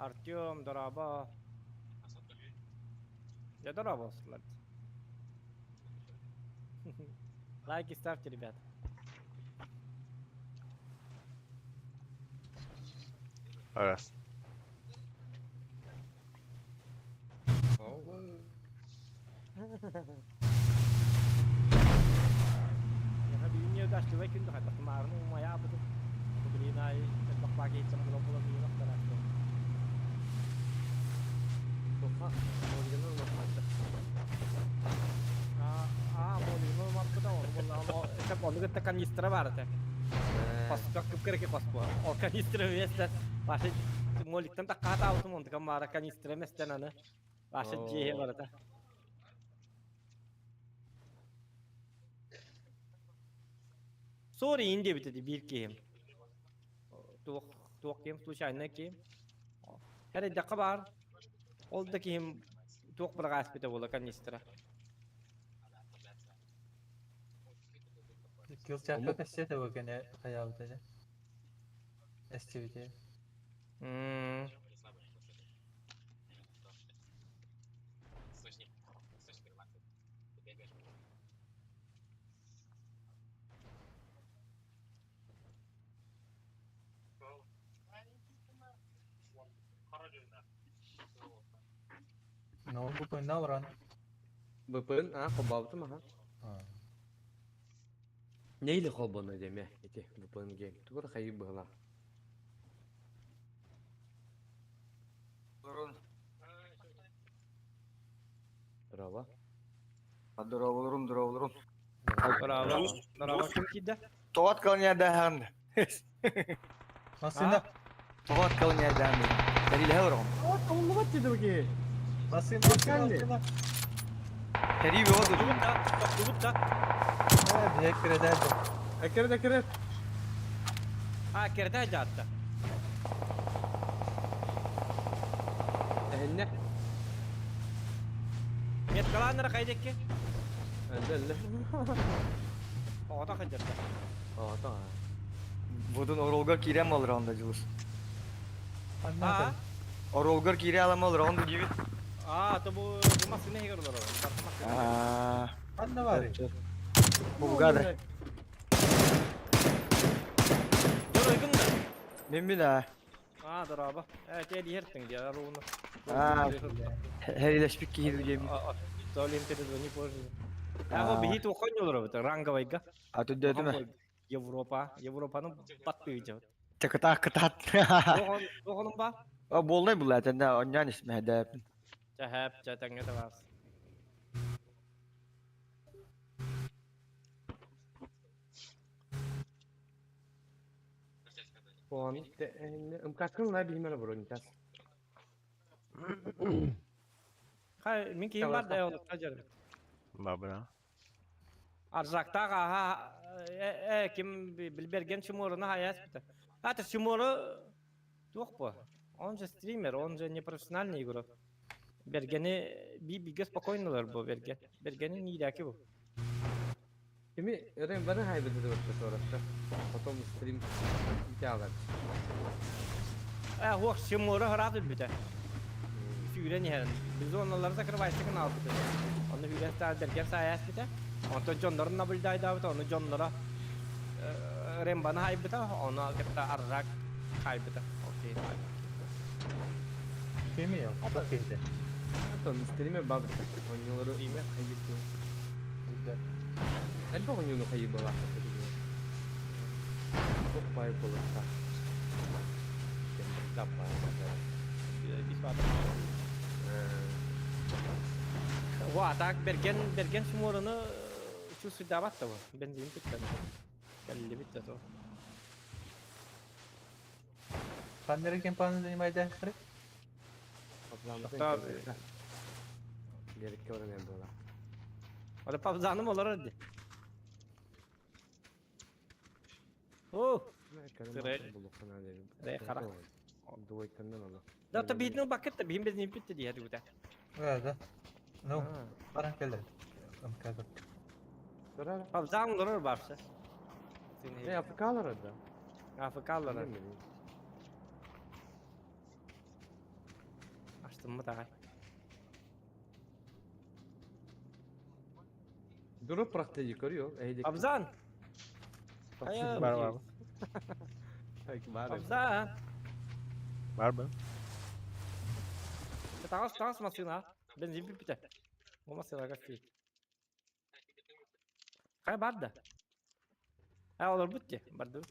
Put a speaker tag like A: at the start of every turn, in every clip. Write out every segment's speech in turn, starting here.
A: Артем, дорообо. Я дорообо, Слад. Лайки ставьте, ребят.
B: Раз.
A: Яха бүгүн неудачливай күн хайдах маарны умайаабытым. Блин, ай, элбэх баакейцам булан булан миин охтараахтым.
C: Тоха, Мольганы ылмаппыта.
A: Аа, Мольганы ылмаппыта, ону буллаҕым. Этэп ону кытта канистра бар этэ. Хоско кып-кыракы хос буо. Ол канистра вместо Паша Моликтан таккаатаабытым, онтукам маара канистра местен аны. Паша дьиэһэ барыта. Sorry диэбит этэ биир киһим. Туох туох киһим случайно киһим. Эрэйдэххэ баар. Ол да киһим туох быраҕааспыта буола канистра.
D: Килчакка кассета бу кene хайаабыта дьэ. Эстибите.
A: М.
D: Ну, буквально уран.
C: БПН, а, холбообутум аха. Нейли холбоно диэме ити VPN game. Тугу да хайыы быһылаах. Здорово.
E: Здороволорум, здороволорум.
A: Браво. Браво ким киирдэ?
E: Тоҕо откалньайдааһын.
D: Массыына.
E: Тоҕо откалньайдааһын. Тэрилэһэ олороҕун.
C: Толлубат дедуги.
D: Массыына, массыына.
E: Тэрии бөҕө дуу.
A: Тохтубут да, тохтубут да.
D: Э, биһиэк кирэдээт.
C: Эккирет, эккирет.
A: А, кэрдэ дьаатта.
C: Эһиннэ.
A: Меткалааннара хайдекки?
C: Эллэ.
A: Оҕото хадьарда.
C: Оҕото.
E: Будун оролгор киирэн олороҕун да Дьулус.
A: А?
E: Оролгор киирэ алама олороҕун да диибит.
A: А, то бу бу массыына иһигэр олорор. Барыта массыына.
E: Аа.
D: Ханна баарый?
E: Булгада.
A: Доройгун да.
E: Мин мин аа.
A: Аа, дорообо. Э, те диһертиң дия руны.
E: Аа. Хэрилэспит киһи диэбит.
A: Толим перезвони позже. А, биһи тухон олоробут ранговайга.
E: А тут дөтүмэ.
A: Европа, Европаны баттыыдьа.
E: Кытаат кытаат.
A: Оҕонум ба?
E: О буоллай булла тэннэ онньоон исмэһэдээпин.
A: Чэхэп, чэтэҥҥэ табаас.
C: Фон, МК-скын лай биһимere бронитас.
A: Хай, мин киһим бар да олохто дьарбыт.
B: Бабра.
A: Аржактаах аха э ким билберген Чуморуну хайаспыта. А Чумору туох бу? Он же стример, он же не профессиональный игрок. Бергени би биге спокойнолар бу Берген. Бергени ниидәки бу.
C: Кими Рен бары хайбыды деп сорапта. Потом стрим италар.
A: Э, хуох Чумору хараат өлбүтэ. Сүүрэн иһэн. Біз оннолары закрывайсыгын албыты. Оны үүрэн саа Берген сааяспыта. Онтон дьоннорун наблюдайдаабыта, ону дьонноро Рембаны хайбыта, ону кытта Аржак хайбыта. Окей,
D: Кими ол? Туох киһитэ?
C: Антон стриме бабыта. Оннолору
A: Стример.
C: хайбыты. Элбэх онньону хайыбалаах. Туппай болуста.
A: Ва, так Берген Берген Чуморуну чувствуйдаабат да бу. Бензин бүттэ. Кэллибит да то.
D: Ханнары компания занимает
C: Gerek öğrenen буола.
A: Ата пабзаным олорор ди. О, Сыры харах.
C: Дуойтаннан ола.
A: Да то биитин бакыт биһин бензин бүттэ дии хатыбыта.
D: Да, да. Ну, баран келер. МК
A: Пабзаным олорор барса.
C: Э, АФК-лар да.
A: АФК-лар. Астыммыт аҕай.
C: Дуруп практиги көрүө. Эйдик.
A: Абзан! Хайа,
B: Бар бар.
C: Бар.
A: Абзан!
B: Бар ба.
A: Таҕыс, таҕыс массыына. Бензин бүппүтэ. Бу массыынага киир. Хайа бар да? А, олорбут дии, бардыбыт.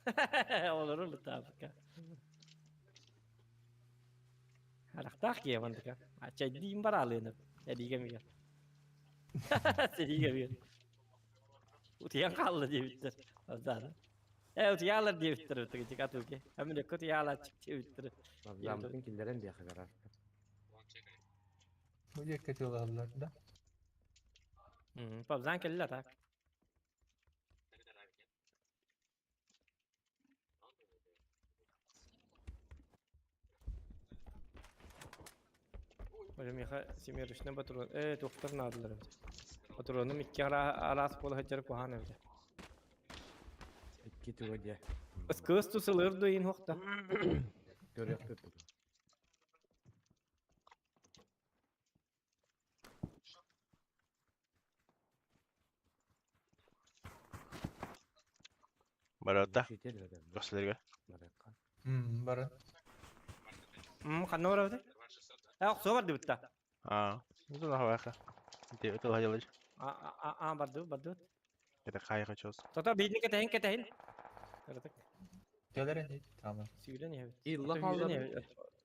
A: Олорор бытаабыкка. Харахтаах киһи мандыка. А чайдиин бараалыынып. Эригэ мигер. Сэриигэ мигер. Утуйан хаалла диэбиттэр. Абзааны. Э, утуйаалар диэбиттэр ытыгычык атылки. Амин утуйаалааччык диэбиттэр.
C: Абзаммытын киллэрэн диэхэ гаражка.
D: Бу диэки тылаллар да.
A: Пабзан кэллэ так. Уже миэхэ семерочный патрон ээ туохтар наадалар эбит. Патроным икки араас буола сылдьар куһаҕан эбит.
C: Икки туга диэ.
A: Кыыс тусылыыр дуу иин хуохта.
C: Көрүөхпүт.
B: Барарда. Көсөлөргө.
D: Бары.
A: Ханна барабыт? Э, охсуо бардыбыт да.
B: Аа. Ну да, Ити ытыл хадьалыч.
A: А, бардыбыт, бардыбыт.
B: Это хайга чос.
A: Тото биирни кэтэһин, кэтэһин. Кыратык.
D: Төлөрөн тамам.
A: Сүүрэн иһэбит.
C: Илла хааллар.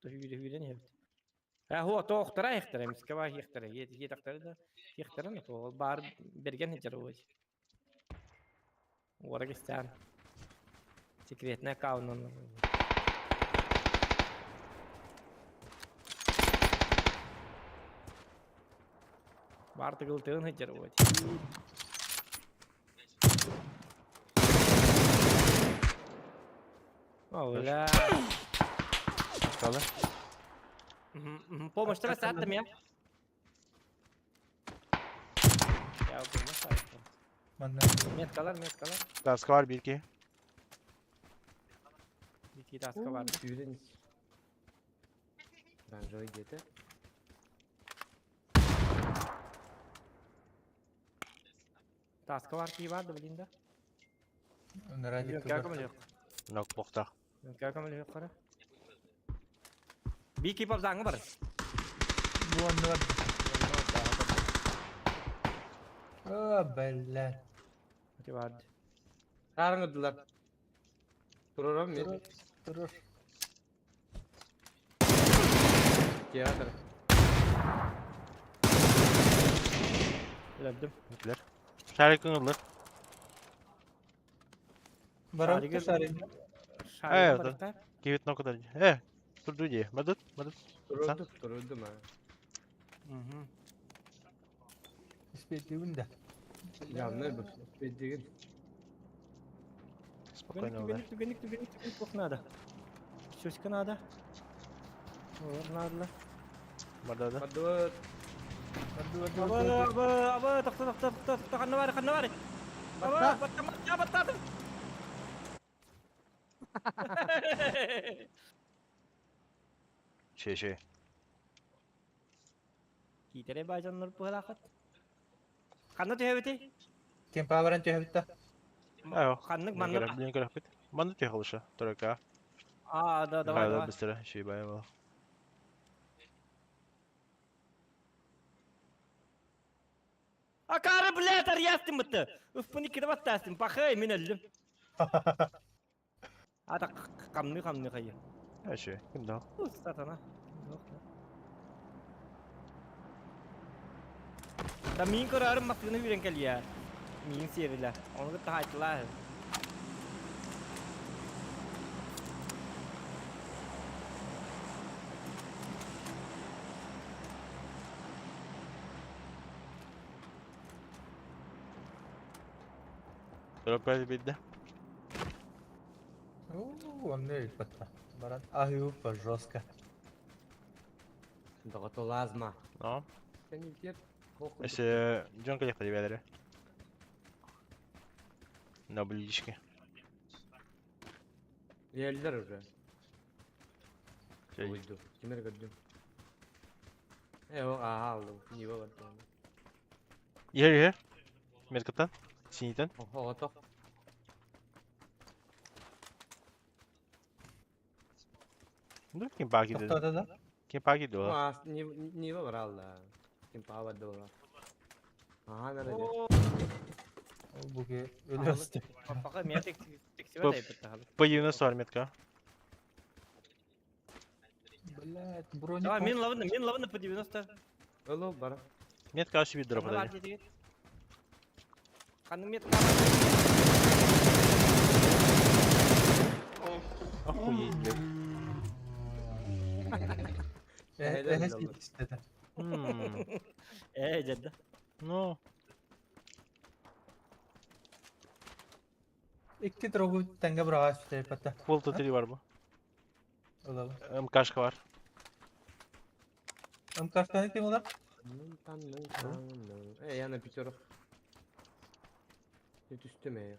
A: Сүүрэн сүүрэн иһэбит. Э, хуо тоохтора иһтэрэ, мискаба иһтэрэ, иэтахтары да иһтэрэ но ол бар берген хиджер ой. Уора кистээн. Секретный аккаунтун. Бар тыгыл тыгын хиджер ой. Оля.
B: Кала.
A: Помощь тебе сааттым я. Я помощь сааттым.
D: Манна.
A: Меткалар, меткалар.
B: Таска бар бир ки.
A: Бики таска бар.
C: Сүүрэн. Оранжевый где-то.
A: Таска бар ки бар да блин да.
D: Радик.
B: Нок бохта.
A: Как қара. Бики пап заңы бар.
D: Бу онны бар. А, бля.
A: Өте бар.
C: Саарыңырдылар. Турарам мен.
D: Турur.
C: Театр.
A: Өлдüm.
B: Өтлер. Шарик ыңырлыр.
D: Барабыт шарик.
B: Э, да. Кибит нокадар. Э, турду ди. Мадут, мадут.
C: Турурду, турурду ма.
A: Угу.
D: Испетигин да.
C: Явно бу. Бедигин.
B: Спокойно удар.
A: Түгенник, түгенник, түгенник, түгенник надо. Щечка надо. Олар надо.
B: Бардада.
C: Мадут.
A: Аба, аба, аба, тохто, тохто, тохто, тохто, ханна бар, ханна бар. Аба, батта, батта, батта.
B: Шей, шей.
A: Китере бажаннар пыһалаахат. Ханна түһэбити?
D: Кемпа баран төһөбүттэ.
B: Айо.
A: Ханнык маннык.
B: Блин, көрөппүт. Манны түйэ халыша. Туракка.
A: А, да, давай,
B: Хайда
A: давай.
B: быстро. Шей бай бол.
A: Акары, блядь, арьястым бытты. Үфпүн иккиде баттастым. Пахай, мен өлдүм. Ата камны камны хайы.
B: Э, шей. Ким дал?
A: Сатана. Да мин көрөрүм массыына үүрэн кэлиэ. Мин сиэрилэ. Ону кытта хаайтылаа.
B: Туракка бидде.
D: Уу, онны батта. Баран ахю жестко.
C: Доготолазма.
B: Но.
C: Сен
B: Эсе Джон калехта дебелери. На ближке.
C: Елдер уже. Уйду. Ким эрэ көрдүм. Э, ол ааһа алдым. Нива барда.
B: Иһэр иһэр. Меткаттан. Синитен.
C: Оҕотох.
B: Ну, ким паки dedi.
D: Тохтоото да?
B: Ким паки dedi.
C: Аас, Нива баралла. Ким паа барда була. Аха, нара дьэ.
D: Ол буги өлөстө.
A: Папака меня тексибет айбыт
B: По 90 бар метка.
D: Блядь, броник.
A: Давай, мин лавны по 90.
C: Ылы бара.
B: Метка аш bir drop
A: Ханна бар
B: dedi.
A: диэтигит? Ханнык метка бар?
B: Охуеть, блядь.
D: Эһэ истэтэ.
A: Э, дьэ.
B: Ну,
D: Икки дробу тэҥҥэ быраҕа сүтэйпэтэ.
B: Волта 3 бар бу.
D: Ылабын.
B: МКшка бар.
D: МКшканы ким ылар?
C: Э, я на пятерок. Түстүм ээ.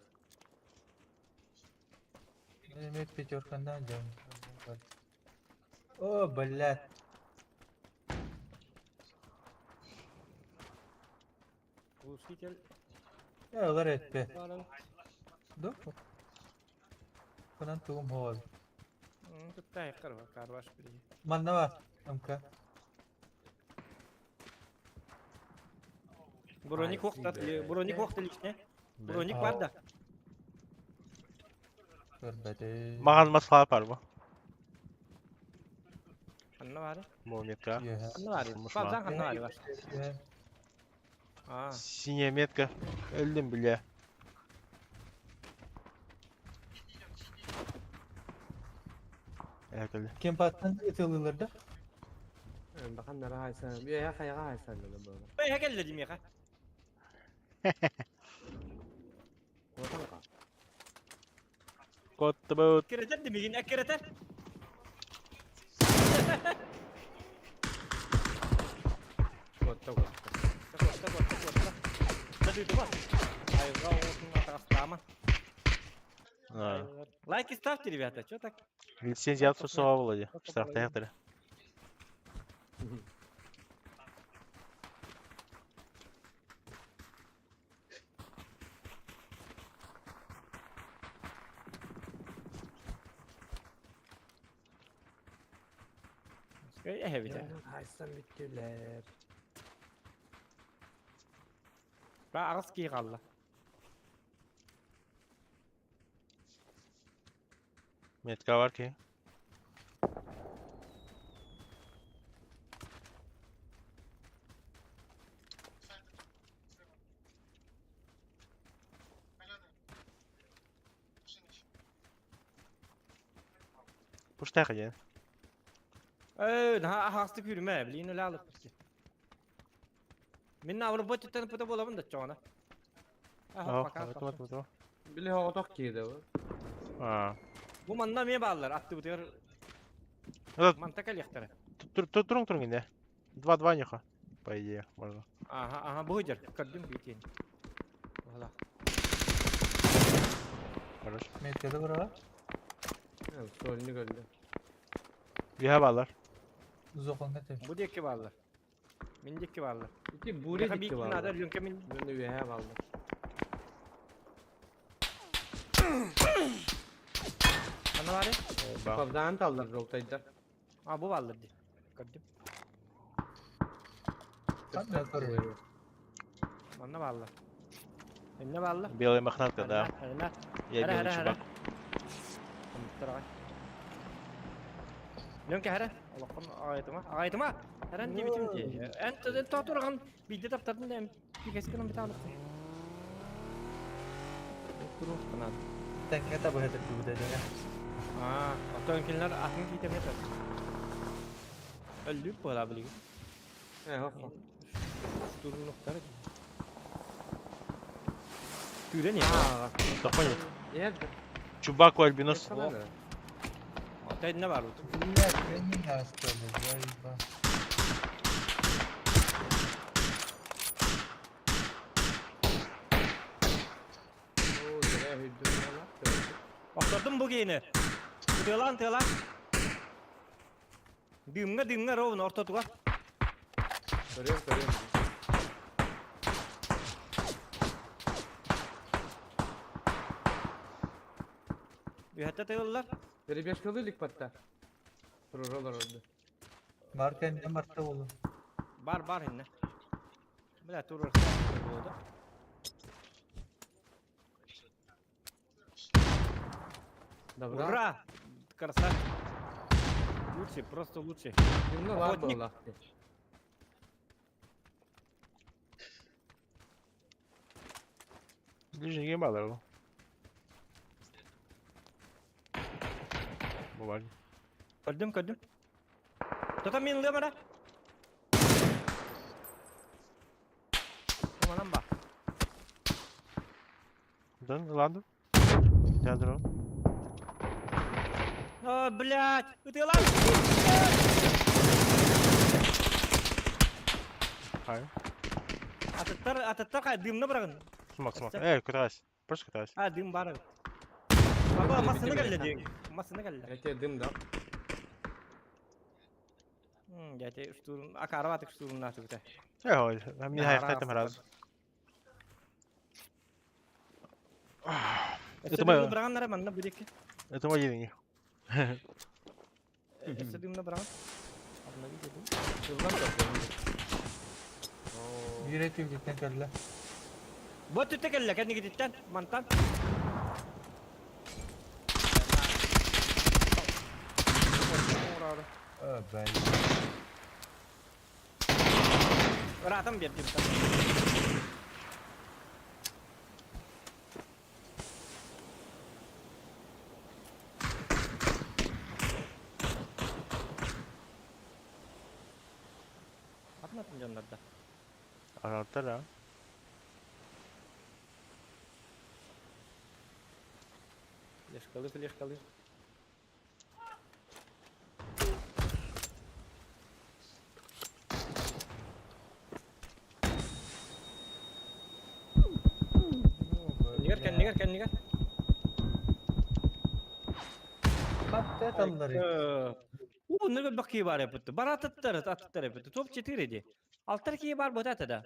D: Мин пятеркандан дьон. О, блядь.
A: Глушитель.
D: Э, ылар этпе.
A: Баран.
D: Ду? Кынан тугум хоол.
A: Тут тай карва, карваш били.
D: Манна бар. МК.
A: Броник вохтат, броник вохта лишне. Броник бар да.
D: Көрбөтүм.
B: Маған масла бар бу.
A: Ханна бар.
B: Бу метка.
D: Үөһэ.
A: Ханна бар.
B: Мушма.
A: Бабзан ханна бар бар.
D: Үөһэ.
A: А.
B: Синяя метка. Өлдүм бля. Evet öldü.
D: Ким паттан ытылылар да?
C: Бахан нара хайсан. Үөһэ хайаҕа хайсан дала буола.
A: Бэй хакелле димиха.
C: Куотан ка.
B: Кот бут.
A: Керетер димигин эккеретер.
C: Куотта куотта.
A: Куотта куотта куотта. Да ты туба. Айга olsun атастама.
B: А.
A: Лайки ставьте, ребята, чё так?
B: Лицензия сосуға болады. Штраф таяқтыры.
A: Э, бит.
C: Хайсан бүттүлэр.
A: Ба агыс ки қалла.
B: Метка бар ки. Пуштайға ден.
A: Э, на агысты күрмә, блин, өлә алып бит. Мин на работе тен пыта боламын да чоңна. Аха, пока.
C: Били хоҕотох киирдэ бу.
B: А.
A: Бу манна ме баллар, атты бутер.
B: Этот,
A: Манта коллектора.
B: Турун турун инде. 2-2 неха. По идее, можно.
A: Ага, ага, бу жер. Көрдүм битен. Вала.
B: Хорош.
D: Меткада быраҕа.
C: Сольник өлдө.
B: Биһа балар.
D: Узоқонга тэп.
A: Бу декке баллар. Мин декке баллар.
C: Ити буре дикки
A: Надо
C: бааллар.
A: рюмка мин.
C: Мен үөһэ бааллар.
A: Ана бар.
C: Павдаан таллар жолтайдар.
A: А бу баллар ди. Көрдүм.
D: Ханна көрбөтүм.
A: Манна баллар. Эмне баллар?
B: Белая мохнатка, да.
A: Ана.
B: Я
A: Хара,
B: белый
A: хара,
B: чувак.
A: Тырга. Лөнкә хара. Аллахым агайтыма. Агайтыма. Харан дибитим ди. Эн татурган бидде таптардым да пикескенен бит алып. Туру канат.
D: Тэҥҥэ табыһытыр дубута дьэ.
A: А, отон кинлер атын китем ятар. Өллүп була билиги.
C: Э, хохо.
A: Туру ноктар. Түрен я.
C: Аа.
B: Тохони.
C: Эр.
B: Чубаку альбинос.
A: Ата не бар тут.
D: Блядь, меня оставили, заеба.
C: Оо, дэрэ хүддүм яла.
A: Октодум бу гейне. Тылан тылан. Дымҥа дымҥа ровно ортотугар.
C: Көрүөм, көрүөм.
A: Үһэтэ тыыллар.
C: Перебежкалы илик батта. Туруралар орду.
D: Бар кэннэ барта буолу.
A: Бар бар инне. Бля турur. Буолду.
C: Добра.
A: Ура! Красавчик. Лучший, просто лучший.
C: Дымна бар
A: Охотник.
C: буолла.
B: Ближний геймбалер ол. Бу бар.
A: Көрдүм, көрдүм. Тота мин ылыам эрэ. Манан ба.
B: Дön ыланды. Geldir o.
A: О, блядь! Ытыалаан!
B: Хайа.
A: Атыттар, атыттар хай дымна бырагын.
B: Смок, смок. Эй, кытаас. Просто кытаас.
A: А, дым бар. Баба, массыына кэллэ диэн. Массыына кэллэ.
C: Я тебе дым дам.
A: Дьэ, штурм, акарабатык штурмнаатыбыта.
B: Эй, хой. Мин хайахтайтым раз.
A: Это
B: мы-
A: быраганнара манна бу диэки.
B: Это мой день.
A: Өссө дымна быраган. Обновить дым.
C: Тыллан көрдüm.
D: Биир этигиттэн кэллэ.
A: Бу түттэ кэллэ, кэннигититтэн, мантан.
D: Ö, бай.
A: Ыраатан биэрдим. Атматын дьоннорда.
B: Араттар а.
A: Флешкалы, флешкалы. Кэннигэр, кэннигэр, кэннигэр.
D: Хатта таллары.
A: Уу, нырга бакки бар эпитти. Бар атыттар, атыттар эпитти. Топ 4 ди. Алтар кии бар бу да.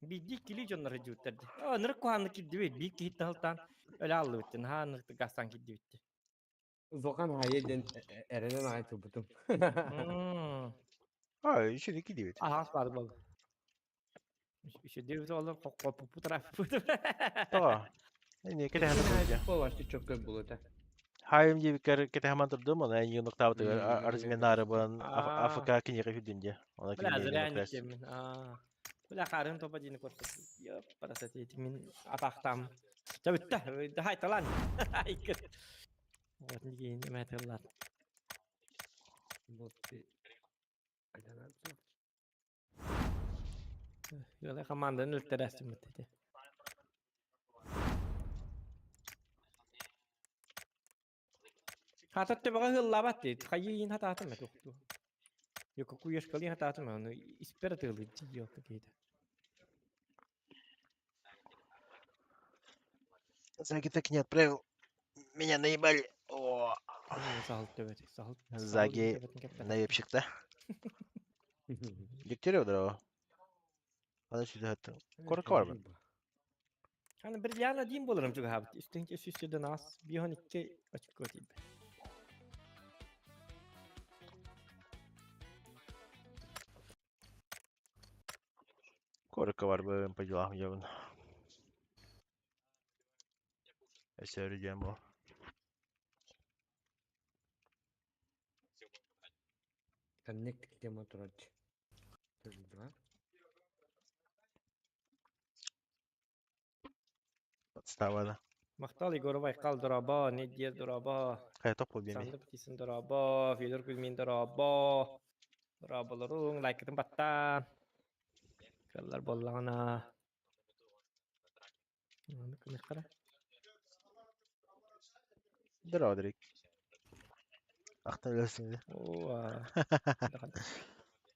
A: Бидди кили дьоннор дьуттар. О, нырк куханны киддибит, бик кихит тахалтан. Өлө аллы биттин, ха ныркты гастан киддибитти.
C: Зохан хайа ден эренен ай тубутум.
B: А, еще не кидивит.
A: Ага, бар бол. Еще девять олар коппу путра.
B: Тоа. Не, кете хаман
C: Болашты çok көп булута.
B: Хайым дип кете хаман турдум, ана юнуктабы арзменары бан
A: Аа.
B: АФК кинеге хүдүнде. Ана
A: Бля, зря не
B: кинеге.
A: кемин. А. Бля, харын топа дини көрсөт. Ёп, парасат мин атахтам. Чабытта, хай талан. Икки. Вот неге неме тыллар.
C: Вот.
A: Йола команданын өлтөрәсүм бит. Хатат төбөҕө ыһыллаабат дии, хайыы хатаатым ээ туохтуу. Йоко куешкалыы хатаатым ону испэр тыалыы дьиэлка киһитэ.
B: Заги так не отправил. Меня наебали. О,
A: Саһыл төбөтэ, саһыл.
B: Заги наебщик, да? Дегтярев, здорово. Подожди, да, это. Коротко бар бу.
A: Аны бриллиант один боларым чугаһаабыт. Үстүн үс нас бихон икки очко тиийбэ.
B: Коротко бар бу, по делам ебан. Өсөр дем бу.
C: Коннект тема турат. Два.
B: Подстава, да.
A: Махтал Егоров Айкал дораба, Недье дораба,
B: Кая топ бул беми.
A: Сандып Тисин дораба, Федор Кузьмин дораба. Дорабаларың, лайкытын баттан. Кыллар боллаҕына. Аны күнэх кара.
B: Здорово, Дрик. Ахтан өлөсүң.
A: Оо.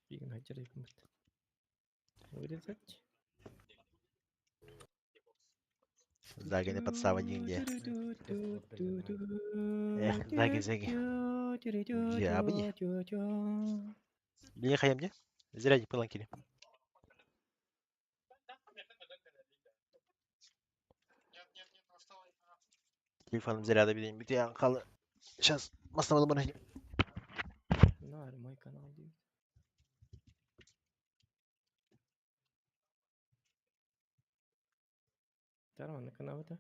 A: Бигин хаджар икмит. Вырезать.
B: Заги не подстава нигде. Эх, заги, заги. Дьаабы. Билин хайам дии. Зря пылан кили. Телефоным заряда билин бүтүөн халы. Сейчас маснамалы баны.
A: Нар мой канал диир. Тар манна канабыта.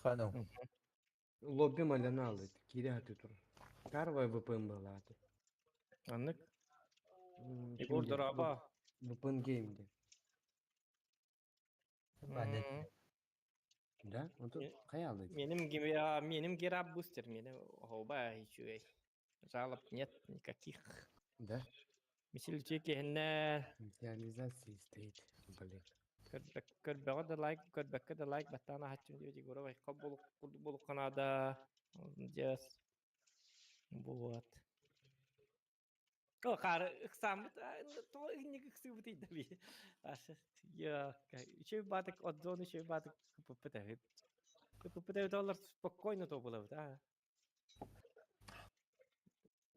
D: Хану.
C: Лобби маляна алыт. Кире хаты тур. Карвай VPN была аты.
A: Аннык. Егор Дораба.
C: VPN гейм де.
D: Понятно.
C: Да? Он тут кая алыт?
A: Меним гераб бустер, меним хоба еще. Жалоб нет никаких.
C: Да?
A: Мисил чеки хенне
C: Инициализация стоит. Блин.
A: Көрбөҕө да лайк, көрбөккө да лайк баттаана хаччым диэбит Егорова айха болук канада. Молодец. Вот. О, хары ыксаммыт, то инник ыксыбыт идаби. Аша, я, еще батык отзон, еще батык КПП КПП доллар спокойно то было, да.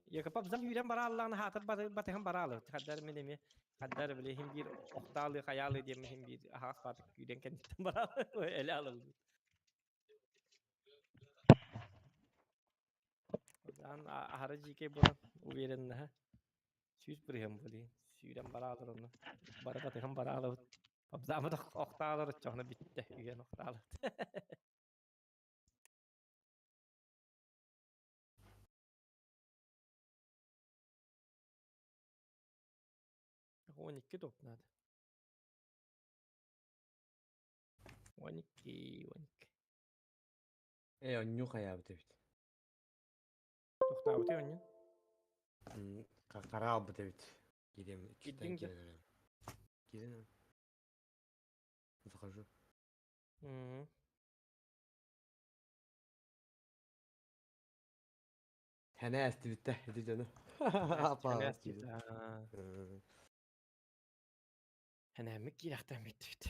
A: Я капап зам юрен баралланы хатыр батыхан баралы. Хаддар менеме, хаддар биле хим бир окталы хаялы дием хим бир ахас батык юрен кенттен баралы. Эле алыл. Дан ахара жике була уверен на. Сүүс бирһем були. Сүүрен баралар оны. Бары батыхан баралы. Папзамы да окталар чоһна битте. Үйен окталы. 12 топ надо. 12, 12.
C: Э, он нюхая бит.
A: Тохтаабыты онньун.
C: Карал бит. Кирем.
A: Кирдиң де?
C: Кирем. Захожу. Хәнә әсти битте, иди жаны. Апа.
A: Хәнәмик кирәхтән битте бит.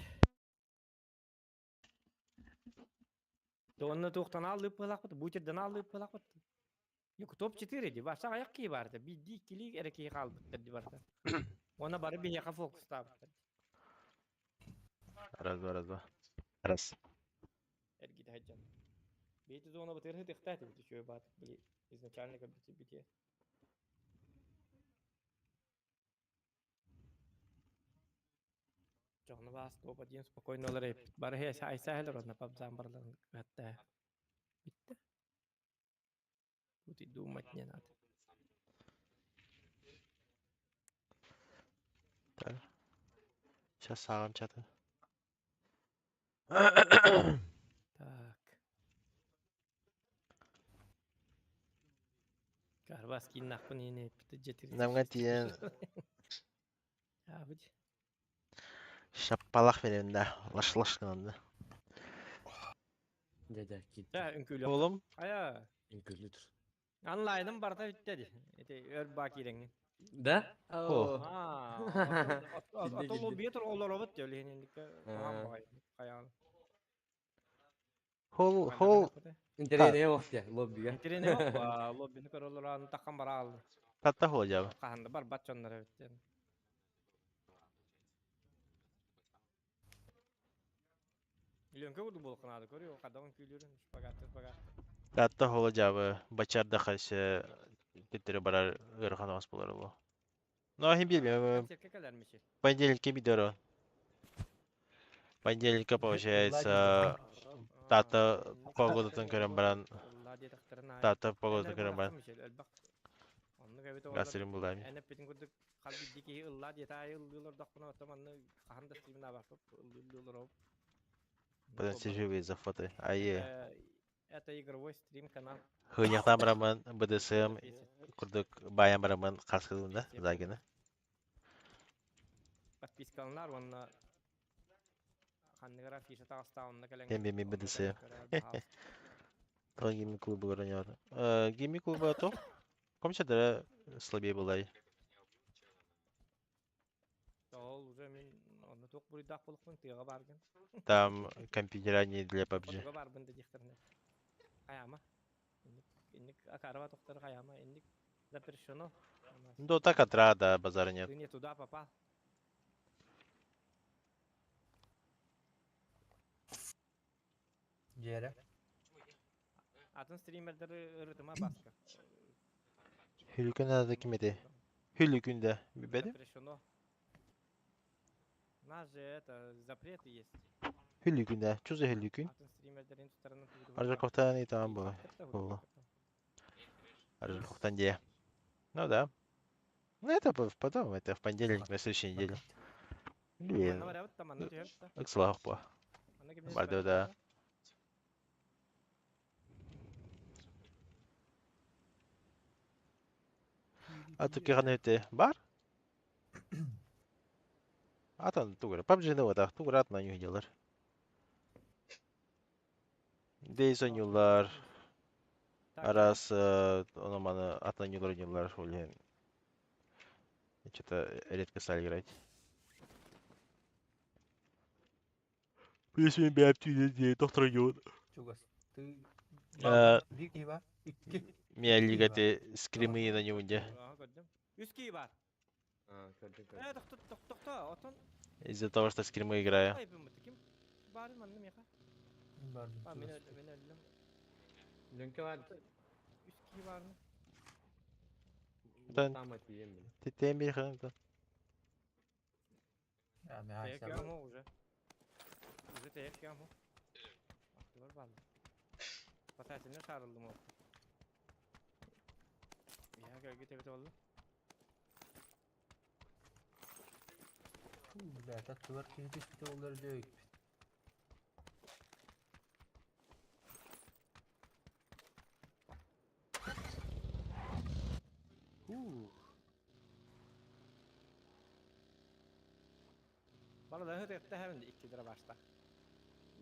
A: Онны туохтан алып пылакпыт, бутерден алып пылакпыт. Юк, топ-4 ди, баша аяк ки барды. Бидди кили эреки калбыттыр ди барды. Она бары бияка фокустабыттыр.
B: Раз, два, раз, два. Раз.
A: Эргит хаджан. Бейти зона бытырхы тихтати бит еще бат. Били изначально как бити бити. Чоғны бас топ-1 спокойно олар бары хе айса хелер одна пабзам барлар хатта. Битте. Тут и думать не надо.
B: Так. Сейчас сағым чаты.
A: Так. Карбас киннахпын ене битте жетир.
B: Намга тиен
A: А, бит.
B: шаппалах берем да. Лаш-лаш гынан
C: Дядя, кит.
A: Да, үңкүлө.
B: Oğlum.
A: Ая.
C: Үңкүлүтүр.
A: Онлайным барда битте. Эти өр бакиреңин.
C: Да?
B: О.
A: А,
C: Килди,
A: ато
C: килди.
A: лобби тур олар обыт диyor.
C: А.
A: Каян.
B: Хол, хол.
C: Интернет yok ya, лоббиге.
A: Интернет yok. Лоббини көрөлөр аны таккан бара алды.
B: Татта хол жабы.
A: Каханда бар батчоннар бит. Үленке курду бол канады көрү, кадагын күйлөрүн шпагат шпагат.
B: Татта хол жабы. Бачарда кайсы теттере барар ырхан ос болар бу. Но хим билмем.
A: Серке келер миши.
B: Понедельник бидеро. Понедельника получается Тата погодатын көрөн баран. Тата погодатын көрөн баран. Гасырын булдайм.
A: Әнеп битин курдук калби дики ылла дета ыллылар дакпына отоманны каханда стримна бапып ыллылар оп.
B: Потом сижу за фото. Ае.
A: Это игровой стрим канал.
B: Хыынньахтаан бараммын БДСМ
A: Бесит.
B: курдук баайан бараммын харсыылын да
A: Везде
B: Загины.
A: Подпискаланар уонна ханныгар афиша таҕыстаа онно
B: Кэм
A: кэлэҥҥит
B: биэмин
A: онно
B: БДСМ.
A: кэлэн көрөөр баһаалыста.
B: Тоҕо гейминг клубугар оонньоото. Гейминг клуба то? Комча слабее была.
A: Ол уже мин онно туох буруйдаах буолукпун тыаҕа бааргын.
B: Там компьютера не для PUBG.
A: Хотуга баарбын да диэхтэринэ. Хайаама. Инник инник акарба тохтор хайаама инник запрещено. У нас.
B: Ну так отрада, базара нет.
A: Ты не туда попал.
D: Дьиэрэ.
A: Атын стримердери ырытыма баска.
B: Hülükün надо ким этэй? Hülükün да. Билбэтим.
A: Запрещено. У нас же это запреты есть.
B: Hülükün да. Что за hülükün?
A: Атын стримердерин тустарынан
B: Аржаковтан и там было. Было. Аржаковтан где? Ну да. Ну это потом, это в понедельник, на следующей неделе. Блин, Ыксалаах по. Барды да. А ты кыган өте бар? Атан тугура. PUBG ну вот, тугура атна нюхделар. Days ойнуулар, арас оно маны атна нюлар ойнуулар, блин. Что-то редко стали играть. Плюс мен бәп түйді доктор ойнуун.
D: Чугас. Ты биир киһи бар. Икки.
B: Меня лига те скримы на нюнде.
A: Үс бар.
C: А, көрдүм
A: Э,
C: көрдүм.
A: тохто, тохто, тохто, отон.
B: Из-за того, что скримы играю.
A: Ай, бу ким? Бары манны меха.
D: Мин бардым
A: А, мен
D: чугас.
A: өлдүм, мен өлдүм.
C: Лөҥкө бар.
A: Үс киһи барны.
B: Да.
C: Там тиийэн били.
B: Тетем bir ханта.
D: Я мен
A: Тэйк
D: айсам.
A: яму уже. Уже тэйк яму. Аттылар барды. Спасательный шарылдым ол. Я көлгө тебет oldu.
D: Бля, таттылар киһи түспүтэ олар өлөйүк.
A: Bana da höt hem de 2 lira başta.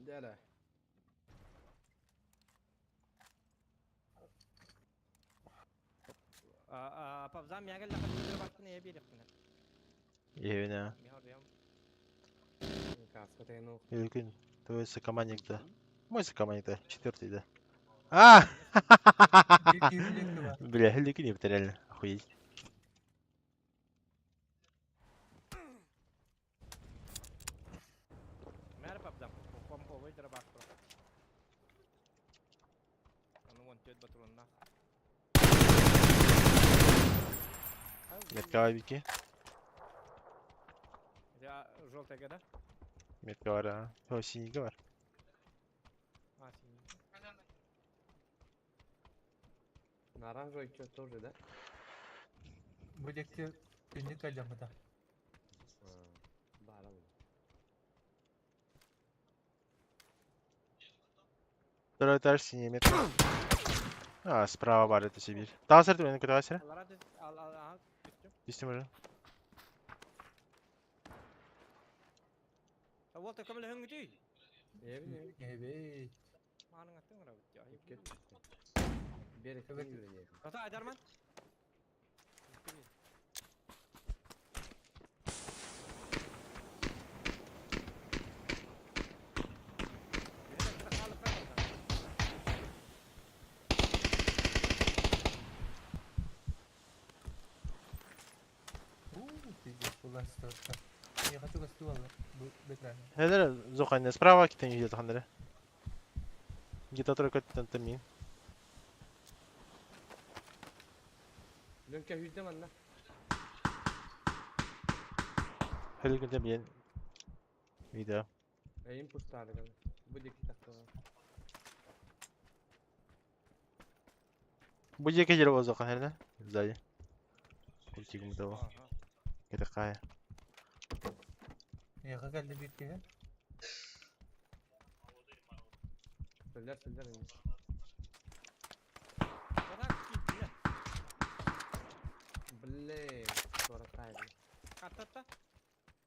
C: Дэ
A: А, павзам я гелла 2 lira başta neye bir yaptın?
B: Евена.
A: Михар
C: Каска тегенок.
B: Hülükün. Твой сокомандник да. Мой сокомандник да. Четвертый да. А!
D: Биир киһи лөҥкө бар.
B: Бля, Hülükün епті реально. Охуеть.
A: Мэр павзам. Помповый lira başta. Аны вон төт батронна.
B: Метка вики.
A: Я желтая да?
B: Метка бар, а. О, синий бар.
A: А, синий.
C: На оранжевый что тоже, да?
D: Бу диэки күннүк алдьаммыта.
C: Баар ол.
B: Второй этаж, синяя метка. А, справа бар, это Сибирь. Тасыр, ты меня куда
A: Алара düz al al al düştüm.
B: Түстүм уже.
A: Волта көмөлө хөңгүтүй.
C: Эбин
D: Эбит.
A: Маның аттың ра бит.
C: Берек
D: Evet.
C: үйренер.
A: Ата Айдарман.
D: Уу, пиздец, булан сторта. Я хочу гостювала. Бу бекране.
B: Хедер, зохайна справа китен үйде хандыры. Где-то тройка тантамин.
C: Лөҥкө хүлдем анна.
B: Hülükün de bien. Видео.
C: Эйин пустары гана. Бу диэки тахтыга.
B: Бу жеке жер болзо хандыры. Сзади. Культигум того. Это кая.
D: Я келди биир киһи.
C: Сөллөр сөллөр эми. Блин, скоро тайм.
A: Картатта.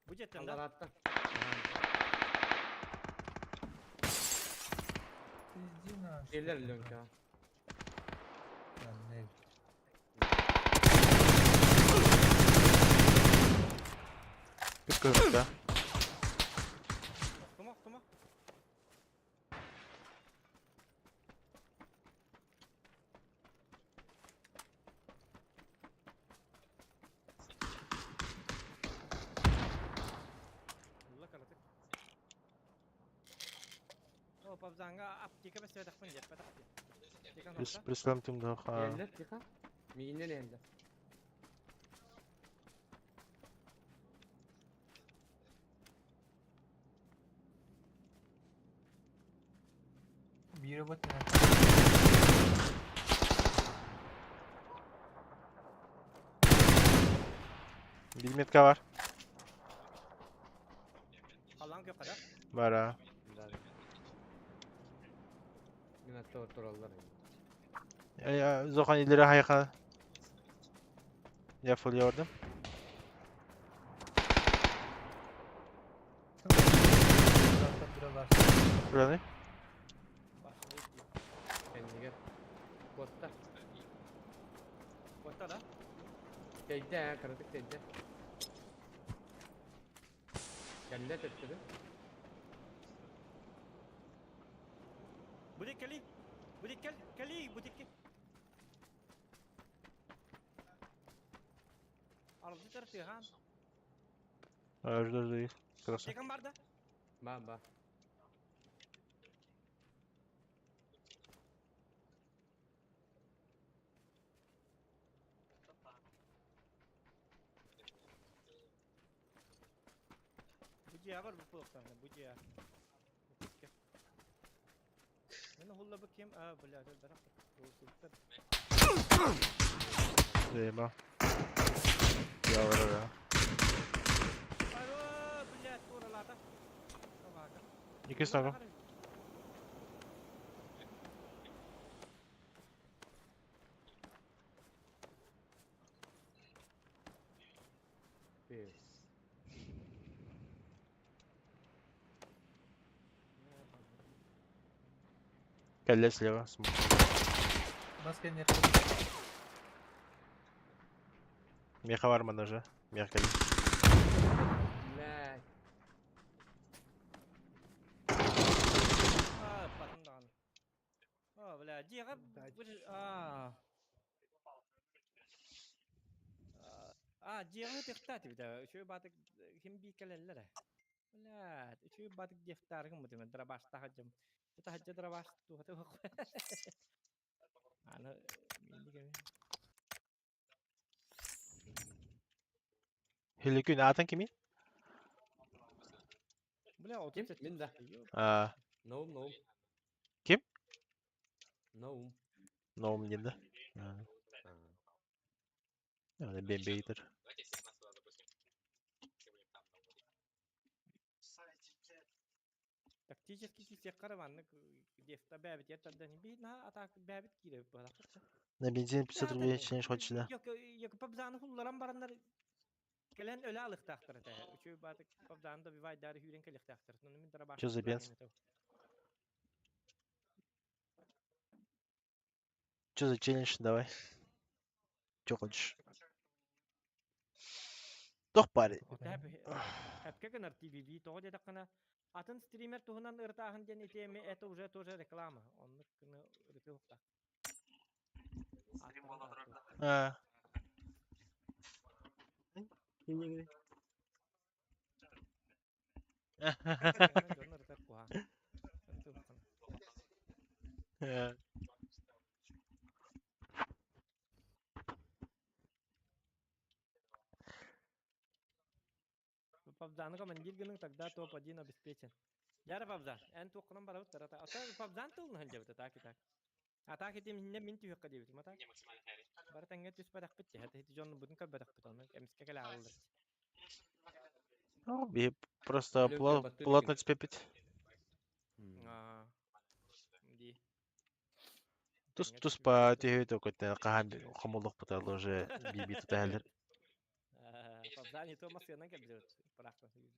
A: Бу жеттен да.
C: Алдаратта.
D: Иди на.
C: Келер Ленка.
B: Күп да.
A: Тума, тума. Улла каратык. О, пабзанга аптека бес бетақпын деп, бетақ.
B: Плюс плюс тым да.
C: Елдер, тихо. Мигинен елдер.
D: Бире бот.
B: Билметка бар.
A: Қалан көп қада.
B: Бар а.
C: Мен атта тураллар.
B: Зохан ileri hayka. Я full yardım. Buraya
C: Kendine. Kotта.
A: Котта да.
C: Teyze ha, karatık teyze. Kelle tepkidi.
A: Budik кели. Budik кел, кели, budik кел. Арылды тыртыған.
B: Жду, жду их. Красава.
A: Текан бар да.
C: Ба, ба.
A: Бу бар бу пулықтан, бу жия. Мен хулла бу кем, а, бля, бірақ.
B: Заебал. Я var ya.
A: Aro, бля, туралата. Собака.
B: Екі сногу.
C: Bir.
B: Кэлле слева.
D: Маска не
B: Меха бар мана Мех кэлле.
C: Бля.
A: А, батындан. А, бля, диға, а. А, диға тыхта тибита. Үшөө батык ким бикелеллер. Бля, үшөө батык дефтаргым бутым, драбаш тахаджым. Тахаджы драбаш тухаты. Аны мен деген.
B: Хиликүн атын кими?
A: Бля,
C: Ким? Мен да.
B: А,
C: Наум, Наум.
B: Ким?
C: Наум.
B: Наум ден да. А. Бембейтер.
A: Тактически кисек караванны дефта бәбит ертәдән би на атак бәбит кире бала.
B: На бензин 500 рублей челлендж хочешь, да?
A: Yok yok пабзаны хулларан бараннар келен өлө алыктактыр да. Үчү батык пабзаны да бивай дары хүрен келиктактыр. Ну мен дара
B: Чё за бенз? Чё за челлендж? Давай. Чё хочешь? Тох парень.
A: Хәпкә генә TVB тоғы дедек кына. Атын стример туһунан ыртаһын ден итеме это уже тоже реклама. Онны кыны ырыты хукта.
F: Стрим бола турар.
B: А. Э,
A: Пабзаны командир гының тогда топ-1 обеспечен. Яра пабзан. Эн туқынан барабыт тарата. Ата пабзан тылын ханжабыт так и так. А так этим не мин түйөккө дебит. Мата. Бар таңга түс барак бит. Хәтта хити жонны бүтүн көр барак бит аны. Эмиске келе алды.
B: Ну, и просто плотно тебе пить.
A: А. Ди.
B: Тус тус па түйө только кахан хомолох бутал уже биби туталер.
A: Зани то массыынан кэлбит. Пырахта. Кэлбит.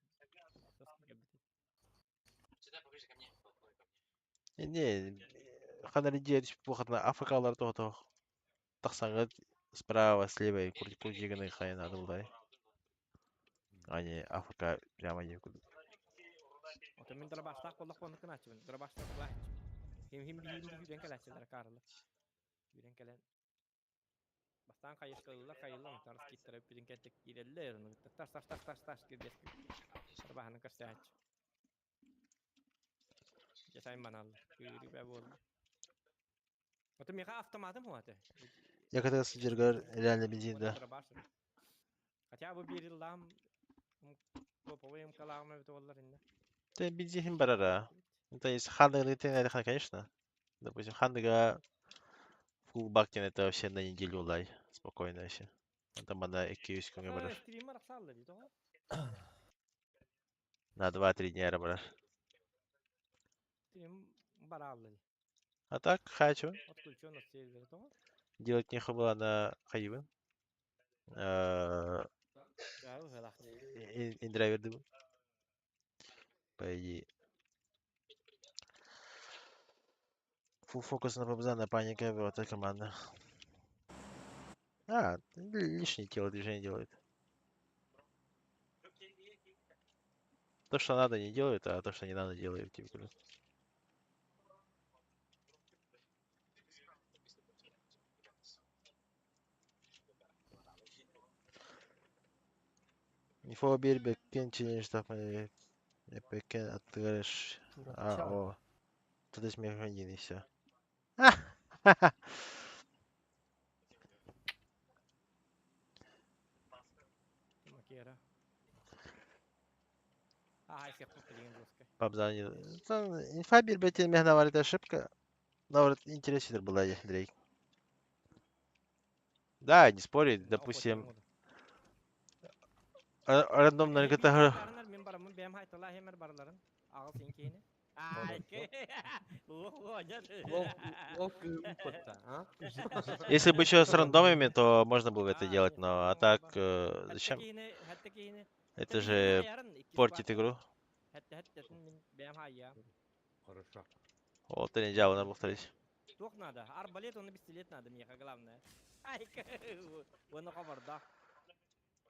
B: Не, ханна дьиэ буохатына АФК-лар тоҕо тахсаҥҥыт справа, слева и крутиганы хайа надо булай. А не АФК прямо не курдук.
A: Ото мин дробаштаах буоллах буолну кынааччыбын. Дробаштаах булааччы. Хим хим биир сүүрэн кэлээччилэр карылар. Сүүрэн кэлэн. Бастаан хайыскалылар хайылла онтон раскиттара үппүтүн кэнтик киирэллэр. Тас тас тас тас тас кирбиэс. Дробаһаны көрсөөччү. Дьэ сайын маналлар. Күүрүбэ буолла. Ото миэхэ автоматым хуата.
B: Я когда сидергар реально бензин, да.
A: Хотя бы биир ыллаам топовый МК-лааҕым эбитэ буоллар иннэ.
B: Ты бензин барара. Ну, то есть хандыгы ты наверное, конечно. Допустим, хандыга фулл бактин это вообще на неделю лай. Спокойно вообще. Там она 2-3 күҥҥэ барар.
A: Стример ахсаалла дии тоҕо?
B: На 2-3 дня барар.
A: Стрим бараалла дии.
B: А так, хочу.
A: Отключен от сервера тоҕо?
B: Делать нехуй было на Хаибы.
A: Да, ыһылах.
B: Индрайвер дыбы. По идее. Фулл фокус на ПБЗ, на паника, вот эта команда. А, лишнее телодвижение делает. То, что надо, не делают, а то, что не надо, делают. Типа, блин. Инфо бир беккен челлендж тапмай. Беккен аттыгарыш. А, о. Тут есть механизм и все.
A: Макера. Аа, сиэхпит билигин жестко.
B: Пабза не... Инфа бир бетен мехна это ошибка. Но вот интереснее была, Дрейк. Да, не спорю, допустим, рандомно это.
A: Мин бараммын бэйэм хайталаа хэмэр барыларын. Аҕал син киһини. Ай,
C: Лол кыымпытта, а?
B: Если бы еще с рандомами, то можно было бы это делать, но а так зачем? Это же портит игру.
C: Хорошо.
B: Вот и нельзя, надо повторить.
A: Туох надо? Арбалет, он пистолет надо мне, главное. Ай, оны хабардаах.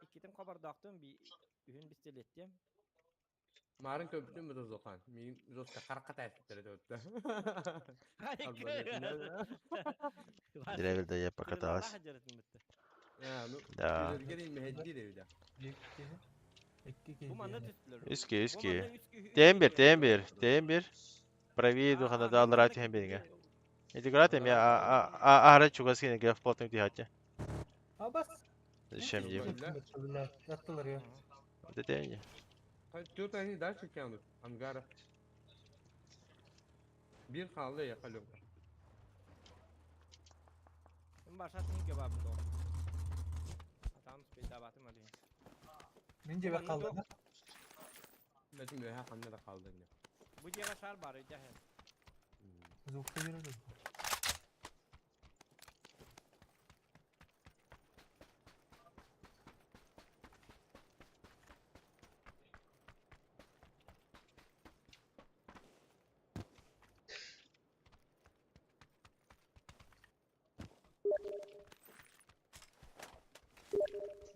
A: Иккитин хабардаахтын би үһүн пистолеттем.
C: Марын көптүн бу зоқан. Мин жестко харакат әттер өттө.
A: Ай,
B: Драйвер, да, я покаталась.
C: Ну,
B: Да.
D: Биир киһи. Икки киһи
A: Бу манна
D: диэни.
A: түстүлэр.
B: Үскэ, үскэ. Тембер, тембер, тембер. Правее духа надо алрать хемберинга. Интеграция я а а чугас кине вплотную тихати.
D: А бас.
B: Зачем мне?
D: Аттылар я.
B: Вот это я не.
C: Тут они дальше тянут. Ангара. Бир хаалла я халым.
A: Башатын кебаб до. Атам спейдабатым али.
D: Мин дьиэбэр хаалла.
C: Бэтим бэһэ ханна да хаалла инне.
A: Бу дьиэҕэ шар бар өйдөһөн.
D: Звукта береді.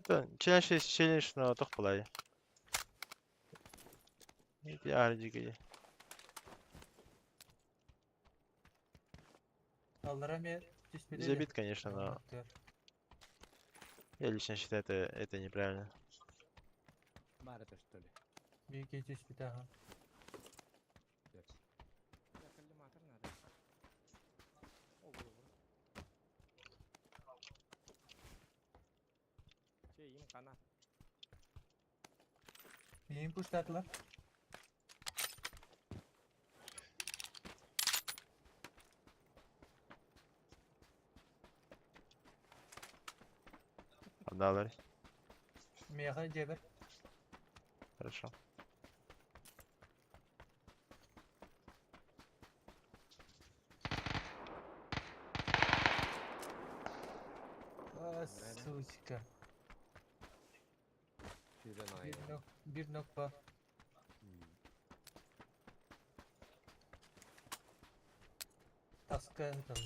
B: Да, челлендж есть челлендж, но тох палай. Я дикий.
D: Аллара ме түспеді.
B: Забит, конечно, но я лично считаю это неправильно.
C: Бар это что ли?
D: Биир киһи түспүтэ аха.
A: Коллиматор надо. Ого. Че им хана.
D: Миин пуштатылар.
B: Отдал,
D: Миэхэ дьиэбэр.
B: Хорошо.
D: А, сучка.
C: Сүүрэн
D: Bir
C: аҕай.
D: нок, bir нок бар. Таска там.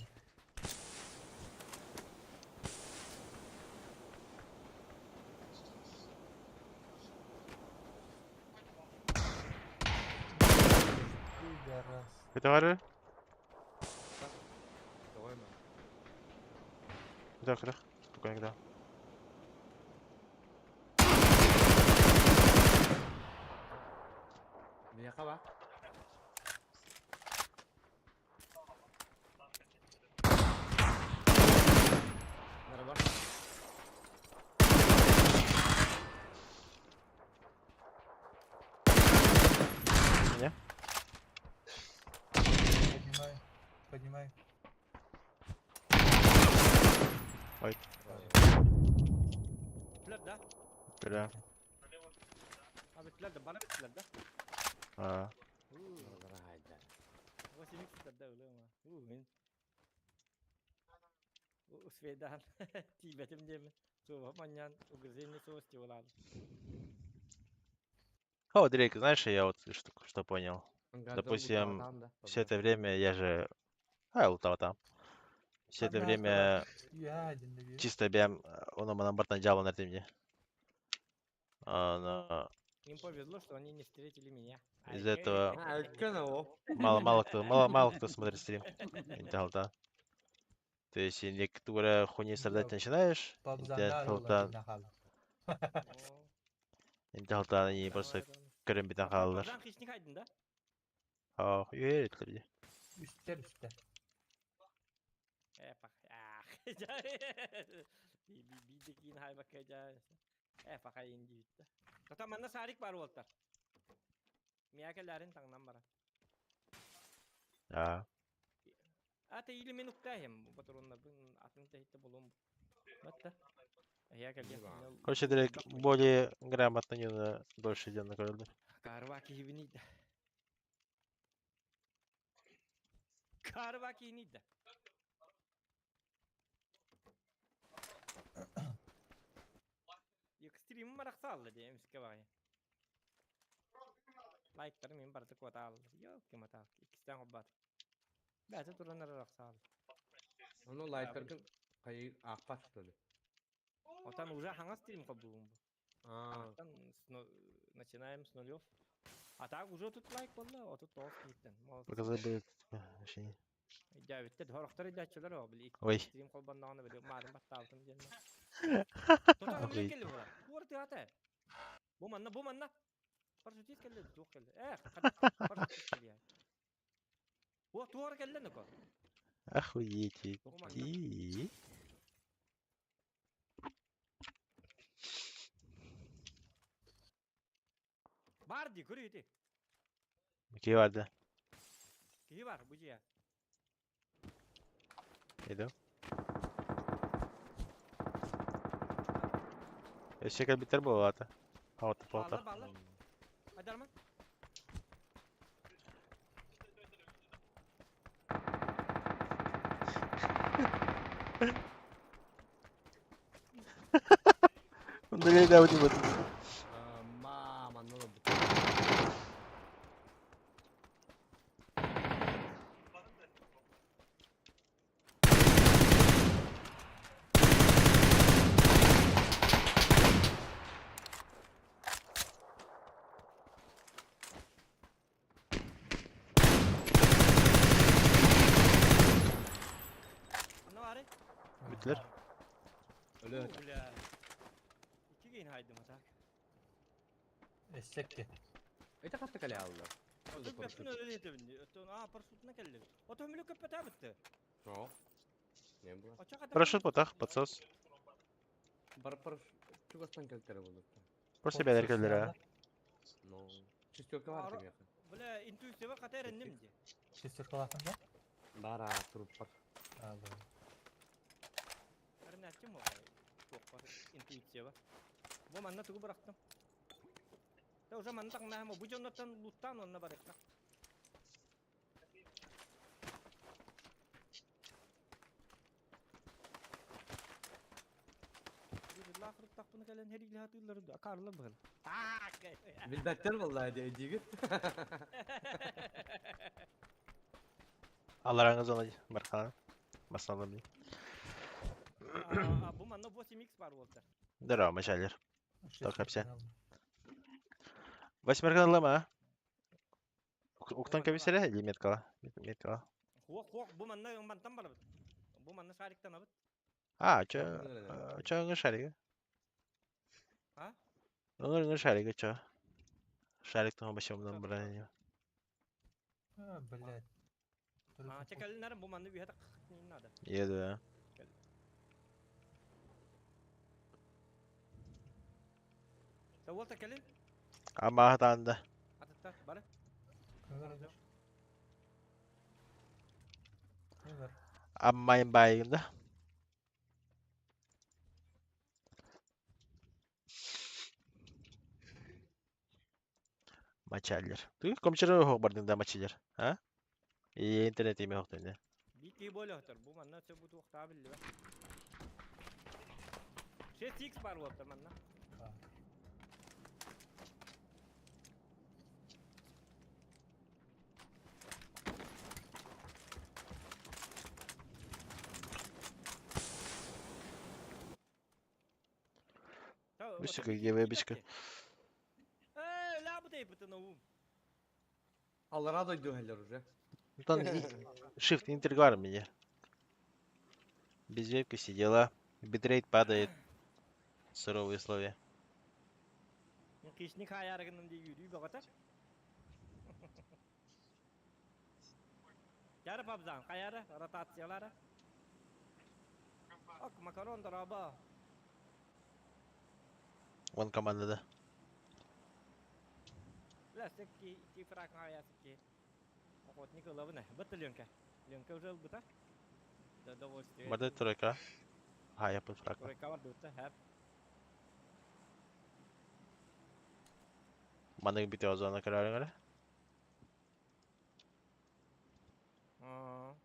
D: Пидорас.
B: Это говорю?
C: Давай ма.
B: Куда, куда? Спокойно, куда?
C: Миэхэ ба. Merhaba.
B: Меня?
D: Поднимай. Поднимай.
B: Ой.
A: Бүттүлэр да?
B: Бля.
A: А бүттүлэр да, бары бүттүлэр да?
B: А.
C: Hayda.
A: 8 да өлөм. У мен. Успейдан тиибэтим диэмин. Суоба манньан угрызение совести буолаалы.
B: О, Дрейк, знаешь, я вот что понял. Допустим, все это время я же... А, я лутал там. Все это
D: Одна
B: время
D: Я один добил.
B: чисто бэм, он манан бартан дьаабан мне. А, но
A: Им повезло, что они не встретили меня.
B: Из-за этого
C: А, өткөн о.
B: мало кто смотрит стрим. Интел, да. То есть, если ты хуйни страдать начинаешь,
D: Пабзандар
B: интел, интел, они просто көрөн бүтэн хаалалар.
A: Пабзан хищник айдын да?
B: Аа, үөрэтилэр дии.
D: Үстер үстер.
A: Э, пах. Ах. Би би би декин хайбакка жа. Э, паха инди бүтті. Тата манна сарик бар болтар. Миякелерин таңнан бара.
B: Аа.
A: Ата или мен уктахем патроннар бун атын тахитте болом. Батта. Я келген.
B: Короче, Дрейк более грамотно не на дольше идем на коридор.
A: Карваки хибинида. Карваки нида. Экстрим марақсалды дейм ске багай. Лайктар мен барды кватал. Ёлки матал. Икстен хоббат. Бәті туранар рақсал.
C: Onu лайктаргын кайы акпат туды.
A: Отан уже хаңа стрим кабылым.
C: А,
A: Отан начинаем с нулев. А так уже тут лайк болды, а тут тоғыз киттен.
B: Показать будет вообще не.
A: Дәвитте хорохтар идәчиләр о, били.
B: Ой.
A: Стрим колбаннаганы били, марын баттабытым дигән.
B: Охуеть.
A: Тотан келди була. Туар театр. Бу манна, бу манна. Парашютист келди, тух келди. Эх, парашютист келди. О, туар келди нөкө.
B: Охуеть.
A: Бу манна.
B: И.
A: Бар ди, көрү ити.
B: Кие барды.
A: Киһи бар, бу жия.
B: Иду. Өссө кэлбиттэр буолаата. Аҕата
A: Баллар,
B: палта.
A: баллар. Айдарман.
B: Дрейк да вот.
C: мама, ну да.
A: Анна бары.
B: Бүттүлэр.
C: Өлө.
A: Бля. Ики кейин хайдым атак.
D: Эссекке.
C: Это катты кале алды.
A: Тут бәпкін өлі етебін. А, парашютына келді. Ото мүлік көппе табытты.
C: О. Не было.
B: Парашют потах, подсос.
C: Бар пар чугастан келтере болду.
B: Просто бәлер келдер а.
C: Ну, шестерка бар
A: Ара-
C: демек.
A: Бля, интуитива катер энним ди.
D: Шестерка лақын да?
C: Бара туруп бар.
D: А, бұл.
A: Әрнәтчим ол. Тоқпар интуитива. Бу манна тугу бырактым. Та уже манна таңна бу жонноттан луттан онна бар экна. Лахрып тақпыны кәлен херигли хатылары да карлы был.
C: Билбэттэр буолла диигит.
B: Аллараңы зона бархана. Басалым.
A: Бу манна 8x бар болта.
B: Здорово, мачалер. Тоқапся. Восьмерка лама. Уктан кабисере или меткала? Меткала.
A: Хуох хуох бу манна мантан барабыт. Бу манна шариктан абыт.
B: А, чё, чё ыңы шарик?
A: А?
B: Ыңы шарик, чё? Шарик того башымдан брани.
D: А, блядь.
A: А, чекалинар бу манна бүйәтак не надо.
B: Еду.
A: Саволта кэлин.
B: Ама танда.
A: Атытта бары.
B: Аммайын байында. Мачаллер. Ты компьютер хок бардың да мачаллер, а? И интернет име хок тенде.
A: Бики боле хотор. Бу манна все бу туохта билли. 6x бар болта манна.
B: Высоко где выбежка.
A: Э, ла бу дейбит на ум.
C: Аллара дойду хеллер уже.
B: Там shift интергар меня. Без вебки все дела. Битрейт падает. Суровые условия.
A: Кишник хаярыгының дей үйрүй бағата. Яры пабзан, хаяры, ротациялары. Ок, макарон дораба.
B: Вон команда, да.
A: Ки фрак хаясы ки. Охотник лавына. Бытты Ленка. Ленка уже бұта. Да довольствие.
B: Барды тройка. А, я под фрак.
A: Тройка бар дутта, хэп.
B: Манык бите зона карарыңара.
A: А.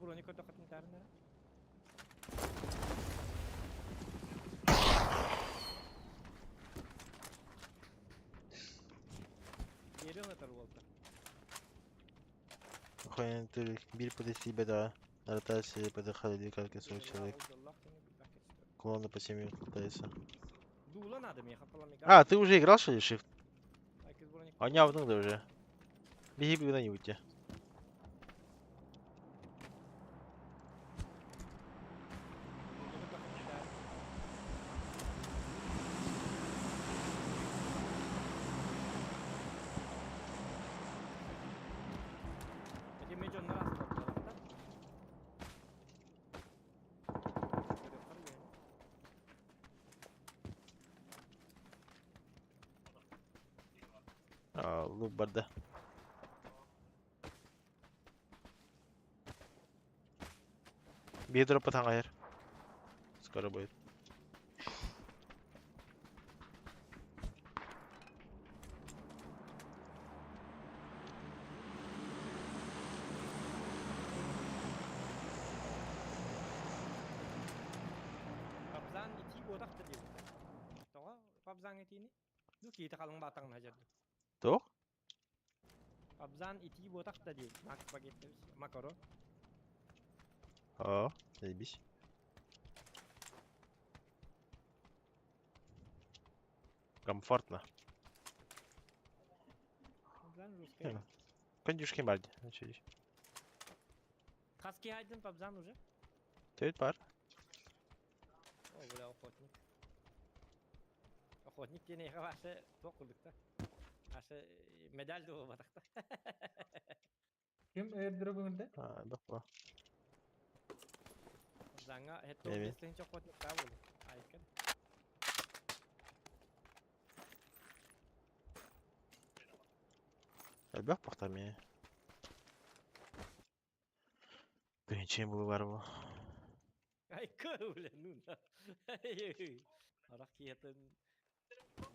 A: Брони көтө катын тарына. Yeri atar bolta.
B: Охуенно ты бир под себе, да. На ротации подыхали как 40 человек. Клоны по 7 пытаются.
A: Дула надо мне, хапала.
B: А, ты уже играл, что ли, Shift? А не, да уже. Беги куда-нибудь. А, лук барда. Бедро патангайр. Скоро будет.
A: Пабзан ити бодақта дейбит. Тоға пабзан итини? Ну кейті қалың батаңын хажарды.
B: Тоқ?
A: Пабзан ити бодақта дейбит. Мак спагетти, макарон.
B: О, заебись. Комфортно.
A: Пабзан.
B: Кондюшки барди.
A: Хаски айдын пабзан уже?
B: Ты пар.
A: О, бля, охотник. Охотник дене башы тоқылдық та. Ашы медаль да батақта.
D: Ким airdrop өңірде?
B: А, бақ.
A: Пабзанға хетто бестенче охотник та болды. Айкын.
B: Бақ бақта мен. Чем было бар бұл?
A: Айкы, бля, ну на. Арақ киетін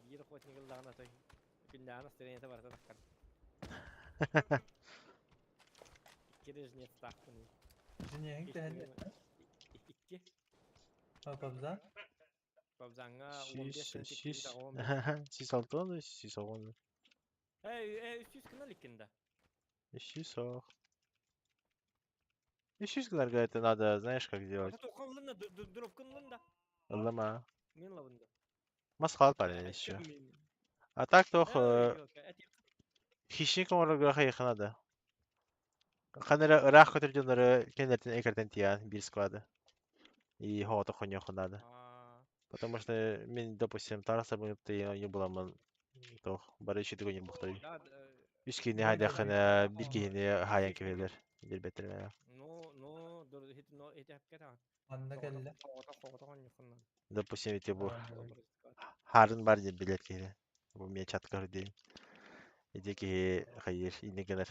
A: бір охотник ылдағына той. Күннээҕи настроениета барыта таххар. Икки да жнецтаахпын.
D: Жнеһиҥ тэһэннэ.
A: Икки.
D: Папзан?
A: Папзаҥҥа 15
B: Сүүс,
A: тыһыынча
B: сүүс,
A: 285.
B: 106, 110.
A: Эй, эй, 300 гына иликкин да.
B: 300 ох. 300 гынарга это надо, знаешь, как делать?
A: Ата тоққан ылын да, дробкын ылын да.
B: Ыллама.
A: Мен ылабын да.
B: Мас хаал парень еще. А так тох хищник оҥорорго хайыха надо. Ханара ыраах көтөр дьоннору кэннэртэн экертен тиийэн биир склады. И хоото хоньоху надо. Потому что мен, допустим, Тараса ты не буламын тох бары ишитик ойныр бухтай. Үс киһини хайдахына бир киһини хаайан кэбиһэллэр билбэттэр.
A: Ну, ну, хит но эти хапката.
D: Манна кэллэ.
B: Допустим, эти бу харын бар диэн билэр киһи. Бу мне чатка диэн. Ити киһи хайыр инне гынар.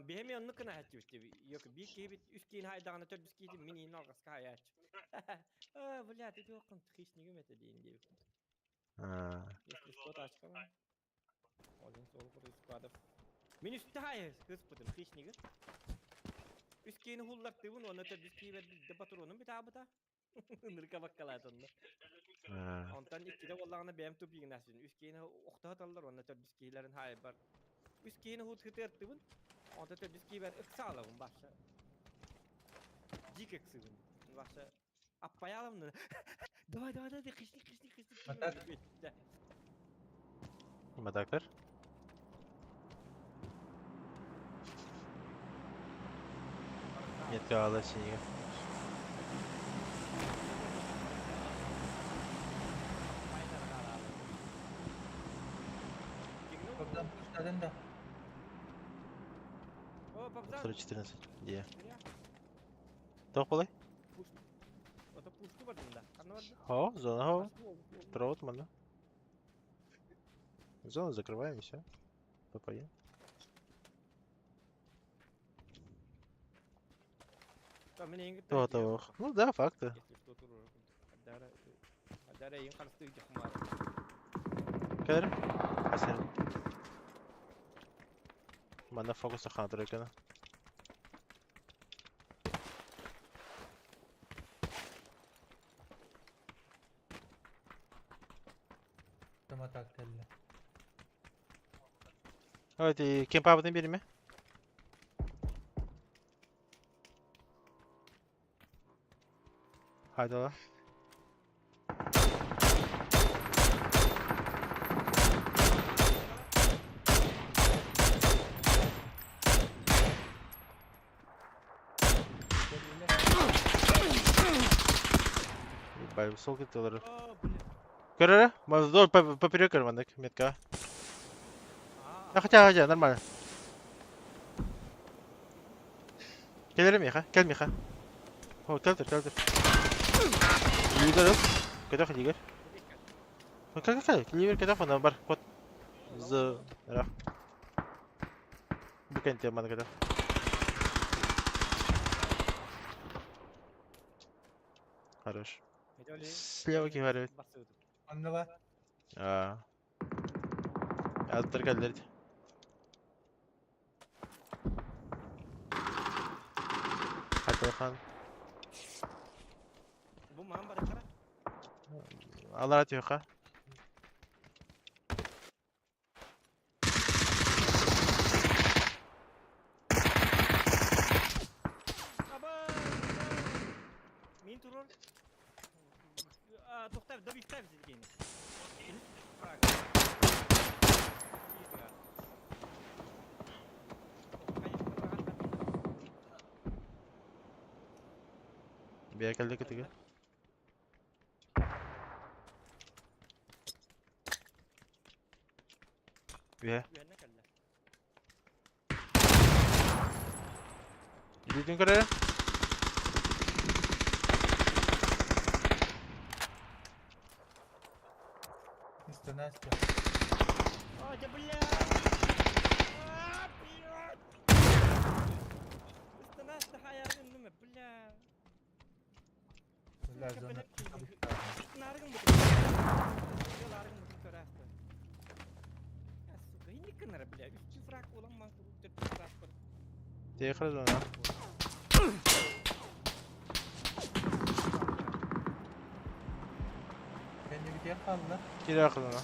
A: Биһэми оннук гына хаттыбыт. Yok bir киһи үс киһини хайдаҕына төрдүс киһи мин иин алҕаска хайааччы. А, блядь, ити оккун хищнигим этэ диин диэбит. Если что, тачка. Один сол курдук складов. Мин үстэ хайы кыспытым хищниги. Үс киһини хуллартыыбын уонна төрдүс киһи бэрдэ патронум битаабыта. Ынырка баккалаатанна. Онтон иккитэ буоллаҕына бэйэм тупигинасин. Үс киһини охтоһоталлар уонна төрдүс киһилэрин хаайбар. Үс киһини хут хытыартыбын. Онтон төрдүс киһибэр ыксаалабын баша. Дик ыксыбын. Баша аппаялабын. Давай, давай, давай, хищник, хищник, хищник.
D: Матак.
B: Матактар? Нет, ала синига.
D: Папзан пуштадын да.
A: О, папзан.
B: 14. Где? Тоқ болай?
A: Ото пушку бардым да. Ханна барды?
B: Хо, зона хо. Троут мана. Зону закрываем и все. Попадем. То, то. Ну да, факты. Кәдір? Асен. Мана фокуса хантыр екен.
D: Томатак кэллэ.
B: Evet, кем пабытын бери ме? Haydi la. Ебать, высокий доллар. Көрөрө? Вдоль поперек рванык, метка. А хотя, хотя, нормально. Кел Миха, кел Миха. О, кел кел Лидер, кедах лидер. Кел кел лидер кедах она бар кот. З ра. Букенте ман кедах. Хорош. Слева киварит.
D: Анна
B: А. Аттар кэллэрит. Хатылхан.
A: Бу маан барыхара.
B: Алара түйха.
A: Аба! Мин турur. Тоқтар, добивтар бізгені.
B: Бия кэллэ кытыга. Бия. Илиитин көрөрө.
D: Мистер Настя.
A: О, да бля! А, блядь! Настя хаярын бля.
D: Бля, зона.
A: Нарыгын бутун. Нарыгын бутун көрәсті. фраг буолан ман куруук төрдүс сааспар.
B: Тиэхэ зона.
D: Кэннибитигэр хаалла.
B: Киирэ зона.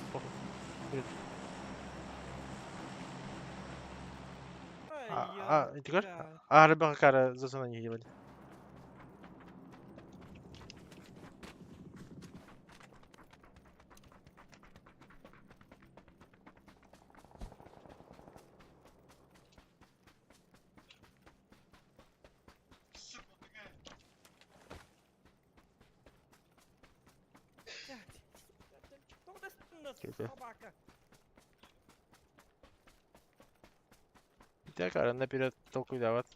B: А, итигэр? А, рыбака кара за зона не делали. Кете.
A: Собака.
B: Ите кара наперед толкуйдават.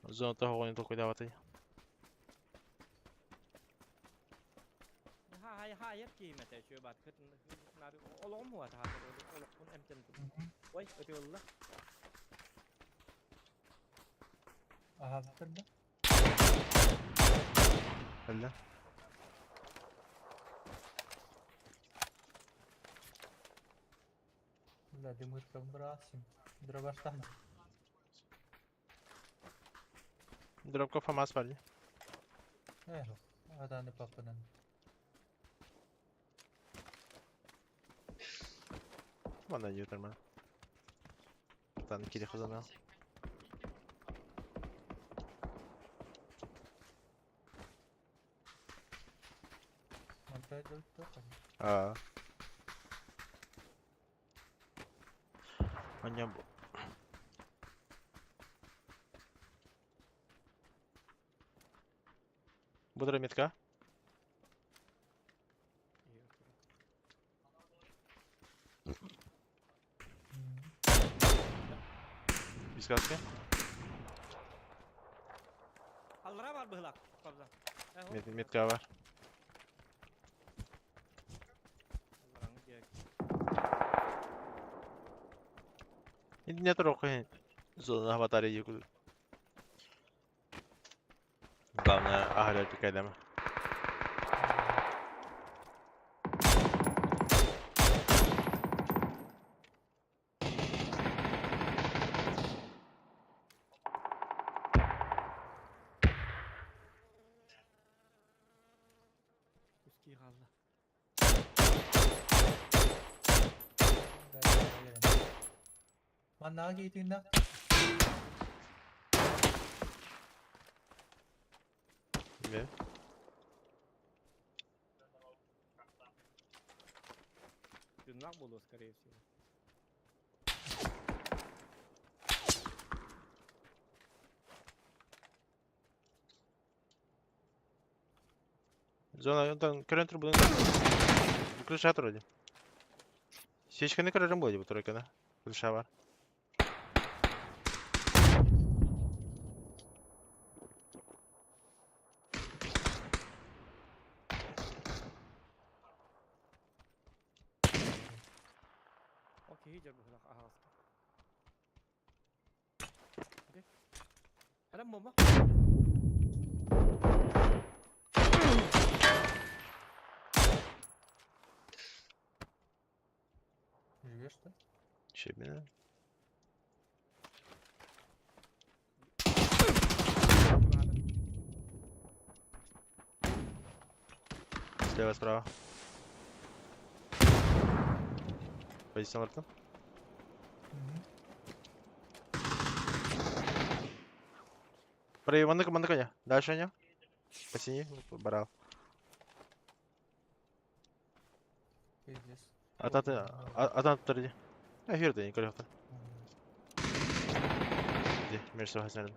B: Зона того не толкуйдават.
A: Хайыр киимэтэ үчүгэй баат олоҕум уһаата олохпун эмтэммитим. Ой, ытыалла.
D: Аһаабыттар да?
B: Өллө.
D: Бля, дымыркам бырасым. Дробаштан.
B: Дробка ФАМАС бар дии.
D: Эх, атаны папынан.
B: Манна дии нормально. Таны кири хазана.
D: Монтаж тоқай.
B: А. Аньям. Будра метка. Бискаски.
A: Аллара бар быһылаах. Пабза.
B: Мет метка бар.
A: Аллараңы диэки.
B: Не трогай. Зона батареи. Главное, агаля пикайдама.
A: Үскии хаалла.
D: Маннаға кейтігінде
B: Не?
A: Тыыннаах буолуо, скорее всего.
B: Зона, там көрөн турбунун. Крыша вроде. Сечканы көрөрүм буолуо бу тройканы. Крыша бар.
A: Окей, дьэр быһылаах аһаҕаска. Окей. Адам буолма.
D: Живешь, да?
B: Щебня. Слева, справа. Позиция Мартин. Правее, маннык, маннык коня. Дальше они. Посини, барал.
D: Пиздец.
B: Атан, атан тұрды. А, хер не көрөктөр. Иди, между хасарын.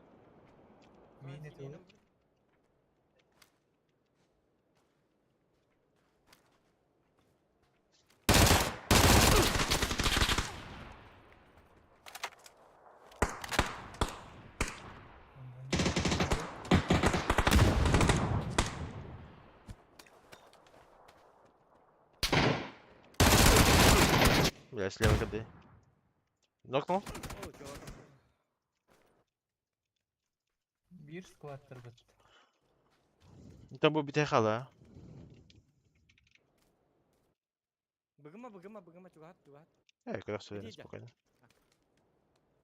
D: Мини тугу.
B: Бля, слева кады. Нокнул?
A: О, чё?
D: Биир скваттер бит.
B: Там бу бите хала.
A: Быгыма, быгыма, быгыма, чугаһат, чугаһат.
B: Көрөхсүлэрин
A: Иди
B: спокойно.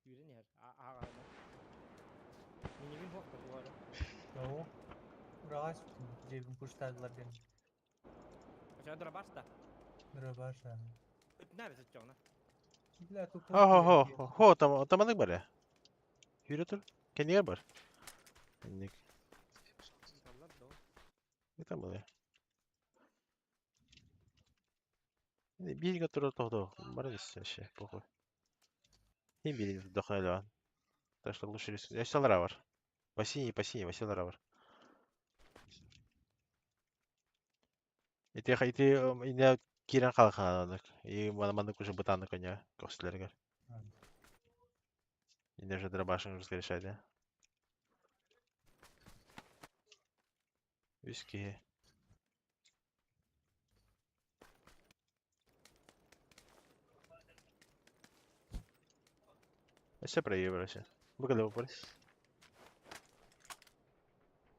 A: Сүүрэн иһэр. Ааҕаҕына. Минигин хуохта туора.
D: Ну, ураҕас дьиэбин куштаадылар диэн.
A: Ача дурабарста.
D: Дурабарса.
A: Үтүнэ бит оччоҕуна.
D: Бля, тупой.
B: Хо хо хо там таманык бар. Yürü tur. Кэннигэр бар. Инник.
A: Саллар да.
B: Это было. Биир турар тоҕдо. Бар вообще похуй. Не бери вдохновлен. Так что лучше риск. Я все бар. По синий, Василий бар. Ити ити ине кирен халхананык. И маннык уже бытаны коня костлергер. Ине же дробашын уже решать, да? Виски. Все проебался. Выгадал упор.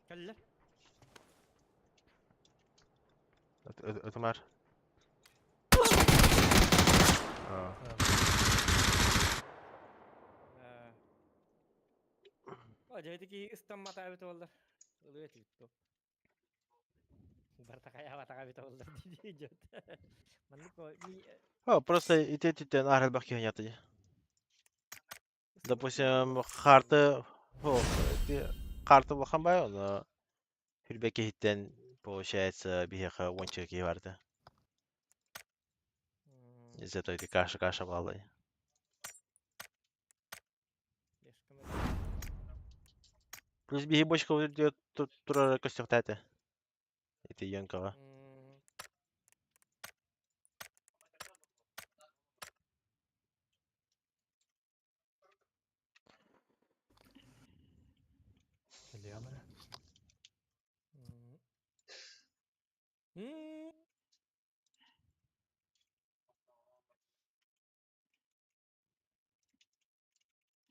A: Кэллэ.
B: Это Мар.
A: О, дьэ ыстаммата эбит буоллар. Ылыа этибит туох. Бартакая батака эбит буоллар дии дьот. Маннык ми
B: О, просто ити түттен арыл бак киһи. Допустим, карты, о, карты булхан бай, оны хүрбе киһиттен, получается, биһиэхэ уонча киһи барды. Из этого ити каша-каша баллай. Плюс биһи бочка турар көстөхтәте. Ити йонкага.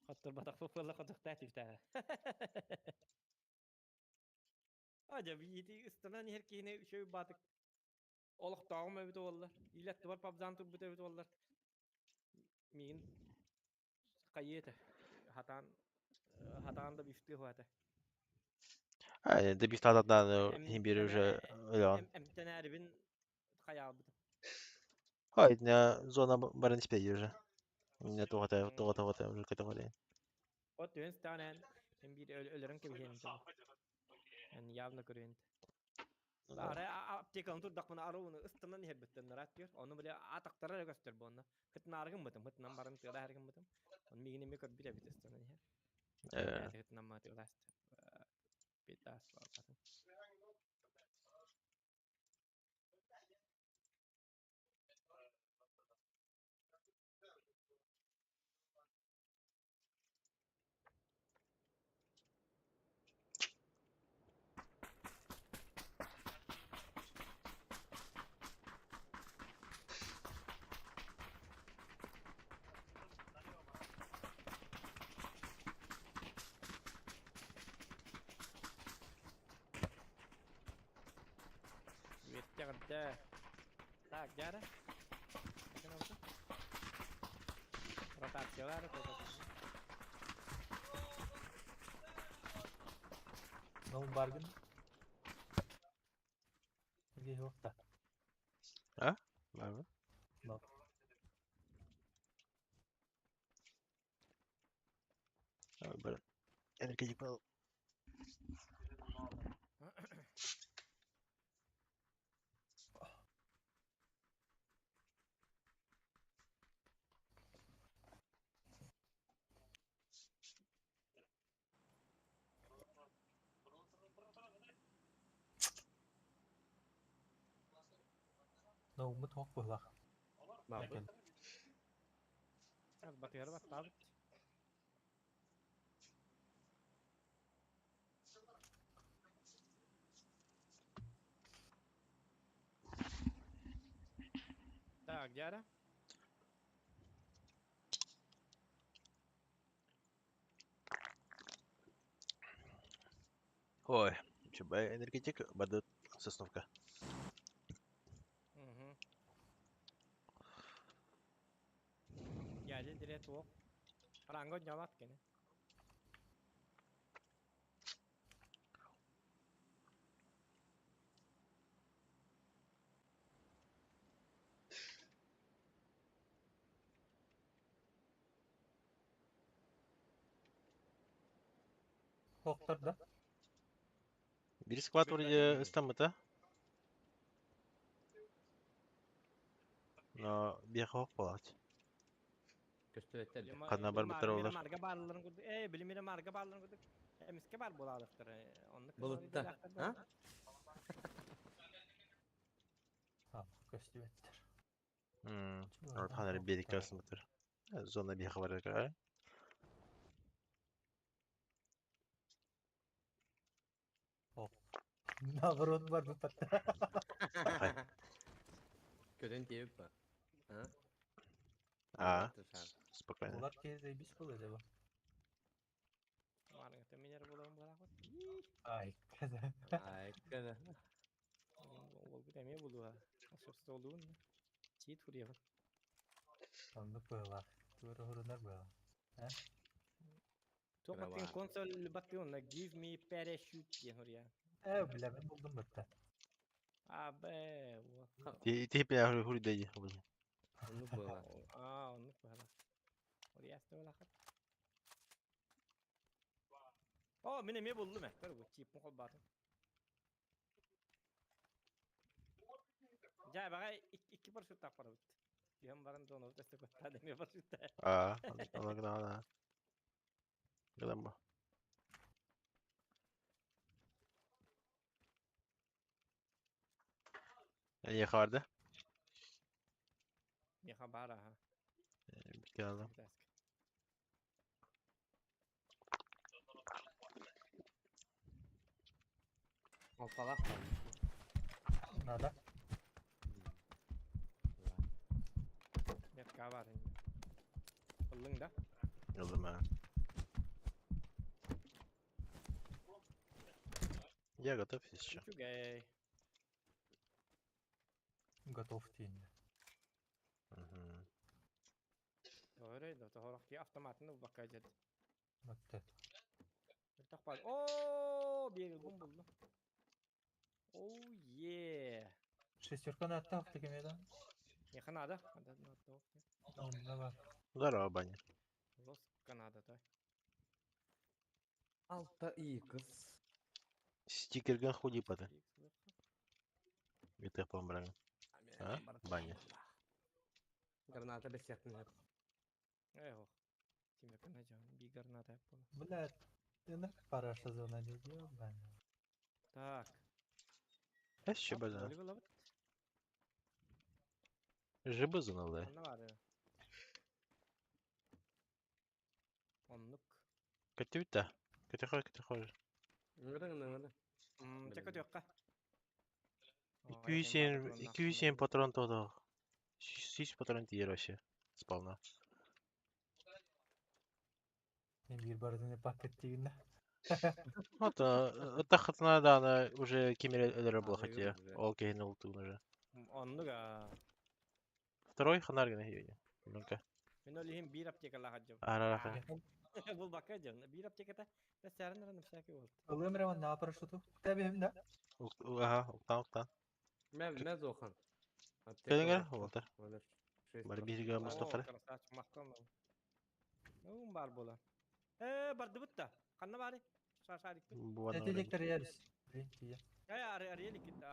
A: Хотtor батах фуфлла хотохтаати битаа. Ажа бити ыстанан иһэр киһини үчүгэй баатык олохтооҕум эбит буоллар. Илэттибар пабзаан турбут эбит буоллар. Миигин хайыы этэ. Хатаан хатаан да бифтыы хуата.
B: А, да бифтадан хим бир уже өлөн.
A: Эмтенээрибин хайаалбытым.
B: Ой, зона барын испеди уже. Меня тугата тугата тугата уже категория.
A: От түөн станан хим бир өлөрөн кебиһиэн. Эн явно көрүөн. Ара аптеканы турдакпына аруны ыстанан иһэр бүттен нарат диyor. Оны биле атактара көстөр бонна. Хытнарыгын бытым, хытнан барын тыла хәргин бытым. Он мигин эме көрбүт эбит ыстанан иһэр. Хытнан ма тыла Битас батын. Вертягда. Так, дяра. Ротациялар.
D: Ну, баргын. Где его-то?
B: А? Барбы?
D: Да.
B: Бар. Энергетик был.
D: Ну, мы туох буоллах.
C: Бабы.
A: Батыгар баттаабыт. Так, дяра.
B: Ой, чебай энергетик, бады сосновка.
A: Угу. Dire туох. Ранго ньамат кини.
D: Хоқтар да.
B: Bir squad вроде ыстаммыта. Но биэхэ буолааччы.
C: Көстүбэттэр да.
B: Ханна барбыттар олар.
A: Марга баалларын курдук. Э, билимире марга баалларын курдук. Эмиске бар буолаалыктар. Оннук.
C: Булутта. А?
D: А, көстүбэттэр.
B: Ор ханары биэриккэ ыстаммыттар. Зона биэхэ барарга.
D: Наоборот бар бу патта.
C: Көтөн тиэбит ба. А?
B: А, спокойно.
D: Булар кези заебись было деба.
A: Марга минер буолан буолаахпыт.
D: Ай, каза.
C: Ай, кана.
A: Ол бу эме булуа. Собственно, олуун. Чит хуриябын.
D: Оннук была. Тура хурунар была.
A: Туох баттыгын консоль баттыгын give me parachute диэн хурия.
D: Э, бля, мен булдум бытта.
A: А, б, вот.
B: Ти бля хури дэйди.
C: Оннук буола.
A: А, оннук буола. Хуриясты буолахат. О, мин эме буллум э. Көр бу чиппин холбаатым. Жа, бага икки парашют таппарабыт. Түһэн баран донобут өстө көттаа эме парашютта.
B: А, ана гына ана. Гынан бу. Эйиэхэ барды.
A: Меха баар аха.
B: Биткен алым.
C: Алталаах.
D: Надо.
A: Метка бар. Ыллың да?
B: Ыллым а. Я готов еще.
A: Үчүгэй.
D: Готов тиинде.
B: Мгм.
A: Тоҕорой да, тоҕорох ки автоматын убакка дьэт.
D: Бытта.
A: Тахпал. О, биэрил бум булду. Оу, е.
D: Шестерка на аттах текемеда.
A: Меха надо. Надо, надо.
D: Онна бар.
B: Здорово, Баня.
A: Лос Канада, той.
C: Алта икс.
B: Стикерген худи паты. Битых помбран. А? Баня.
C: Граната бесятная.
A: Эх, Тимек найдем. Би граната була.
D: Бля, ты параша зона не ёбаная.
A: Так.
B: Эс база. Жибы зоналы.
A: Онна бар. Оннук.
B: Көтүбүт Көтөхөр, көтөхөр.
C: Ыңыры, ыңыры.
A: Чека түйөккө.
B: 207, 207 патрон тодо. 6 патрон тиер вообще. Сполна.
D: Мен бир бардыны пакет тигинде.
B: Вот, тахатна да, она уже кемере өлөрө була
C: А,
B: хотя.
C: уже.
B: Ол кehин ултуун уже.
A: Оннук а.
B: Второй ханар гына хийе. Ну-ка.
A: Мен олихин бир аптекала хаджым.
B: Ара
A: Бул бакка жам. Бир аптеката бес сәрін всякий болду.
D: Ылым ремон на парашюту. Табим да.
B: Ага, уктан, уктан.
C: Мә, мә зохан.
B: Келиңер, болтар.
C: Олар.
B: Бар бирге Мустафа.
A: Красавчик, мактанам. Ну, бар була. Э, барды бутта. Канна бары? Шашарик.
B: Буан.
D: Детектор ярис. Блин, тие.
A: Я ари ари кит.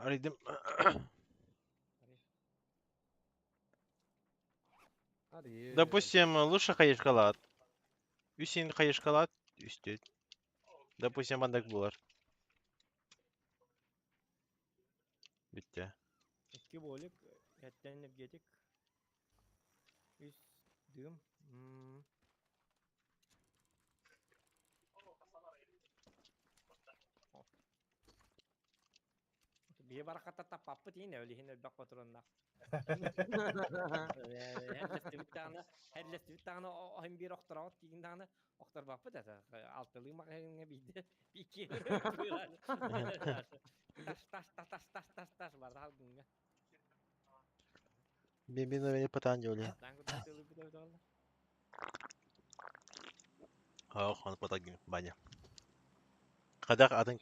B: Аридим. Допустим, лучше хайышкалат. Үсин хайышкалат, үстет. Допустим, бандак булар. Битте.
A: Икки болик, эттен энергетик. Үс дым. Бие бараката таппаппыт иин өлүһүн өлбөх патроннах. Хәрлестибит тагына оһын бир охтораот тигин тагына охторбаппыт это алтылыы мағыңа биде бики. Таш таш таш таш таш таш таш бар алдыңга.
B: Бен бен патан жоле.
A: Таңгы тылы бите.
B: Ох, он потагин, баня. Хадах атын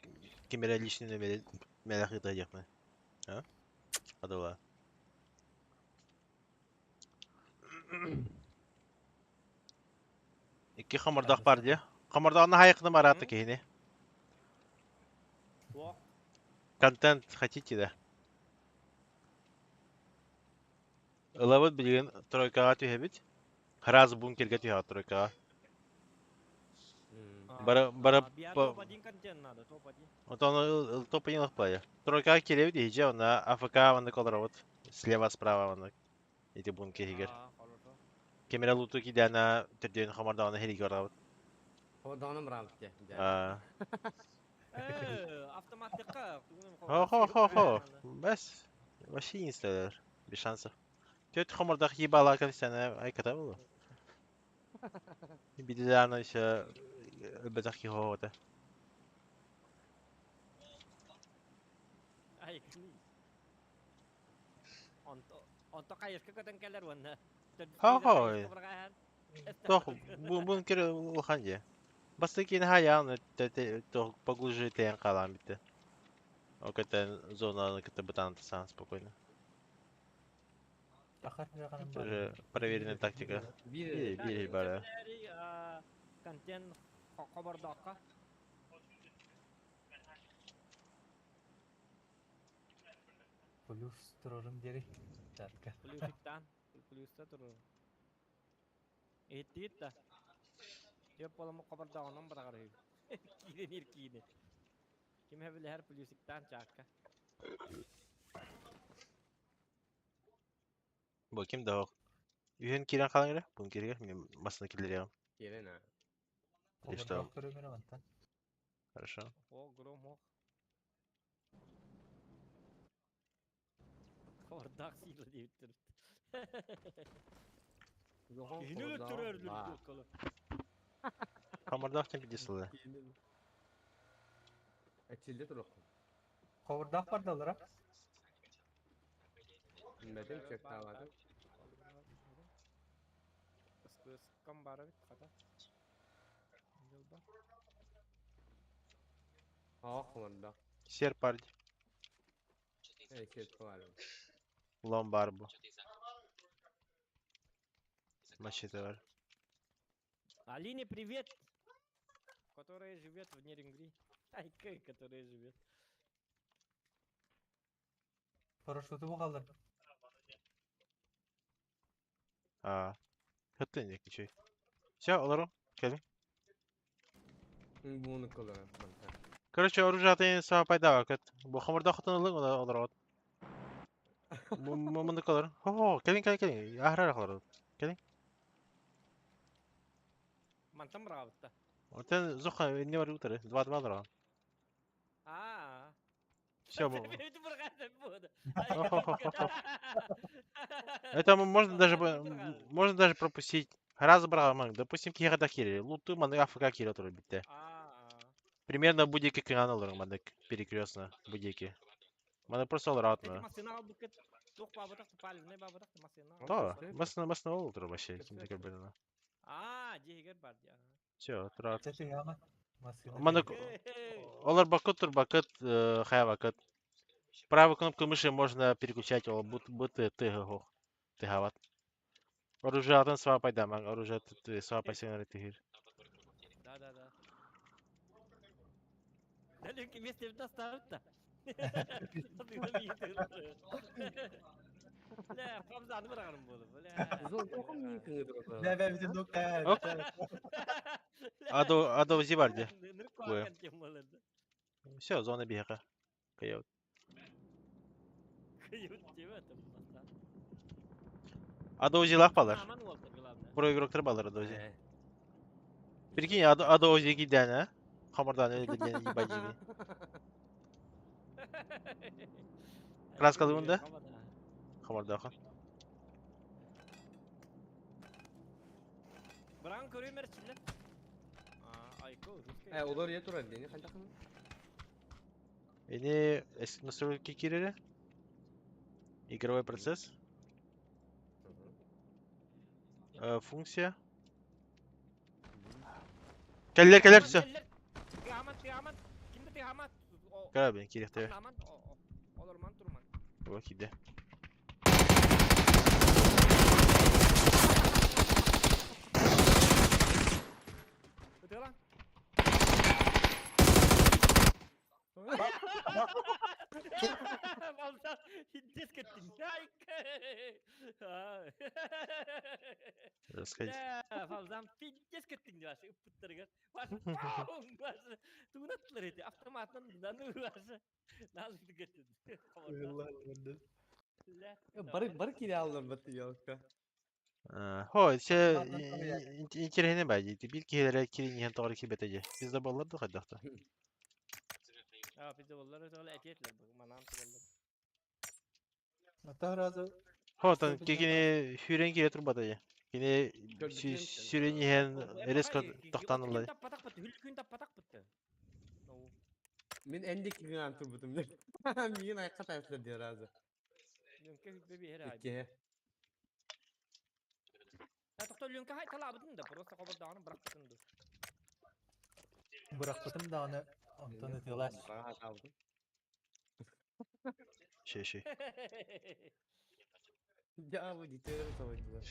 B: ким эрэ личный номерин мэлэх ыытыахпын. А? Адыла. Икки хамырдах бар дии. Хамырдаҕына хайыкным араата киһини.
A: Туох?
B: Контент хотите, да? Ылабыт билигин тройкаҕа түһэбит. Раз бункерга түһэҕит тройкаҕа. Бары бары
A: А, топ-1 контент надо, топ-1.
B: Отон топ-1 ылыппайа. Тройкаҕа киирэбит иһдьэ, онно АФК маннык олоробут. Слева, справа маннык. Ити бункер иһигэр.
A: А, хорошо.
B: Кемере луту кидэна төрдүөн хамардаҕына хиригэ барабыт.
C: Хомордоҕунан быраабыт дьэ.
B: Аа.
A: Автоматтыкка.
B: Хо-хо-хо-хо. Бэс. Вообще не стреляешь. Без шансов. Тетя хамардах ебала консяна айката было. Бидана еще бетах хиота.
A: Ай, Онто кайышка көтөн кэлэр уонна.
B: Хо-хо. Тох бункер улахан дии. Бастакы хаян тох поглубже тен калан битте. Окатен зона кыта бытан сан спокойно.
D: Ахар ханым бар.
B: Тоже проверенная тактика.
C: Биир
B: Биир бара.
A: Контент хобордоққа.
D: Плюс турорум диэри. Чатка.
A: Плюсиктан. Плюста турur. Эттиит да. Теп боламы хобордоғынан барағар. Киинер киине. Ким хэбилэхэр плюсиктан чаакка.
B: Бу ким да Үйін кирен қалың эрэ? Бункерге мен басына киллериэм.
C: Киирэн аа.
B: Или что?
D: Хобордоох көрөмөр мантан.
B: Хорошо.
A: О, гром ох. Хобордоох сиила диэбиттэр.
C: Йохон
A: Киһини өлөттөрөр.
B: Хамардах тем пидесылы.
C: Эчилде турукку.
D: Хобордоох бар да олара.
C: Билбэтим чектаабатым.
A: Кам бара бит хата. Жолба.
C: Аа хомордоох.
B: Сер парди.
C: Эй сет баар.
B: Ломбарбу. Мачете бар.
A: Алине привет! Которая живет в Нерингри. Ай, которая живет.
D: Парашюту бу қалдар.
B: А. Хаттын ничего. Все, олору. Келин.
C: Буну кылара мантан.
B: Короче, оружие атын саа пайда кат. Бу хамардах хатын ылың она олорот. Муну колор. Хо, келин келин келин. Ахрар холор.
A: Мантан бравта.
B: Отен зоха не бар утары. 2-2 лара.
A: А.
B: Все. Это можно даже пропустить. Раз брал, допустим, кихада кири. Луту маны АФК кири туру битте. Примерно будеки каналар маны перекрестно будеки. Маны просто олоратна. То, масна масна ол туру вообще. Ким такой блин.
A: А, дегер бар.
B: Все, турат.
D: Чаты яма. Масына.
B: Маны олар бакыт тур бакыт хая бакыт. Правой кнопкой мыши можно переключать ол бут бут т г т гават. Оружие атын сва пайда, оружие т сва пайсен тигир.
A: Да, да, да. Далеки вместе доставят-то. Бля, Хамзаны бырағарым болды, бля.
C: Зон мин кыңы
D: Бә бә бүтүн дукка.
B: Оп. Адо адо зибарди. Все, зона бега. Кайот. Адо узилах балар. Про игроктар балар адо узи. Прикинь, адо адо узи киден, а? Хамардан өлгүден ебать жиги. Краскалы да? Хамардаха.
A: Бран көрөмөр чилле. А, айко, русский.
C: Э, олор е турар дени хантакын.
B: Эни настройки кирири. Игровой процесс. Функция. Кэллэр кэлэр все.
A: Тыаман, тыаман. Кимде тыаман?
B: Кара ben кириэхтэрэ.
A: Аман, олорман турман.
B: Оба киирдэ.
A: Ытыалан.
B: Рассказать.
A: Фавзан пиздец кеттиң дип ыппыттарыгар. Тугунаттылар эти автоматынан
C: Бары бары кире алдым бит ялка.
B: Хо, се интересный бай дии. Биир киһилэрэ киирин иһэн тоҕо киирбэтэ дии. Пизда буоллар да хайдахта.
A: А, пизда буоллар, этиэтлер манан тураллар.
D: Ата разы
B: Хо, тан кини сүүрэн киирэ турбата дии. Кини сүүрэн иһэн резко тохтоон ылла.
A: Таппатах бытты, күн таппатах бытты.
C: Мин энди кигин турбутум. Мин айка тайфлар диye разы.
A: Лүнкэ хүббе биһэр ай.
C: Икки.
A: Тоқтол лүнкэ хай талабытын да, просто хобордоҕун бырахпытын ду.
D: Бырахпытым даҕаны онтон ытыалааш.
B: Шей шей.
C: Я bu gitarı savaştılar.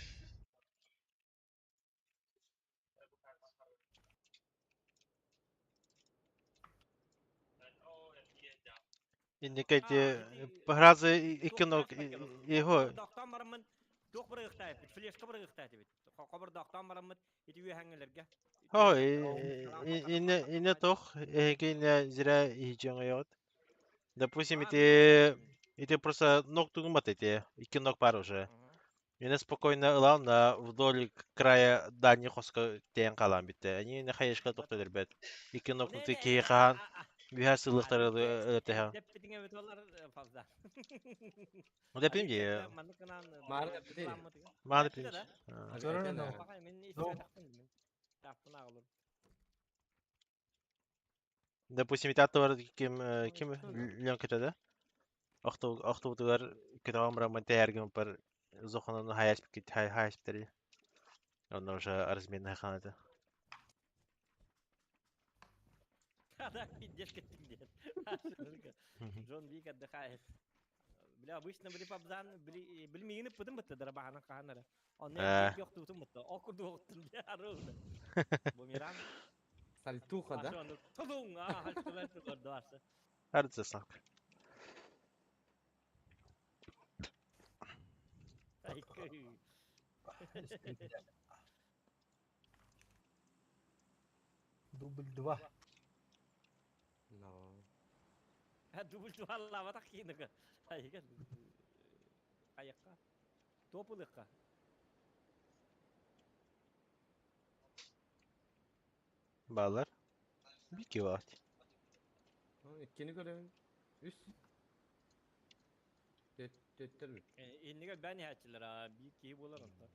B: Инникайте разы икки ног его
A: Доқтан бараммын, туох бырыгыхтай бит, флешка бырыгыхтай бит. Хобордоохтон бараммыт ити үөһэҥҥэлэргэ.
B: Хо, инне инне тох, эһиги инне зря иһдьэҥ Допустим, ити ити просто ног тугумат эти, икки ног пар уже. Инне спокойно ылан на вдоль края дальний хоско тиэн хаалан бүттэ. Они не хаешка тохтолор бэт. Икки ног киһи хаан бүһэ сылыктары өлөтөһө.
A: Деппитиңе бит фазда.
B: Деппим дии. Мааны пим. Допустим, ити аттыбар ким ким Ленка да? Охтубутугар көтөҕөн бараммын тэйэргин бар зохонон хаяс бикит хаяс битери. Онно уже разменный ханата.
A: Джон Вик отдыхает. Бля, обычно били пабзан, били били мигини пытым бытты дарабаханан каханара. Онно ёктутум бытты. Окурду октун бля арылды. Бумеранг.
C: Сальтуха, да?
A: Тудун, а, хальтулар.
B: Ардысак.
D: Дубль два.
C: No.
A: Дубль два лава кинуга. Аяққа. Топылыққа.
B: Балар. Бики ваат.
C: Иккини көрөбүн. Үс. Төттөр бит.
A: Инниге бән хәчилер, а би ки болар онда.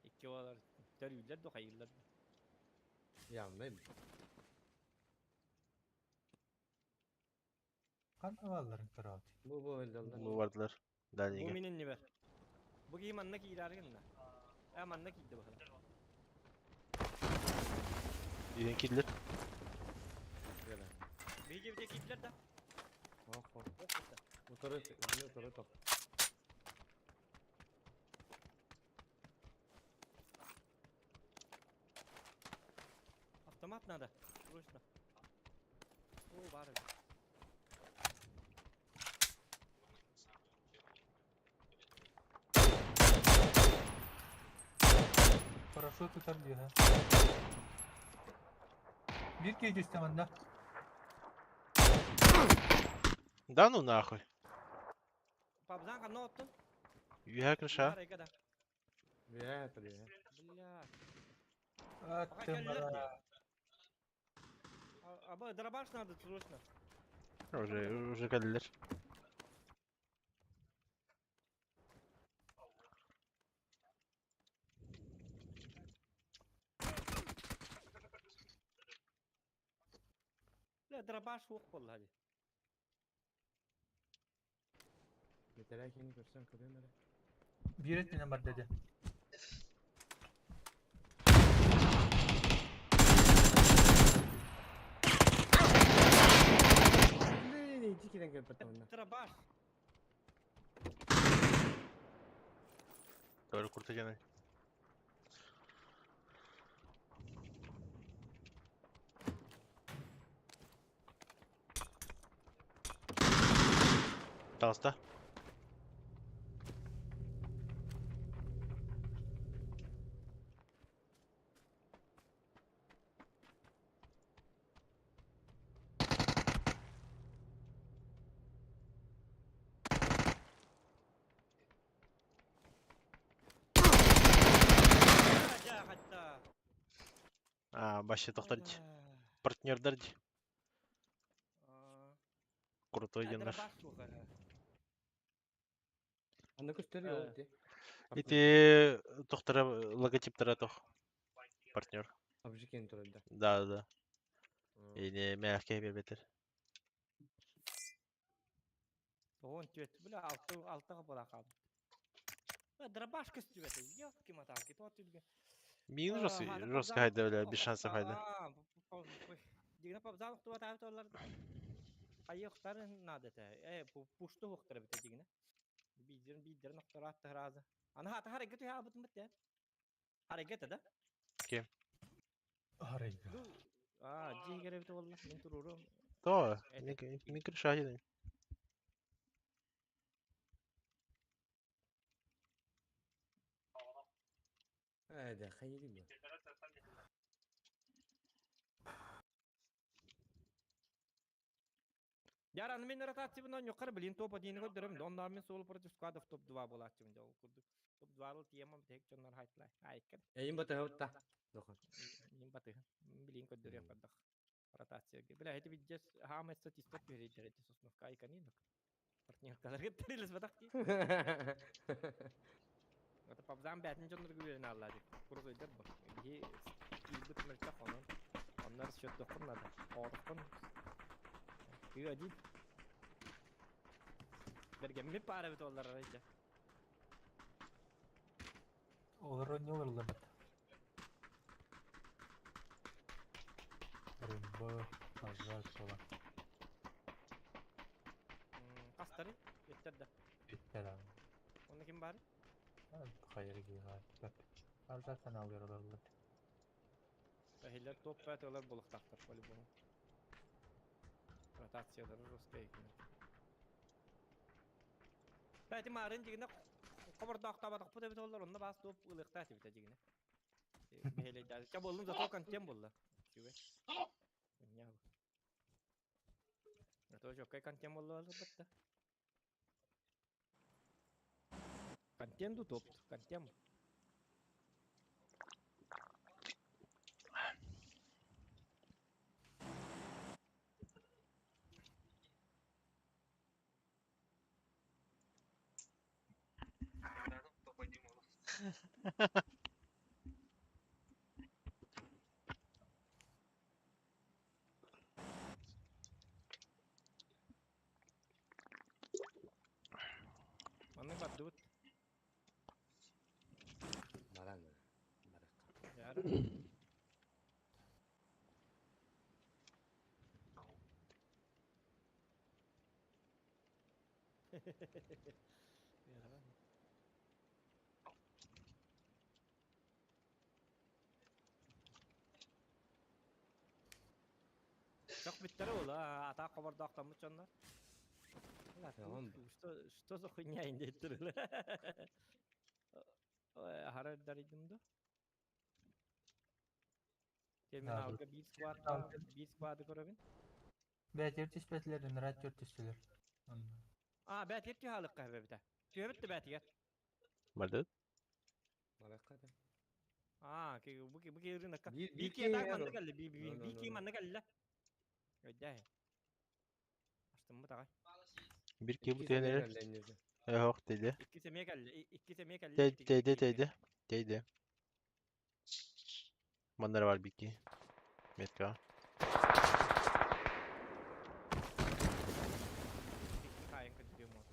A: Икки болар. Төрүллер до хайырлар.
C: Явнай.
D: Канна балларын көрөт.
C: Бу бу элдалдар.
B: Бу бардылар.
A: Бу
B: Дальнийге.
A: минин небер. Бу ки манна киираргын да. А манна кийди бахала.
B: Үйен кидлер.
A: Бейге бите кийдилер да.
C: Ох, ох. Утары, утары топ.
A: Автомат надо. Срочно. О, бар.
D: Парашют тутар дии. Бир киһи түстэ манна.
B: Да ну нахуй.
A: Пабзан канна оттун.
B: Үйә крыша.
A: Да.
C: Бля, бля.
A: Бля.
D: Аттым
A: Аба дробаш надо срочно.
B: Уже уже кэллилэр.
A: Бля, дробаш суох болла ди.
C: Метеләкини көрсөм көрөм эрэ.
D: Биир өттүнэн бар деди.
C: кирен кэлбэт онно.
A: Дробаш.
B: Тоже куртагены. Таҕыста. А, вообще тохтор дии. Партнердар дии. Крутой геннар.
C: Аны көстөр ол дии.
B: Ити тохтора логотиптара тох. Партнер.
C: Обжикен турар да.
B: Да, да. Или мягкий бетер.
A: Тоҕон түөт, бля, алты алтыга була хаалбыт. Дробаш көстүбэтэ, ёлки-моталки, тоҕо түлгэ.
B: Мин жестко жестко хайда, бля, без шансов хайда.
A: Дигнэ пабзан охтубатаабыт олар. Хайыахтарын наада этэ. Э, пушту охтор эбитэ дигнэ. Биирдэрин биирдэрин охтораат таһараза. Аны хата харайга түһэ албытым бит Харайга этэ да?
B: Ким?
D: Харайга.
A: А, дьиэ эбит буолла. Мин туруорум.
B: То, мин крышаһын.
C: Ээ, да, хайыгын бу.
A: Яр, аны мин ротациябын ойньуоххар билин топ один көрдөрөм. Онноор мин суол против сквадов топ-2 буолааччыбын дьэ ол курдук. Топ-2 ыл тиэмам тэһик дьоннор хайтылай. Айкын.
C: Эйин батыһабыт та. Дохон.
A: Мин батыһын. Билин көрдөрүөх бардах. Ротацияга. Бля, эти видишь, хаамай статистик түһэрейдер эти сосновка айканинок. Партнеркаларга тэрилес батах дии. Это пабзан бәтин дьоннорго үөрэн аалла дии. Курсуйдар бу. Биһи киирбит мөлтөх онон. Оннор счеттоххун надо. Оотоххун. Ты один. Бергеммит пара бит оллар арайда.
D: Олар ойнолор бит. Рымбы, азар сола.
A: Хастары, өттөр да.
D: Бүттер аны.
A: Онно ким баар?
D: Хайыр гига. Арзаттан алыр олар.
A: Бэһиллэр топ пять олар булуктактар по-любому. Ротациялары русская экин. Бәти марын дигине хобордоохтообатохпут эбит оллар, онно баас топ ылыахтаах эбитэ дигине. Бэһэлэйдээ. Ча боллун зато контент булла. Чүбэ. Ньяу. Это жоккай контент болла албатта. Контент топ, контент. Маннык бардыбыт.
C: Баран. Баракка.
A: Яра. Яра. Çok bitter oldu ha. Ата хобордоохтоммут дьоннор.
C: Tamam.
A: Что, что за хуйня индеттир? Хара даридым да? Терминалга биир склад биир склады көрөбүн.
D: Бәтер түспәтилер, нырат төр түстүлөр.
A: А, бәтер түһалыкка хэбэбитэ. Түһэбит бәтигер.
B: Барды?
C: Баракка да.
A: А, ки бу бу ки рынокка.
C: Биир
A: Би
C: биир
A: ки так
C: киһи
A: манна кэллэ, би би
C: No, no,
A: би
C: no,
A: ки
C: no.
A: манна кэллэ. Өйдөө. Аштыммыт аҕай.
B: Бир ки бу
C: Икки сэмэ
B: тенер.
C: кэллэ инники.
B: Эх, тейде.
A: Икки сэмиэ кэллэ, икки сэмиэ кэллэ.
B: Тейде, тейде. Тейде. Маннара бар бики. Метка.
A: Икки хайын көтүрүөм ол.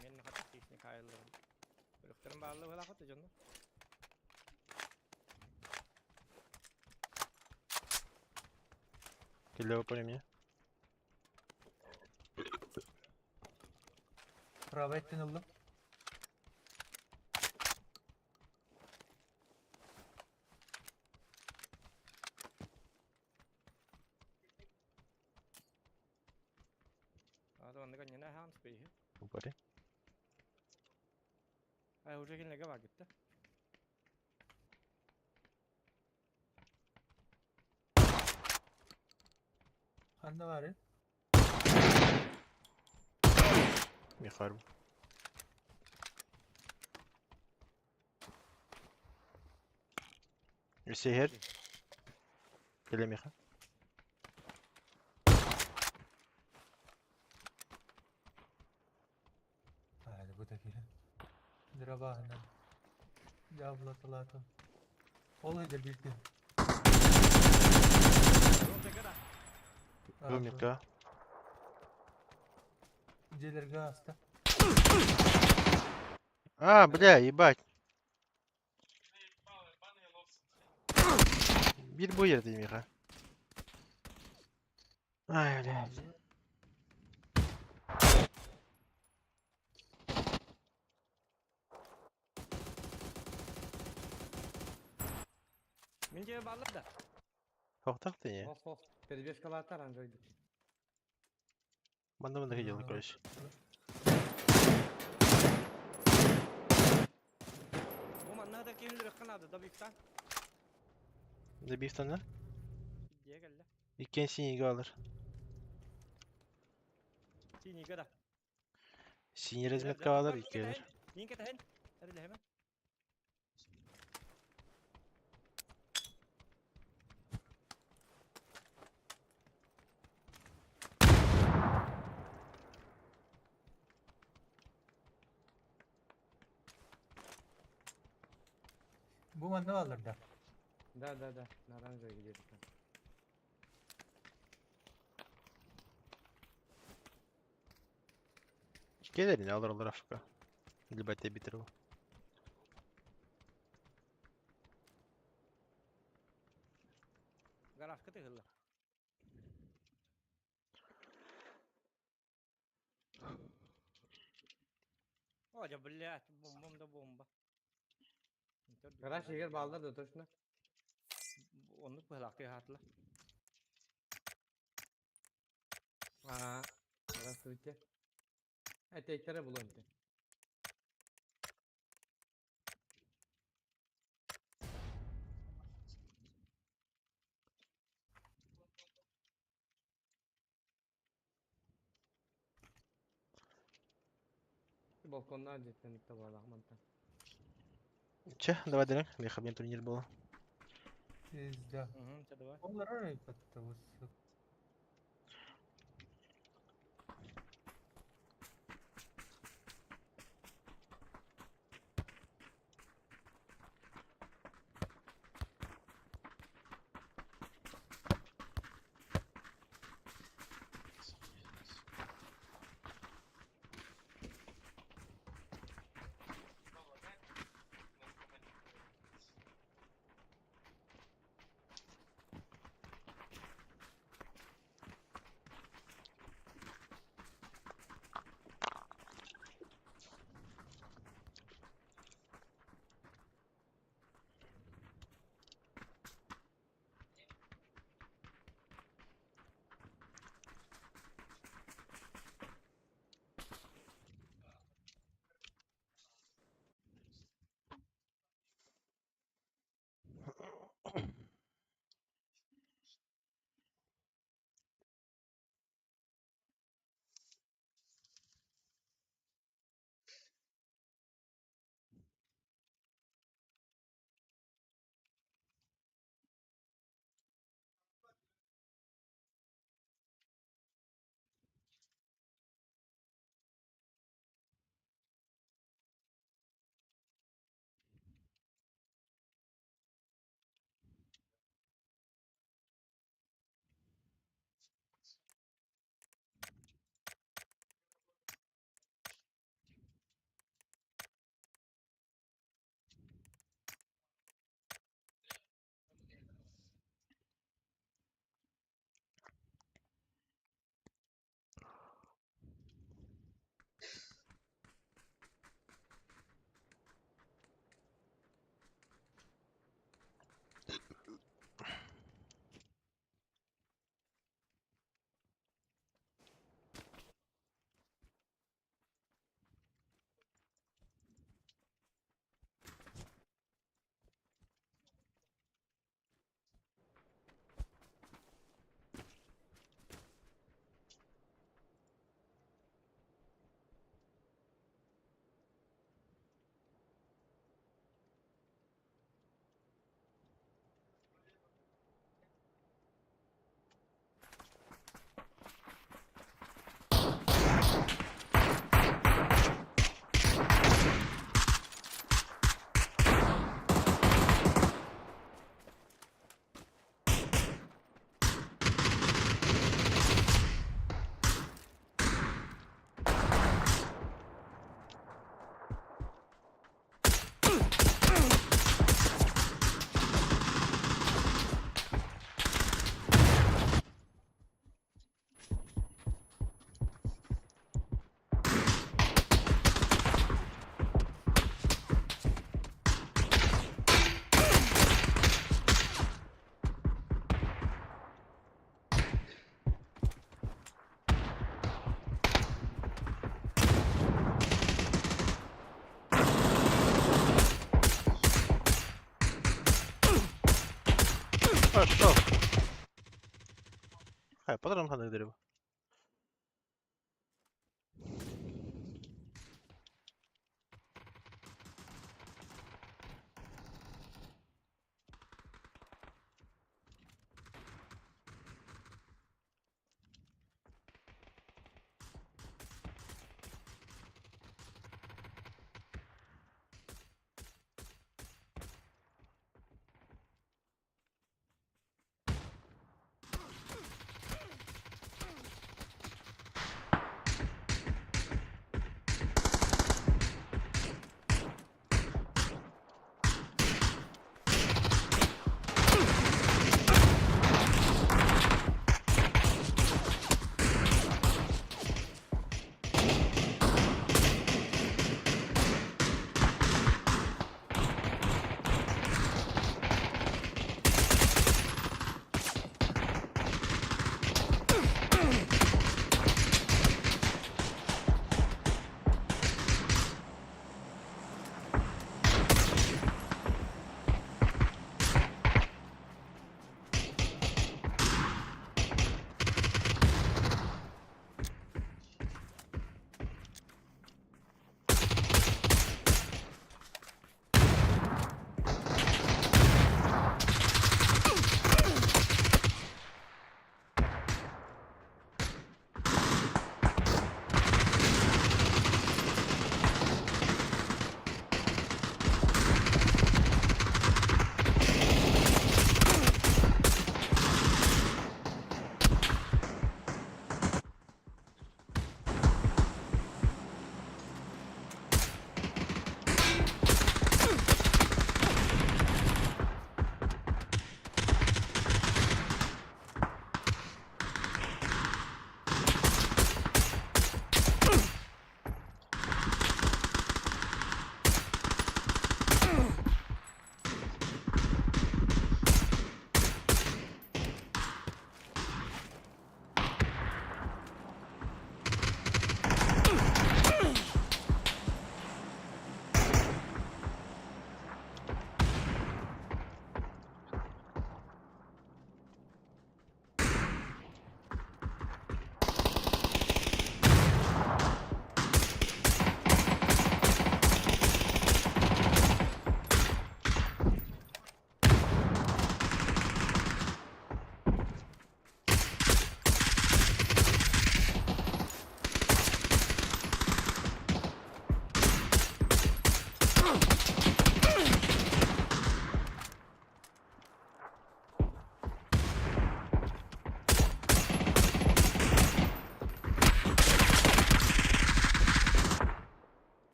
A: Мен хат. Кайларым. Өлүктэрин баалла быһалаах да дьонно.
B: Киллэбэ по мне.
D: Право эттин ыллым.
A: Ата маннык анньына аһаан спейһи.
B: Упари.
A: Ай уже кинилэргэ бар гитта.
D: Ханна бары?
B: Михарб. Сehir. Кэлэ Миха.
D: Hadi bu da gelin. Драбаһынан. Дьаабылаталаатым. Ол иһигэр биир киһи.
B: Бумика.
D: Дьиэлэргэ ааста.
B: А, бля, ебать. Биир бу жерде Миха. Ай, блядь.
A: Мин дьиэ бааллар да.
B: Хохтах ты не?
C: Ох, ох, перебежкалаатар анжойдук.
B: Манна манна дело, короче.
A: Бу манна да киһи өлөрүөххэ наада да бифтан.
B: Добив на?
A: Дьиэ кэллэ.
B: Иккен синий алыр.
A: Синигэ да.
B: Синий разметка алыр, икки алыр.
A: Мин кэтэһин. Эрилэһэмэ.
D: Бу манна бааллар да.
C: Да, да, да, на оранжевый где-то там.
B: Келерин алыр алыр Африка. Либо тебе битер.
A: Гаражка тыгылла. О, дьэ, блядь, бомбам да бомба.
C: Гараж егер балдар да точно.
A: Оннук быһалаах хаатла. Аа,
C: Здравствуйте. Этейтере булуонте. Балконна дьиттен табалаах мантан.
B: Че, давай дырын. Миха, мне турнир было.
D: Пизда.
A: Угу, чэ давай.
D: Ол арай патта
B: Пошел. Хай, патрон ханнык дерево.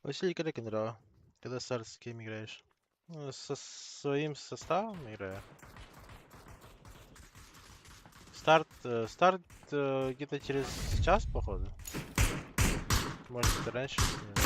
B: Василий Корякин, когда старт с кем играешь? Ну, со своим составом играю. Старт где-то через час, походу. Может, это раньше? Не знаю.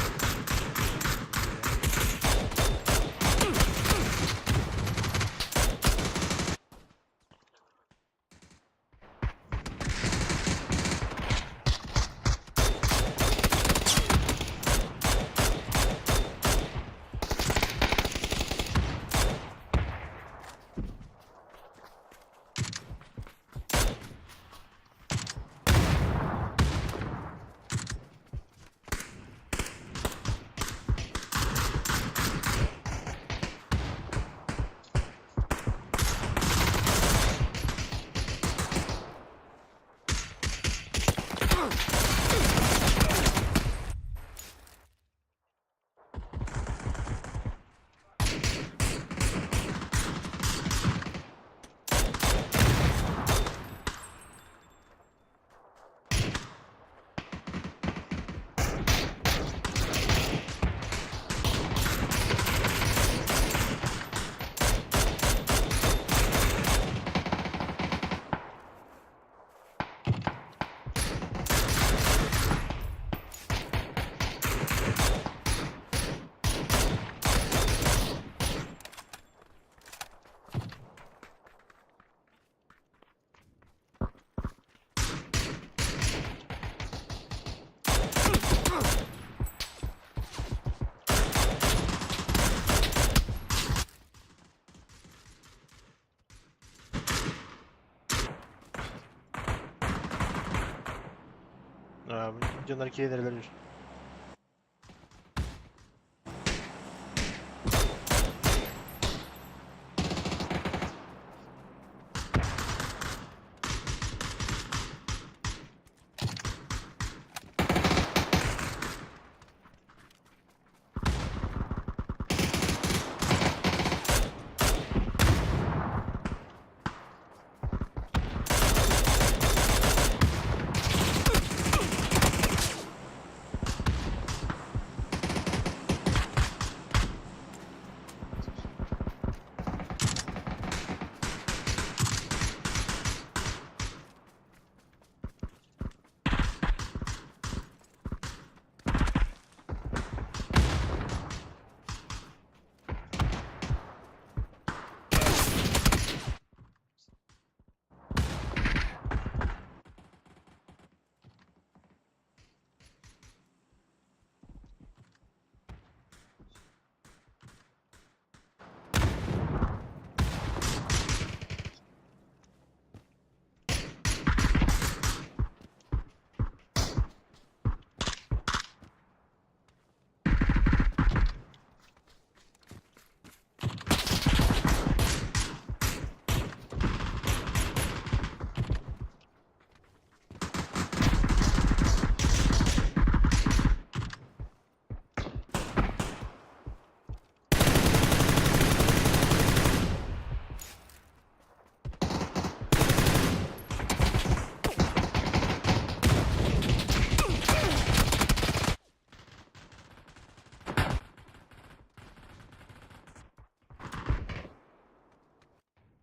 B: Дьоннор киирэллэр.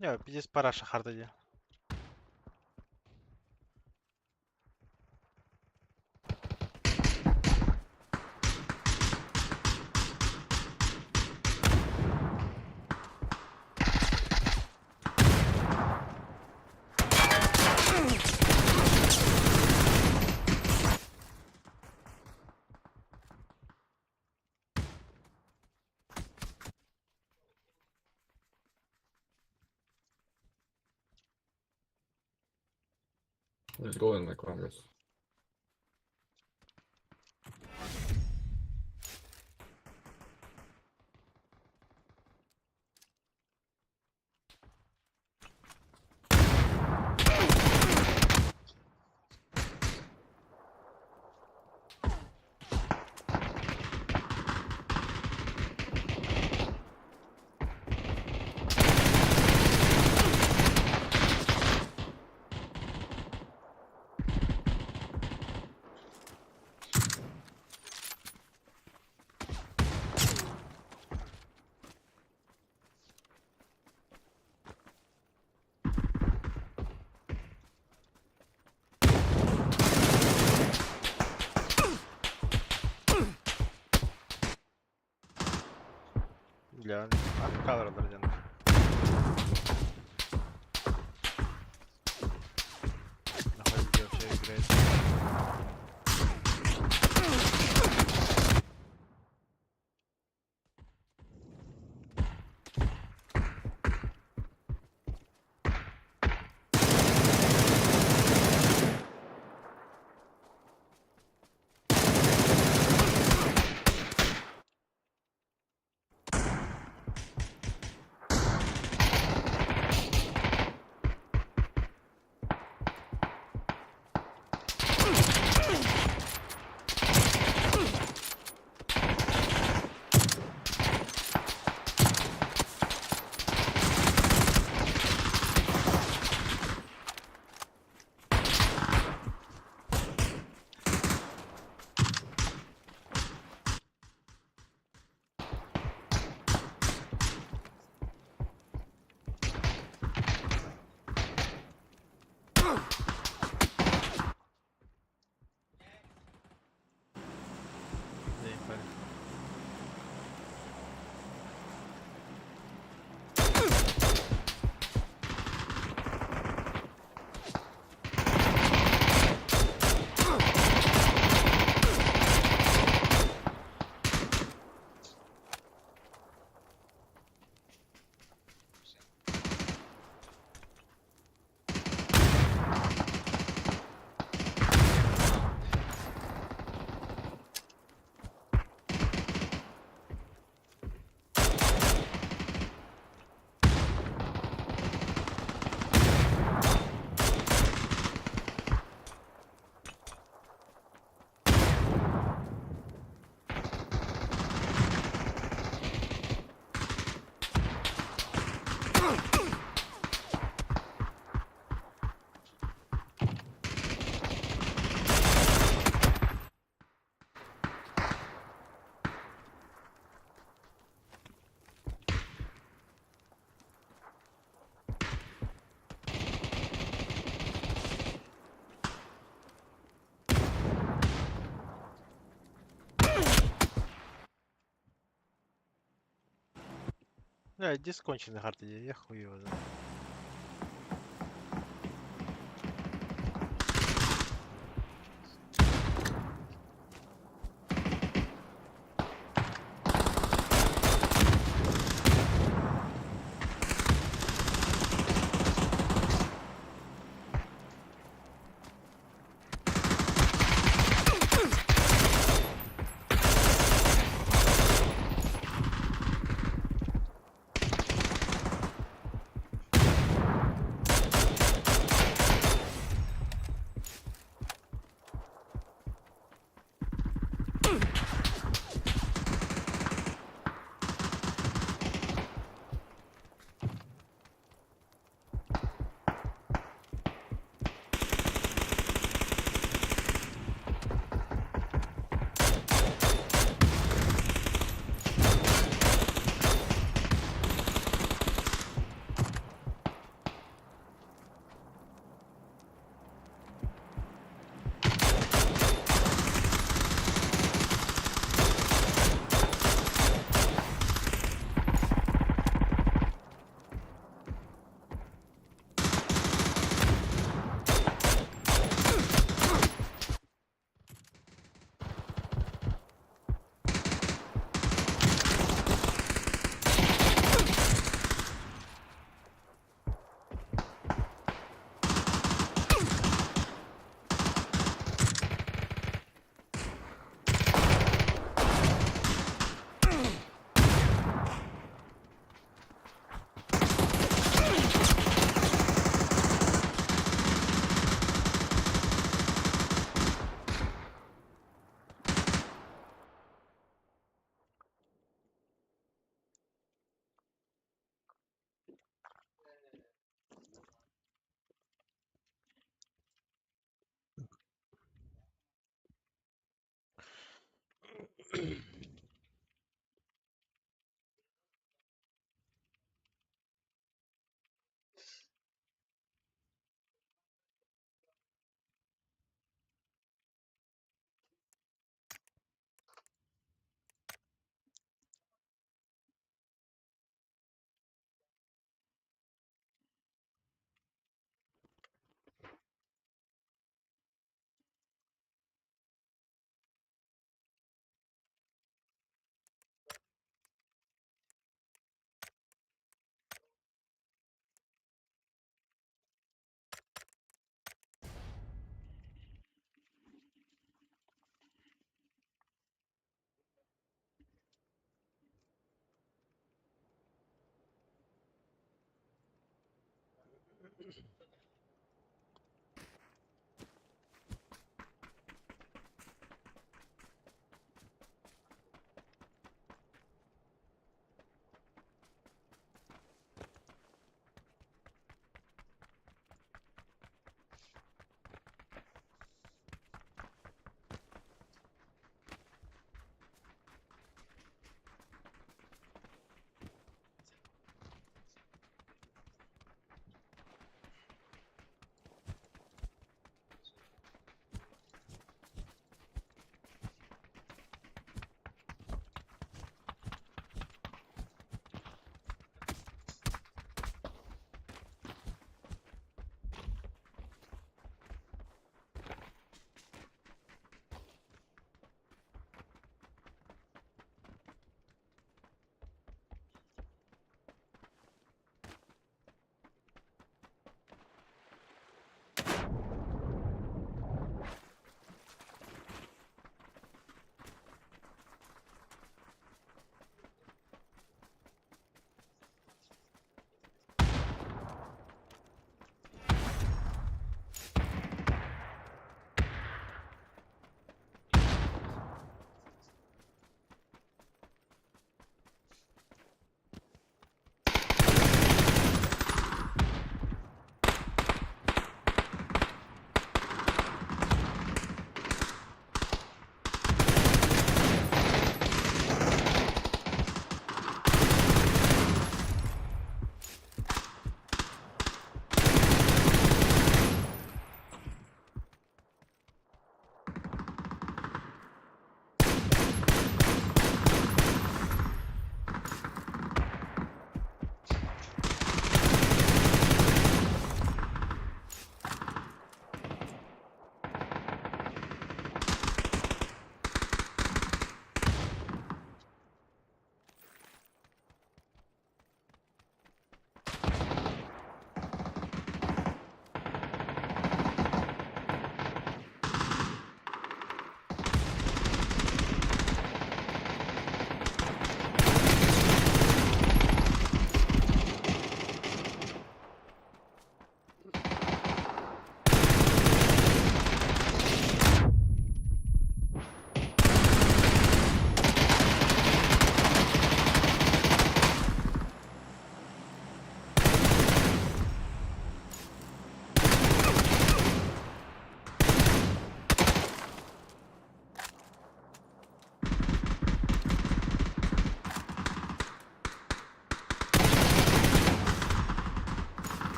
B: Не, пиздец параша харда дии.
F: There's gold in my corners.
B: Бля, АФК диэн. Нахуй где вообще играет? Бля, диск конченый харты, я хуй его знает.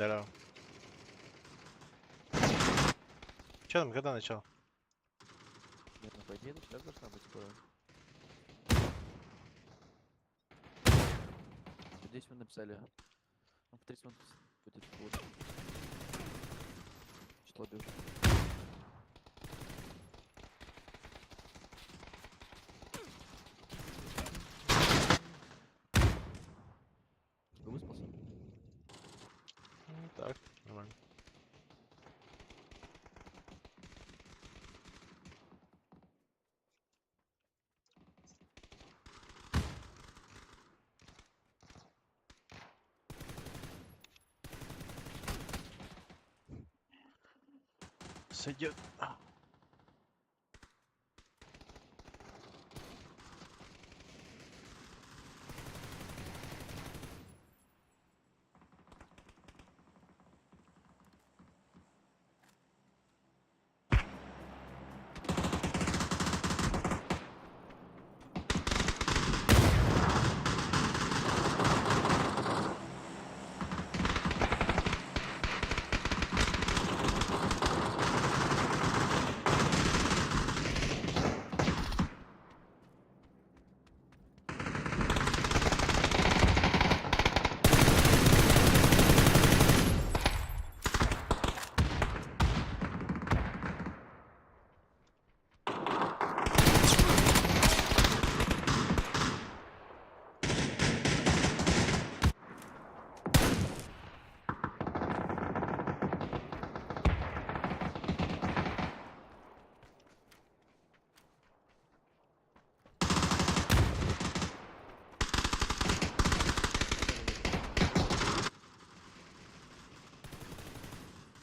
B: Здорово. Че там, когда начало?
G: Нет, ну по идее это сейчас должна быть скоро. Здесь мы написали. Ну, по 30 минут будет лучше. Что лобби уже. Ты выспался?
B: Ну, так, нормально. Сойдет.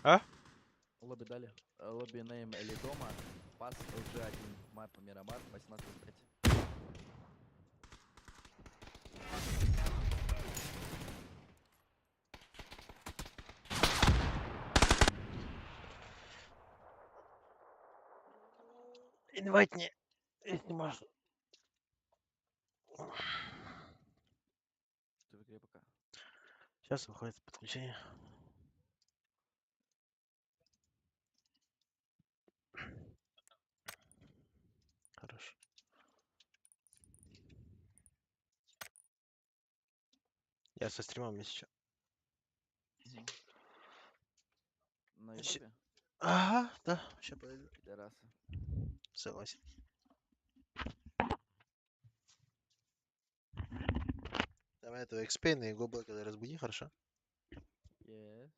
B: А?
G: Лобби дали. Lobby name или дома. Pass LG1. Map Мирамар 18.5.
B: Инвайт не, если можешь.
G: Ты в игре пока.
B: Сейчас выходит подключение. Хорошо. Я со стримом сейчас.
G: На
B: Щ-
G: ютубе?
B: Ага, да, сейчас подойду.
G: Пидорасы.
B: Согласен. Давай этого XP на его когда разбуди, хорошо?
G: Yes.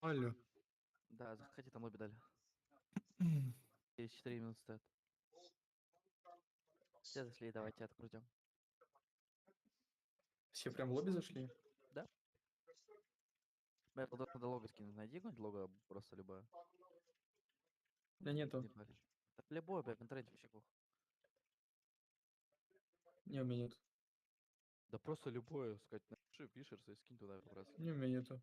F: Алло.
G: Да, заходи, там лобби дали. Через 4 минуты стоят. Все зашли, давайте открутим.
F: Все прям в лобби зашли?
G: Да. Бля, надо лого скинуть. Найди какое-нибудь лого, просто любое.
F: У меня нету.
G: Не парься. Да любое, блядь, в интернете вообще плохо.
F: Не, у меня нет.
G: Да просто любое, сказать, напиши, пишешь и скинь туда как раз.
F: Не, у меня нету.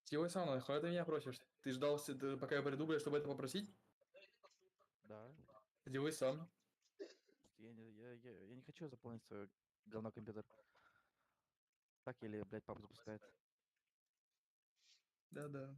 F: Сделай сам, нахуй ты меня просишь? Ты ждал, пока я приду, блядь, чтобы это попросить?
G: Да.
F: Делай сам.
G: Я не хочу заполнять свой говно компьютер. Так или, блядь, папа запускает.
F: Да-да.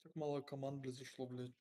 F: Так мало команд, блядь, зашло, блядь.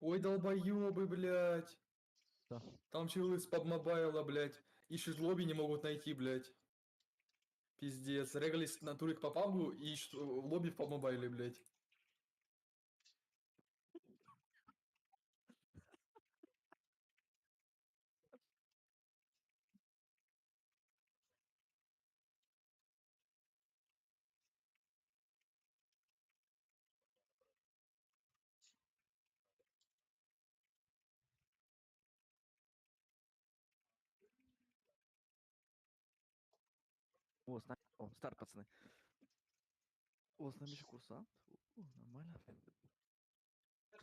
F: Ой, долбоебы, блядь.
G: Да.
F: Там челы с пабмобайла, блядь. Ищут лобби, не могут найти, блядь. Пиздец. Регались на турик по пабу и ищут лобби в пабмобайле, блядь.
G: О, о, старт, пацаны. О, с нами еще курсант. О, нормально.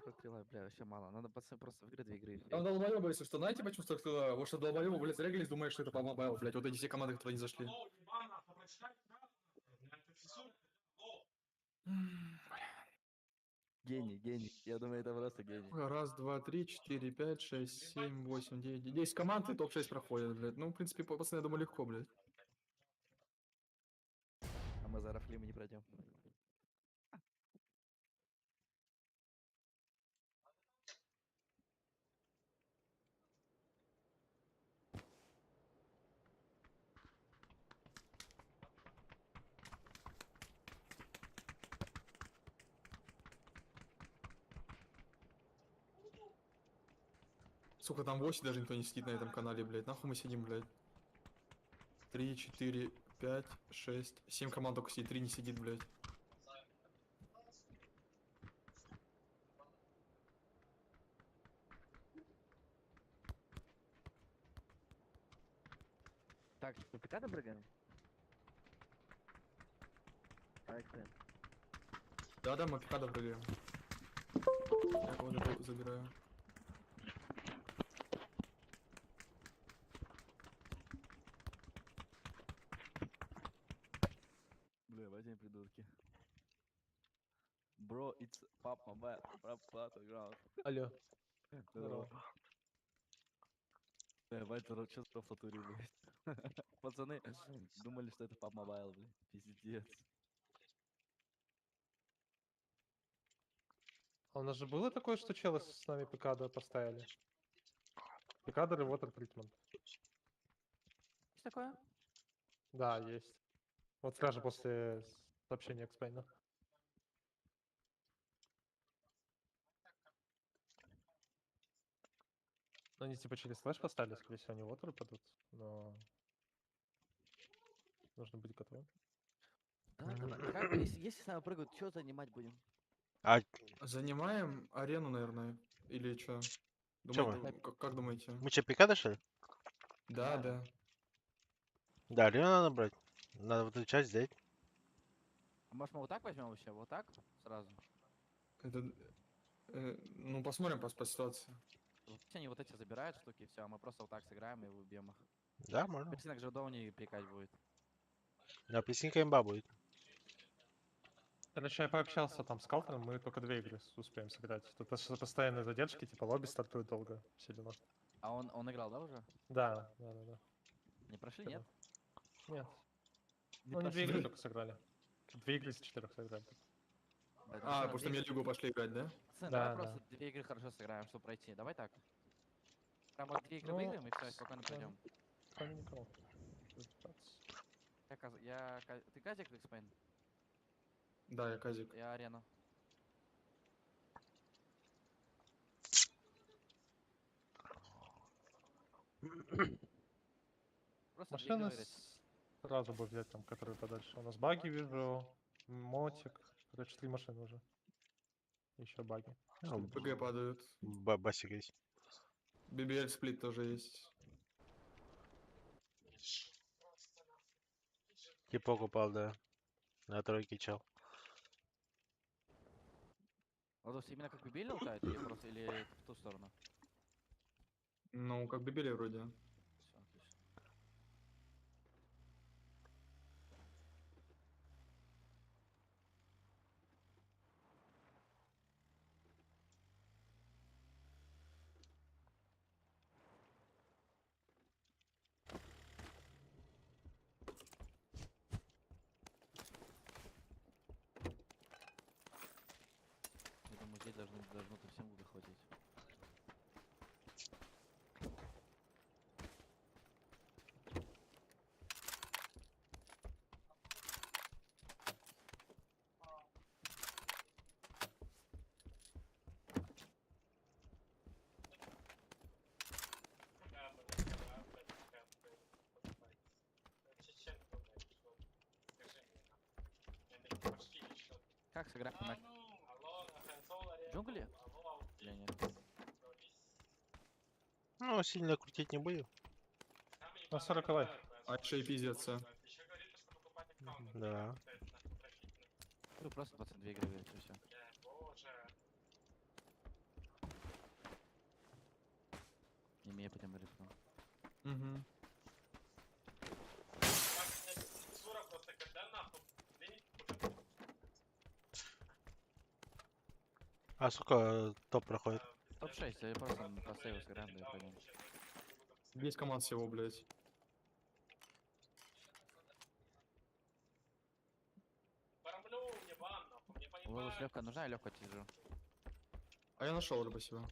G: 43 лайк, бля, вообще мало. Надо, пацаны, просто выиграть две игры. и
F: Там
G: всё.
F: долбоебы, если что, знаете, почему 43 Вот что долбоебы, блядь, регались, думаешь, что это пабмобайл, блядь. Вот эти все команды, которые не зашли.
G: Гений, гений. Я думаю, это просто гений.
F: Раз, два, три, четыре, пять, шесть, семь, восемь, девять, 10 команд и топ-6 проходят, блядь. Ну, в принципе, пацаны, я думаю, легко, блядь.
G: А мы за Рафлим не пройдем.
F: Сука, там 8 даже никто не сидит на этом канале, блядь. Нахуй мы сидим, блядь. 3, 4, 5, 6, 7 команд только сидит, 3 не сидит, блядь.
G: Так, что, ПК прыгаем? Так, блин.
F: Да-да, мы пикада прыгаем. Я кого-то забираю.
G: Бля, возьми, придурки. Bro, it's PUBG Mobile, Battleground.
D: Алло.
G: Здорово. Бля, Вать, здорово, чё в натуре, блядь? Пацаны думали, что это PUBG Mobile, блядь. Пиздец.
D: А у нас же было такое, что челы с нами ПК поставили? Пикадор и Water Treatment.
G: Что такое?
D: Да, есть. Вот сразу же после сообщения Экспейна. Ну, они типа через слэш поставили, скорее всего, они Water падут, но... Нужно быть готовым.
G: Да, давай. Как, если с нами прыгают, что занимать будем?
B: А
F: Занимаем арену, наверное, или чё?
B: Чё
F: Думаете, как думаете?
B: мы что, пикада, что ли?
F: Да, да.
B: Да, арену надо брать. Надо вот эту часть взять.
G: А может мы вот так возьмем вообще? Вот так? Сразу?
F: Это, ну, посмотрим по ситуации.
G: Вот пусть они вот эти забирают штуки, и все, а мы просто вот так сыграем и убьем их.
B: Да, можно.
G: Апельсинок же доуни пикать будет.
B: Да, песенка имба будет.
D: Короче, я пообщался там с Калтером, мы только две игры успеем сыграть. Тут постоянные задержки, типа лобби стартует долго, все дела.
G: А он играл, да, уже?
D: Да.
G: Не прошли,
D: Вчера.
G: нет?
D: Нет.
G: Не
D: Ну, они две
G: прошли.
D: игры только сыграли. Две игры из четырех сыграли.
G: Блядь,
F: А,
G: ну
F: потому что
G: две
F: мне лигу пошли играть, да?
G: Пацаны,
D: Да,
G: давай
D: да.
G: просто две игры хорошо сыграем, чтобы пройти. Давай так. Прям вот две игры
D: Ну,
G: выиграем и все, спокойно
D: да.
G: пройдем.
D: Кроме никого. Разбираться.
G: Ты Казик Экспейн?
F: Да, я Казик.
G: Я арена. Просто две игры
D: Машины
G: выиграть.
D: сразу бы взять там, которые подальше. У нас баги вижу, мотик. Короче, три машины уже. Еще баги.
B: Ну,
F: ПГ падают.
B: Басик есть.
F: BBL сплит тоже есть.
B: Типок упал, да. На тройке чел.
G: А то есть именно как BBL лутают или просто или в ту сторону?
F: Ну, как BBL вроде.
G: Все, отлично. Я думаю, здесь должно-то всем лута хватить. Как сыграть на... Джунгли? Или нет?
B: Ну, сильно крутить не будем.
D: На 40 лайф.
F: А еще и пиздец.
B: Да.
G: Ну, просто 22 игры выиграть, и все. Не меня потом рискнул.
F: Угу.
B: А сколько топ проходит?
G: Топ-6, я просто по сейву сыграем, да и пойдем.
F: 10 команд всего, блядь.
G: Лолус, легкая нужна, я легкую держу.
F: А я нашел уже, спасибо.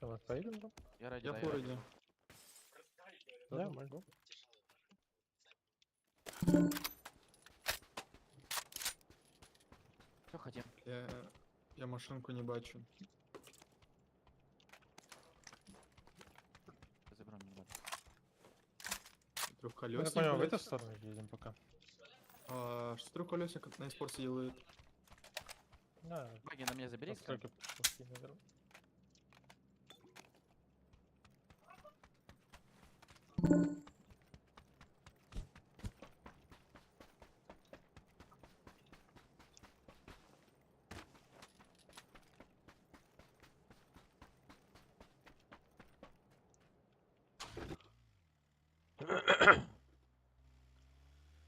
D: Давай, поедем там?
G: Я ради,
F: Я
G: да,
F: в
G: я ради.
F: городе.
B: Да, можно.
G: Что хотим?
F: Я машинку не бачу.
G: Заберем, не надо.
D: Я так
F: Трехколесник,
D: понимаю, в
F: блядь.
D: эту сторону едем пока.
F: А, что трехколесник на спорте делает?
D: Да,
G: Баги на меня забери, кстати.
D: настройки плохие, наверное.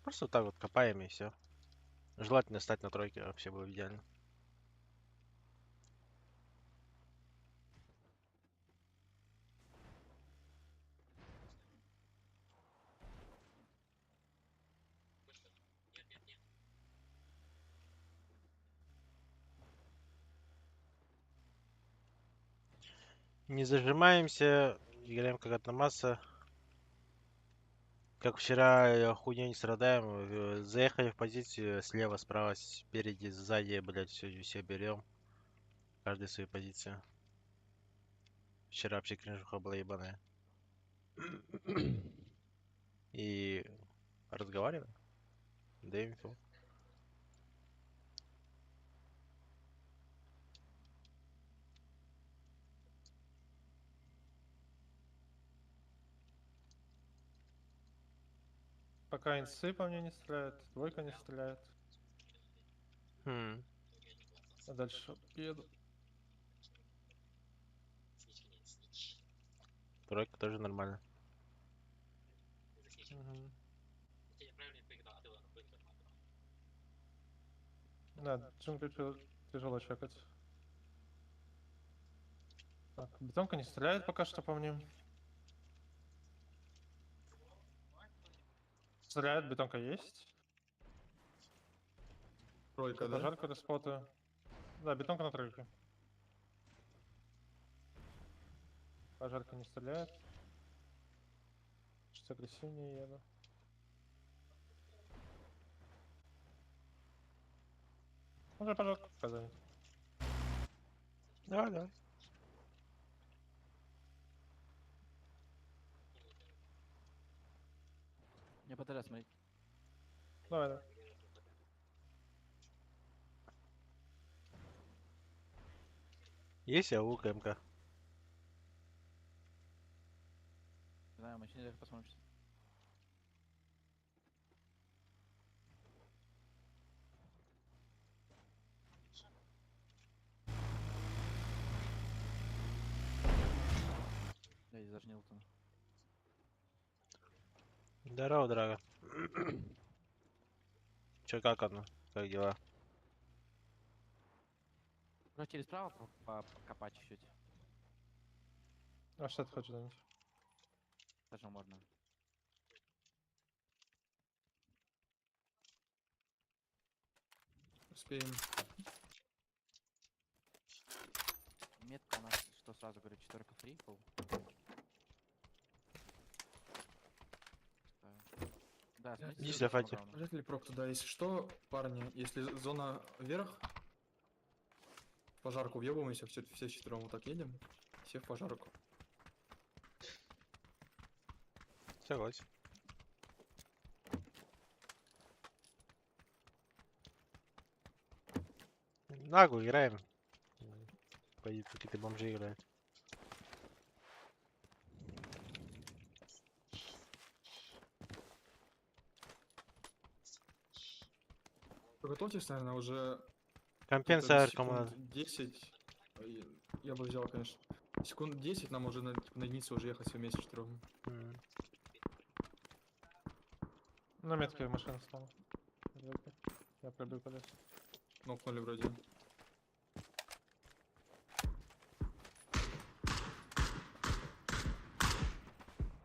B: Просто вот так вот копаем и все. Желательно стать на тройке, вообще было идеально. Не зажимаемся, играем как одна масса. Как вчера хуйней не страдаем, заехали в позицию слева, справа, спереди, сзади, блять, все, все берем. Каждый свою позицию. Вчера вообще кринжуха была ебаная. И разговариваем. Даем инфу.
D: Пока инсы по мне не стреляют, двойка не стреляет.
B: Хм.
D: А дальше еду.
B: Тройка тоже нормально.
D: Мгм. Да, джунгли тяжело чекать. Так, бетонка не стреляет пока что по мне. Стреляет, бетонка есть.
F: Тройка, да?
D: Пожарку респотаю. Да, бетонка на тройке. Пожарка не стреляет. Чуть агрессивнее еду. Уже пожарку показали.
B: Давай, давай.
G: Мне ПТР смотри.
D: Давай, давай.
B: Есть АУК МК?
G: Не знаю, мы сейчас посмотрим. Сейчас. Я здесь даже не лутан.
B: Здорово, дорога. Че, как оно? Как дела?
G: Может, через право покопать чуть-чуть?
D: А что ты хочешь занять?
G: Даже можно.
F: Успеем.
G: Метка у нас, что сразу говорю, четверка фри был. Ставим. Да, смотрите,
B: Иди
G: что
B: сюда,
G: самое
B: Фати.
G: главное.
F: Вряд ли прок туда. Если что, парни, если зона вверх, в пожарку въебываемся, все четвером вот так едем. Все в пожарку.
B: Согласен. Нагло играем. Пойди, какие-то бомжи играют.
F: Готовьтесь, наверное, уже
B: Компенсия
F: где-то
B: кому надо.
F: секунд 10. Я бы взял, конечно. Секунд 10 нам уже на, типа, на единицу уже ехать все вместе четырем.
B: М.
D: На метке машина стала. Я пробил колесо.
F: Нокнули вроде.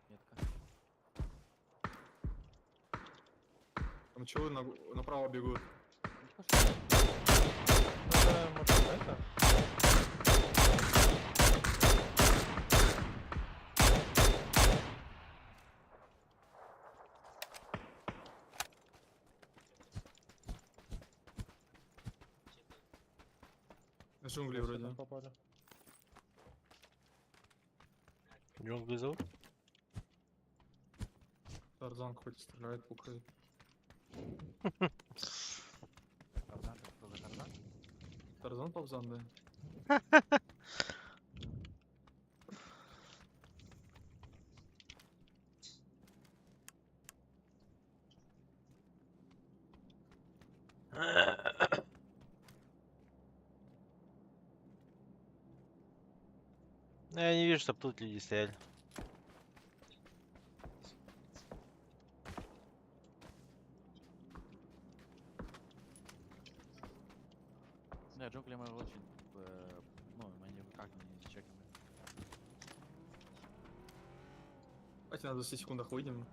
G: Метка.
F: Там чего направо бегут?
G: Ну, пошли.
D: Это машина, это?
F: Джунгли
D: Всё,
F: вроде.
D: там попали.
B: Джунгли зовут?
F: Тарзан какой-то стреляет, пукает.
G: Тарзан, это кто за Тарзан?
F: Тарзан Павзан, да.
B: Ну, я не вижу, чтоб тут люди стояли.
G: Не, джунгли мы очень, ну, мы никак не чекаем.
F: Давайте на 20 секундах выйдем.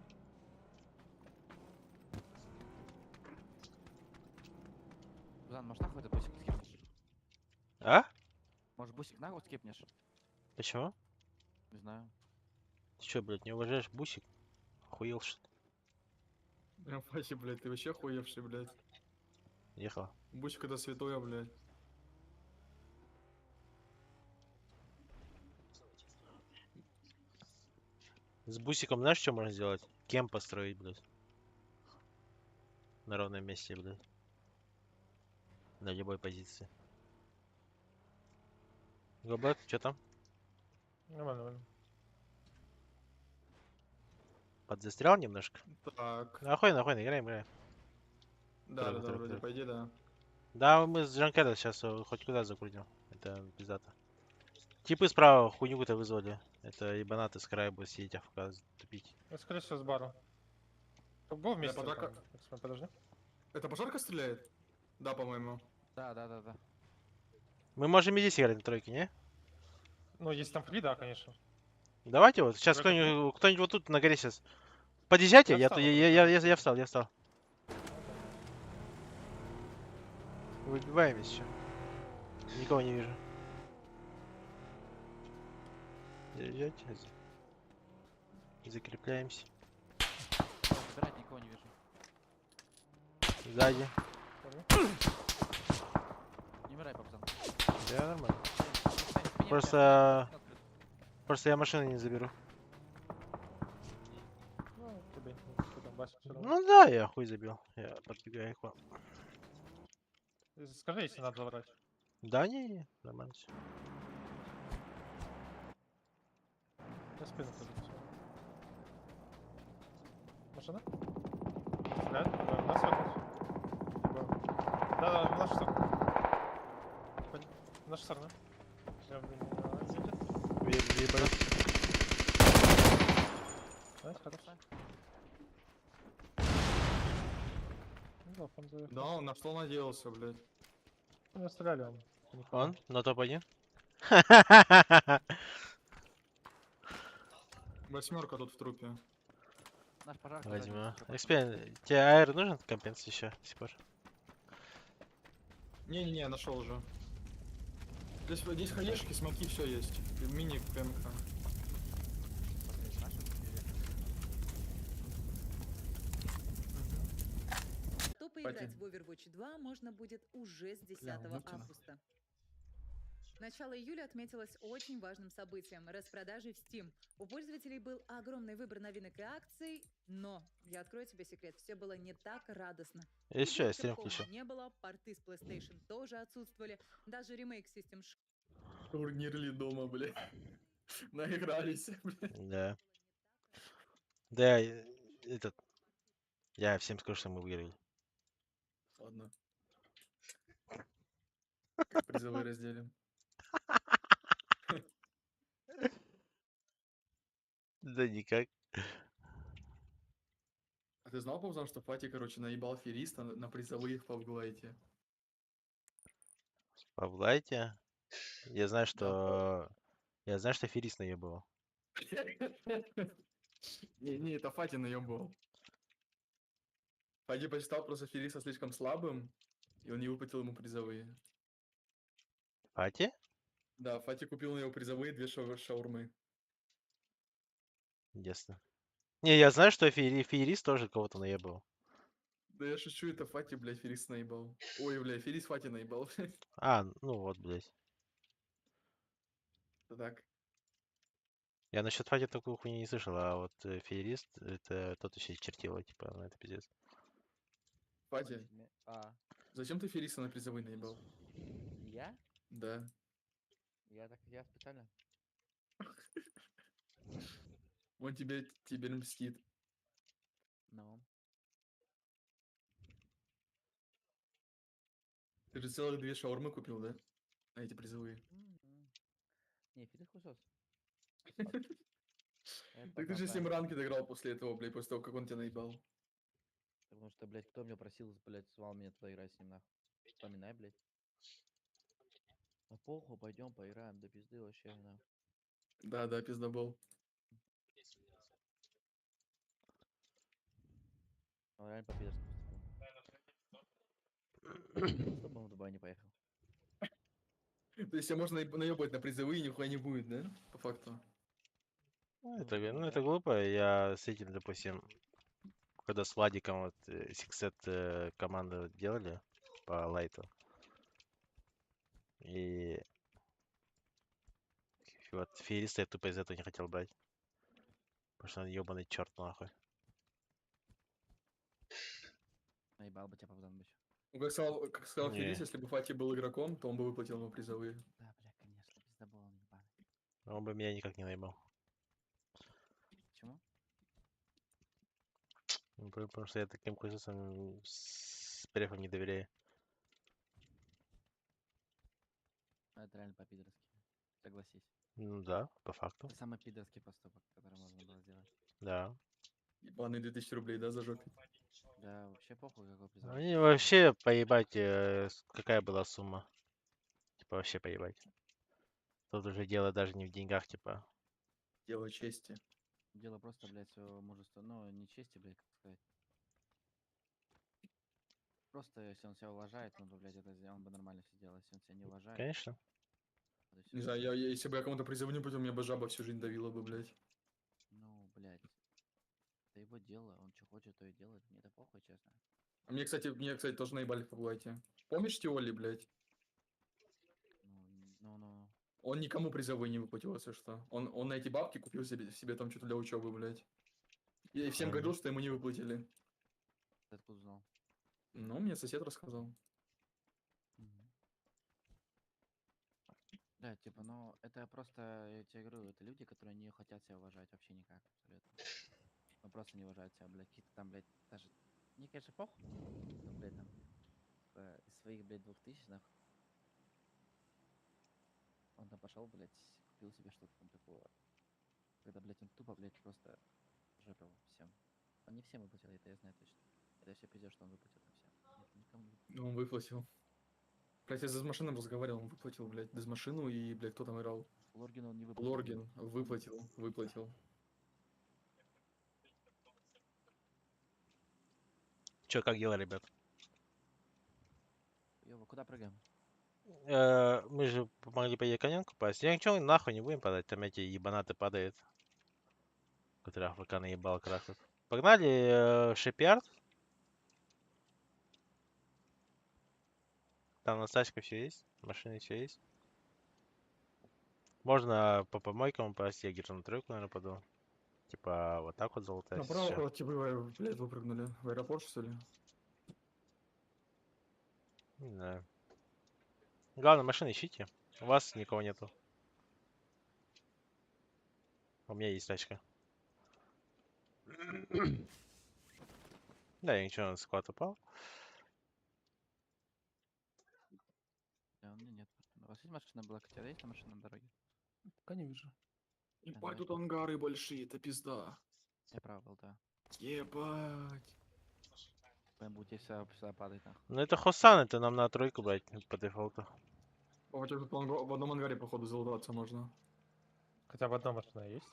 G: Бузан, может нахуй этот бусик скипнешь?
B: А?
G: Может бусик нахуй скипнешь?
B: Почему?
G: Не знаю.
B: Ты чё, блядь, не уважаешь бусик? Охуел, что ли?
F: Прям Вася, блядь, ты вообще охуевший, блядь.
B: Ехала.
F: Бусик это святое, блядь.
B: С бусиком знаешь, что можно сделать? Кем построить, блядь? На ровном месте, блядь. На любой позиции. Гоблет, что там?
D: Нормально, нормально.
B: Подзастрял немножко?
F: Так.
B: Нахуй, нахуй, играем, играем.
F: Да, да, да,
B: Трек,
F: вроде,
B: трек.
F: по идее, да.
B: Да, мы с Джанкета сейчас хоть куда закрутим. Это пиздато. Типы справа хуйню то вызвали. Это ебанаты с края будут сидеть, АФК тупить.
D: Это, скорее всего, с бару. Го вместе.
F: подарка-
D: там, Эксмен, подожди.
F: Это пожарка стреляет? Да, по-моему.
G: Да.
B: Мы можем и здесь играть на тройке, не?
D: Ну, если там фри, да, конечно.
B: Давайте вот, сейчас
D: Тройка
B: кто-нибудь, кто-нибудь вот тут на горе сейчас. Подъезжайте,
D: Я
B: я,
D: встану
B: я встал, я встал. Выбиваем еще. Никого не вижу. Заряжайте. Закрепляемся.
G: Забирать никого не вижу.
B: Сзади.
D: Понял.
G: Не умирай, папзан.
B: Да, нормально.
G: Спине,
B: Просто-
G: спине, спине.
B: Просто я машину не заберу.
D: Ну, тебе, что там, Вася, всё равно.
B: Ну да, я хуй забил. Я подбегаю к вам.
D: Скажи, если надо забрать.
B: Да, не, нормально всё.
D: Я спину тоже всё. Машина? Стреляет? Да, нас вернуть. Либо- Да, да, в нашу сторону. В нашу сторону. Я, блин, а, едет.
B: Въебали.
D: Nice, хорош. Ну да, он заехал.
F: Да, он на что надеялся, блядь.
D: Ну, стреляли он.
B: Он на топ-1.
F: Восьмерка тут в трупе.
G: Наш пожар.
B: Возьму. Экспен, тебе АР нужен компенс еще до сих пор?
F: Не-не-не, нашел уже. Здесь хаешки, смоки, все есть. И мини ПМК.
H: То поиграть в Overwatch 2 можно будет уже с 10
F: Бля, ну тебя нахуй.
H: августа. Начало июля отметилось очень важным событием – распродажей в Steam. У пользователей был огромный выбор новинок и акций, но, я открою тебе секрет, все было не так радостно.
B: Еще я
H: Игр
B: стрим
H: Capcom
B: включу.
H: не было, порты с PlayStation тоже отсутствовали, даже ремейк System
F: Турнирли дома, блядь. Наигрались, блядь.
B: Да. Да, этот... Я всем скажу, что мы выиграли.
F: Ладно. Как призовые разделим?
B: Да никак.
F: А ты знал, Паузан, что Фати, короче, наебал Фериста на призовых в Павглайте?
B: Павлайте. Я знаю, что... Я знаю, что Ферис наебывал.
F: Не, не, это Фати наебывал. Фати посчитал просто Фериса слишком слабым, и он не выплатил ему призовые.
B: Фати?
F: Да, Фати купил на его призовые две шаурмы.
B: Ясно. Не, я знаю, что Феерис тоже кого-то наебывал.
F: Да я шучу, это Фати, блядь, Ферис наебал. Ой, бля, Ферис Фати наебал, блядь.
B: А, ну вот, блядь.
F: Это так.
B: Я насчет Фати такую хуйню не слышал, а вот Феерист, это тот еще чертила, типа, ну это пиздец.
F: Фати,
G: А,
F: зачем ты Фериса на призовые наебал?
G: я?
F: Да.
G: Я так, я специально.
F: Он тебе теперь мстит.
G: Ну.
F: Ты же целых две шаурмы купил, да? На эти призовые.
G: М-м. Не, Ферис хуесос.
F: Так ты же с ним ранки доиграл после этого, блядь, после того, как он тебя наебал.
G: Потому что, блядь, кто меня просил, блядь, звал меня туда играть с ним, нахуй. Вспоминай, блядь. А похуй, пойдем поиграем, до пизды вообще, нахуй.
F: Да, да, пиздобол.
G: Он реально по-пидорски поступил. Чтобы он в Дубай не поехал.
F: То есть тебя можно наебать на призовые, нихуя не будет, да? По факту.
B: Ну, это, ну, это глупо. Я с этим, допустим, когда с Владиком вот Sixset команду делали по лайту. И вот Феериста я тупо из этого не хотел брать. Потому что он ебаный черт нахуй.
G: Наебал бы тебя, Богдан, еще.
F: Ну, как сказал
B: Не.
F: Ферис, если бы Фати был игроком, то он бы выплатил ему призовые.
G: Да, бля, конечно, пиздобол он ебаный.
B: Он бы меня никак не наебал.
G: Почему?
B: Ну, потому что я таким хуесосам с префом не доверяю.
G: Ну, это реально по-пидорски. Согласись.
B: Ну да, по факту.
G: Это самый пидорский поступок, который можно было сделать.
B: Да.
F: Ебаные 2000 рублей, да, за жопе?
G: Да, вообще похуй, какой призовой.
B: Мне вообще поебать, какая была сумма. Типа вообще поебать. Тут уже дело даже не в деньгах, типа.
F: Дело чести.
G: Дело просто, блядь, своего мужества. Ну, не чести, блядь, как сказать. Просто, если он себя уважает, он бы, блядь, это сделал, он бы нормально все сделал. Если он себя не уважает...
B: Конечно.
G: то всё.
F: Не знаю, если бы я кому-то призовые не платил, меня бы жаба всю жизнь давила бы, блядь.
G: Ну, блядь. Это его дело, он что хочет, то и делает. Мне это похуй, честно.
F: А мне, кстати, тоже наебали в Павлайте. Помнишь Теоли, блядь?
G: Ну.
F: Он никому призовые не выплатил, если что. Он на эти бабки купил себе там что-то для учебы, блядь. И всем говорил, что ему не выплатили.
G: Ты откуда узнал?
F: Ну, мне сосед рассказал.
G: Да, типа, ну, это просто, я тебе говорю, это люди, которые не хотят себя уважать вообще никак, абсолютно. Ну, просто не уважают себя, блядь, какие-то там, блядь, даже, мне, конечно, похуй, но, блядь, там, типа, из своих, блядь, 2000, нахуй. Он там пошел, блядь, купил себе что-то там такое. Когда, блядь, он тупо, блядь, просто жопил всем. Он не всем выплатил, это я знаю точно. Это все пиздец, что он выплатил там всем. Нет, никому не выплатил.
F: Ну, он выплатил. Блядь, я с Дезмашином разговаривал, он выплатил, блядь, Дезмашину и, блядь, кто там играл?
G: Лоргину он не выплатил.
F: Лоргин выплатил, выплатил.
B: Чё, как дела, ребят?
G: Ёба, куда прыгаем?
B: Мы же могли поехать конянку пасть. Я ничего нахуй не будем падать, там эти ебанаты падают. Которые АФК наебал крахают. Погнали Шипиард. Там на тачка все есть, машины все есть. Можно по помойкам упасть, я где-то на тройку, наверное, паду. Типа вот так вот золотая.
F: Направо куда типа, блядь, выпрыгнули. В аэропорт, что ли?
B: Не знаю. Главное, машины ищите. У вас никого нету. У меня есть тачка. Да, я ничего, на склад упал.
G: Да, у меня нет машины. У вас есть машина была? Хотя есть машина на дороге?
D: Пока не вижу.
F: Ебать, тут ангары большие, это пизда.
G: Я прав был, да.
F: Ебать.
G: Прям будете сюда, сюда падать, нахуй.
B: Ну это Хосан, это нам на тройку брать по дефолту.
F: Хотя тут в одном ангаре, походу, залутаться можно.
D: Хотя бы одна машина есть?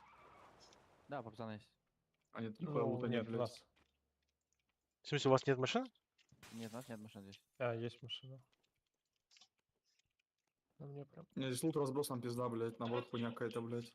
G: Да, пацаны есть.
F: А нет, нихуя
D: Ну,
F: лута нет,
D: нет, у
F: блядь.
D: нас.
B: В смысле, у вас нет машин?
G: Нет, у нас нет машин здесь.
D: А, есть машина. На мне прям.
F: У меня здесь лут разбросан, пизда, блядь. Наоборот, хуйня какая-то, блядь.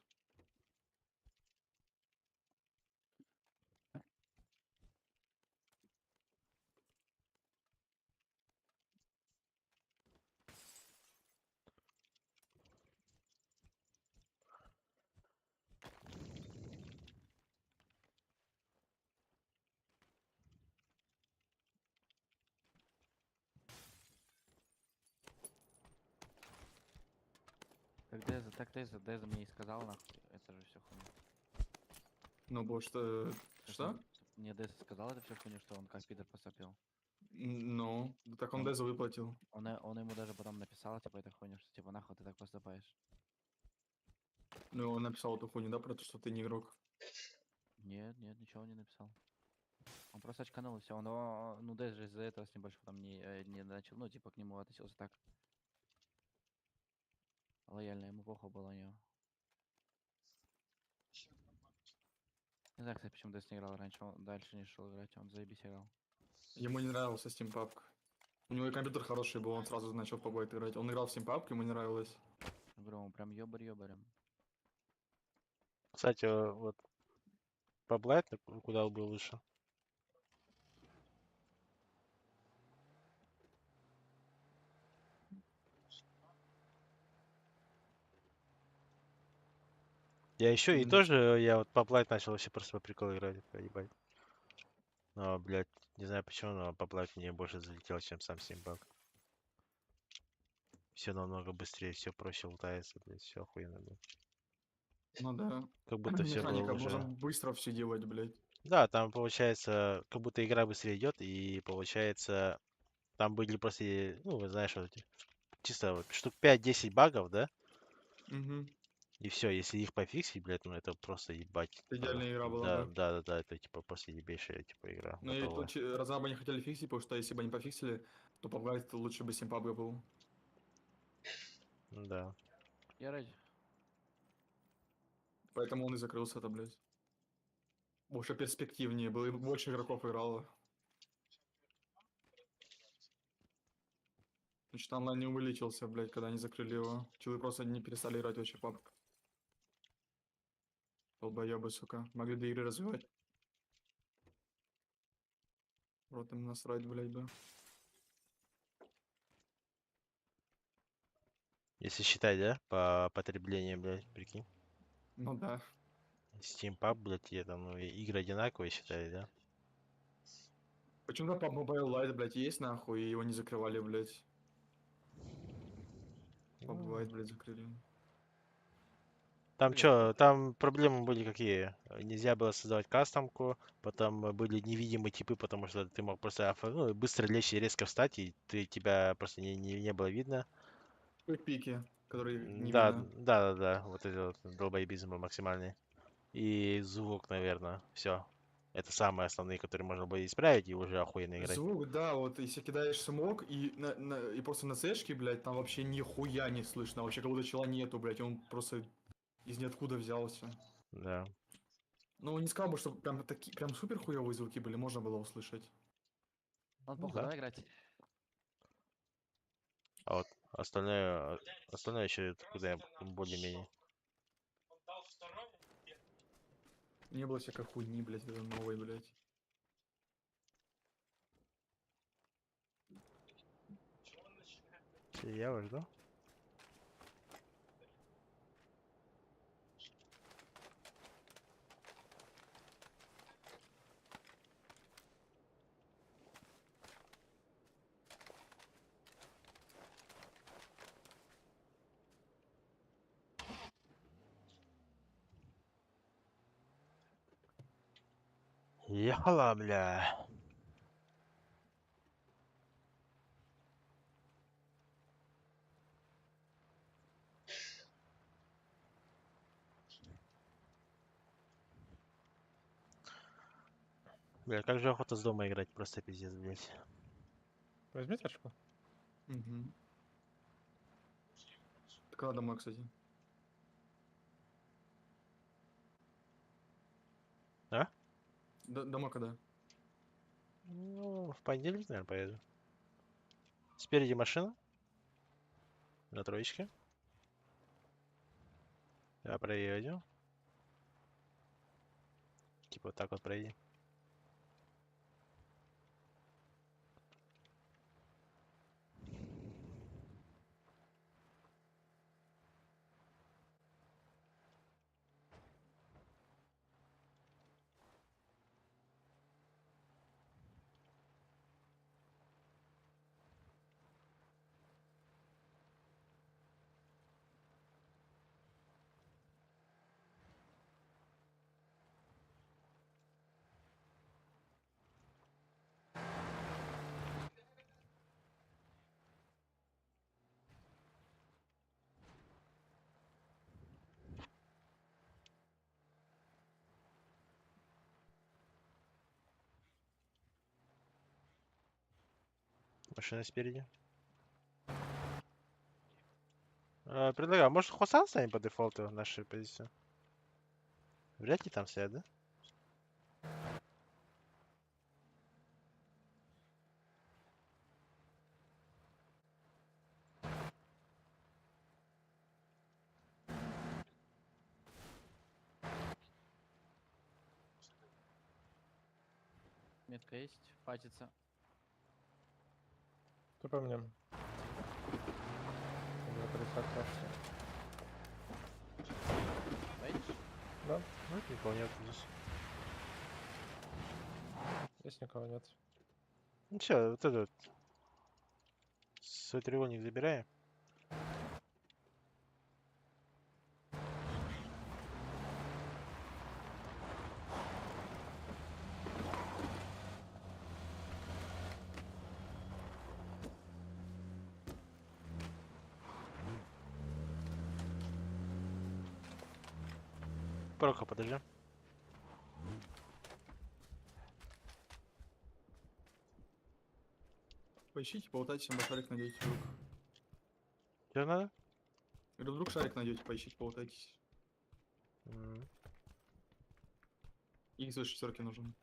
G: Так Деза, так Деза, Деза мне и сказал, нахуй. Это же все хуйня.
F: Ну, потому что... Что?
G: Мне Деза сказал это все хуйню, что он как пидор поступил.
F: Ну, да так он Дезу выплатил.
G: Он ему даже потом написал, типа, это хуйню, что типа нахуй ты так поступаешь.
F: Ну, он написал эту хуйню, да, про то, что ты не игрок.
G: Нет, нет, ничего он не написал. Он просто очканул и все. Он, ну, Дез же из-за этого с ним больше потом не начал, ну, типа, к нему относился так. Лояльно, ему похуй было на него. Не знаю, кстати, почему Дез не играл раньше, он дальше не шел играть, он заебись играл.
F: Ему не нравился Steam PUBG. У него и компьютер хороший был, он сразу начал в PUBG играть. Он играл в Steam PUBG, ему не нравилось.
G: Я говорю, он прям ёбарь-ёбарем.
B: Кстати, вот по Blight куда был лучше? Я еще и тоже, я вот по Blight начал вообще просто по приколу играть, ебать. Но, блядь, не знаю почему, но по Blight мне больше залетел, чем сам Steam PUBG. Все намного быстрее, все проще лутается, блядь, все охуенно, блядь.
F: Ну да.
B: Как будто все было
F: Механика,
B: уже.
F: можно быстро все делать, блядь.
B: Да, там получается, как будто игра быстрее идет, и получается, там были просто, ну, вы знаешь, вот эти, чисто вот штук 5-10 багов, да?
F: Угу.
B: И все, если их пофиксить, блядь, ну это просто ебать.
F: Это идеальная игра была,
B: Да,
F: да.
B: да, да, да, это типа просто ебейшая типа игра.
F: Но и
B: готовая.
F: тут разрабы не хотели фиксить, потому что если бы они пофиксили, то PUBG лучше бы Steam PUBG был.
B: Да.
G: Я ready.
F: Поэтому он и закрылся это, блядь. Больше перспективнее было, и больше игроков играло. Значит, онлайн не увеличился, блядь, когда они закрыли его. Челы просто не перестали играть вообще в PUBG. Долбоебы, сука. Могли до игры развивать. Рот им насрать, блядь, бы.
B: Если считать, да, по потреблению, блядь, прикинь.
F: Ну да.
B: Steam PUBG, блядь, я там, ну, игры одинаковые считали, да?
F: Почему-то PUBG Mobile Lite, блядь, есть нахуй, и его не закрывали, блядь. PUBG Lite, блядь, закрыли.
B: Там чё, там проблемы были какие? Нельзя было создавать кастомку, потом были невидимые типы, потому что ты мог просто ну, быстро лечь и резко встать, и тебя просто не было видно.
F: Пики, которые не
B: Да,
F: видно.
B: да, да, да, вот это вот долбоебизм был максимальный. И звук, наверное, все. Это самые основные, которые можно было исправить и уже охуенно играть.
F: Звук, да, вот если кидаешь смок и просто на цешке, блядь, там вообще нихуя не слышно, вообще как будто чела нету, блядь, он просто из ниоткуда взялся.
B: Да.
F: Ну, не сказал бы, что прям такие, прям супер хуёвые звуки были, можно было услышать.
G: Ладно,
B: Ну
G: похуй,
B: да.
G: давай играть.
B: А вот остальное еще куда более-менее.
F: Не было всякой хуйни, блядь, это новой, блядь.
B: Я вас жду. Ехала, бля. Бля, как же охота с дома играть, просто пиздец, блядь.
D: Возьми тачку.
F: Угу. Ты когда домой, кстати?
B: А?
F: Домой когда?
B: Ну, в понедельник, наверное, поеду. Спереди машина. На троечке. Я проеду. Типа вот так вот проедем. Машина спереди. Предлагаю, может, Хусан станем по дефолту в нашей позиции? Вряд ли там стоят, да?
G: Метка есть, фатится.
D: Кто по мне? 2,50 кажется.
G: Поедешь?
D: Да.
B: Ну, никого нет здесь.
D: Здесь никого нет.
B: Ну чё, вот этот свой треугольник забираем. Прока, подожди.
F: Поищите, полутайтесь, может шарик найдете вдруг.
B: Что надо?
F: Или вдруг шарик найдете, поищите, полутайтесь. Икс за шестерки нужен.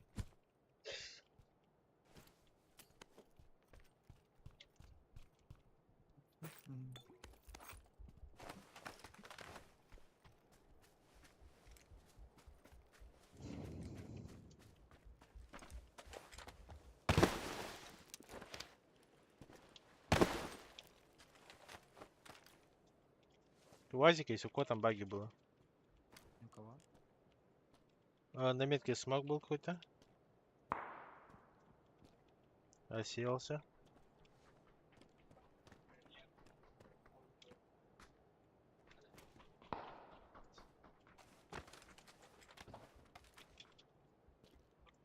B: УАЗик есть, у кого там баги было?
G: У кого?
B: А, на метке смог был какой-то. Осеялся.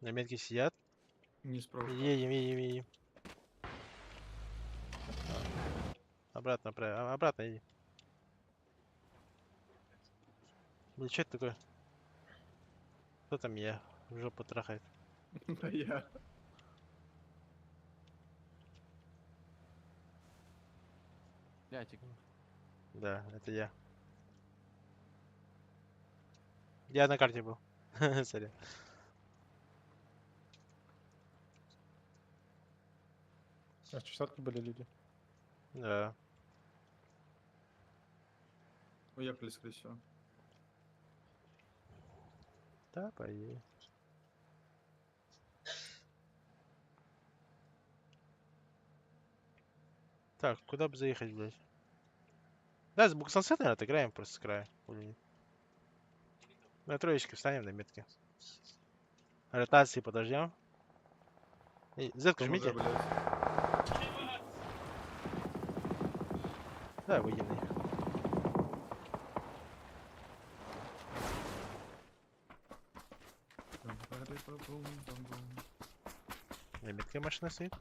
B: На метке сидят.
F: Не справа.
B: Едем, едем, едем. Обратно, обратно иди. Блин, что это такое? Кто там меня в жопу трахает?
F: Да я.
G: Блядь,
B: Да, это я. Я на карте был. Сори.
D: А в четверке были люди.
B: Да.
F: Уехали, скорее всего.
B: Да, поедем. Так, куда бы заехать, блядь? Да, с Буксансет, наверное, отыграем просто с края. Или нет? На троечке встанем на метке. Ротации подождем. Эй, зетку
F: Там уже,
B: жмите.
F: блядь.
B: Да, выйдем на них.
F: Пум-пум-пум.
B: На метке машина стоит.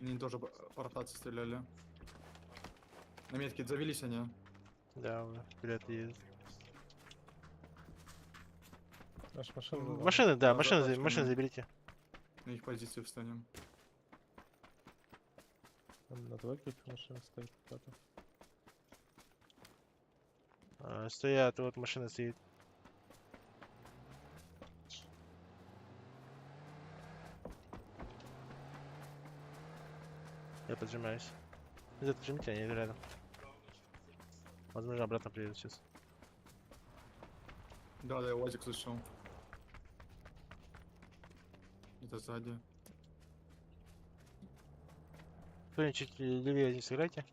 F: Они тоже по ротации стреляли. На метке завелись они.
B: Да, вперед едет.
D: Наша машина. да.
B: Машины, да,
F: Да,
B: машины,
F: за
B: машины
F: тачками.
B: заберите.
F: На их позицию встанем.
D: Там на двойке машина стоит кто-то.
B: А, стоят, вот машина стоит. Я поджимаюсь. Нет, отжимите, они рядом. Возможно, обратно приедут сейчас.
F: Да, да, я УАЗик слышал. Это сзади.
B: Кто-нибудь чуть левее не сыграйте.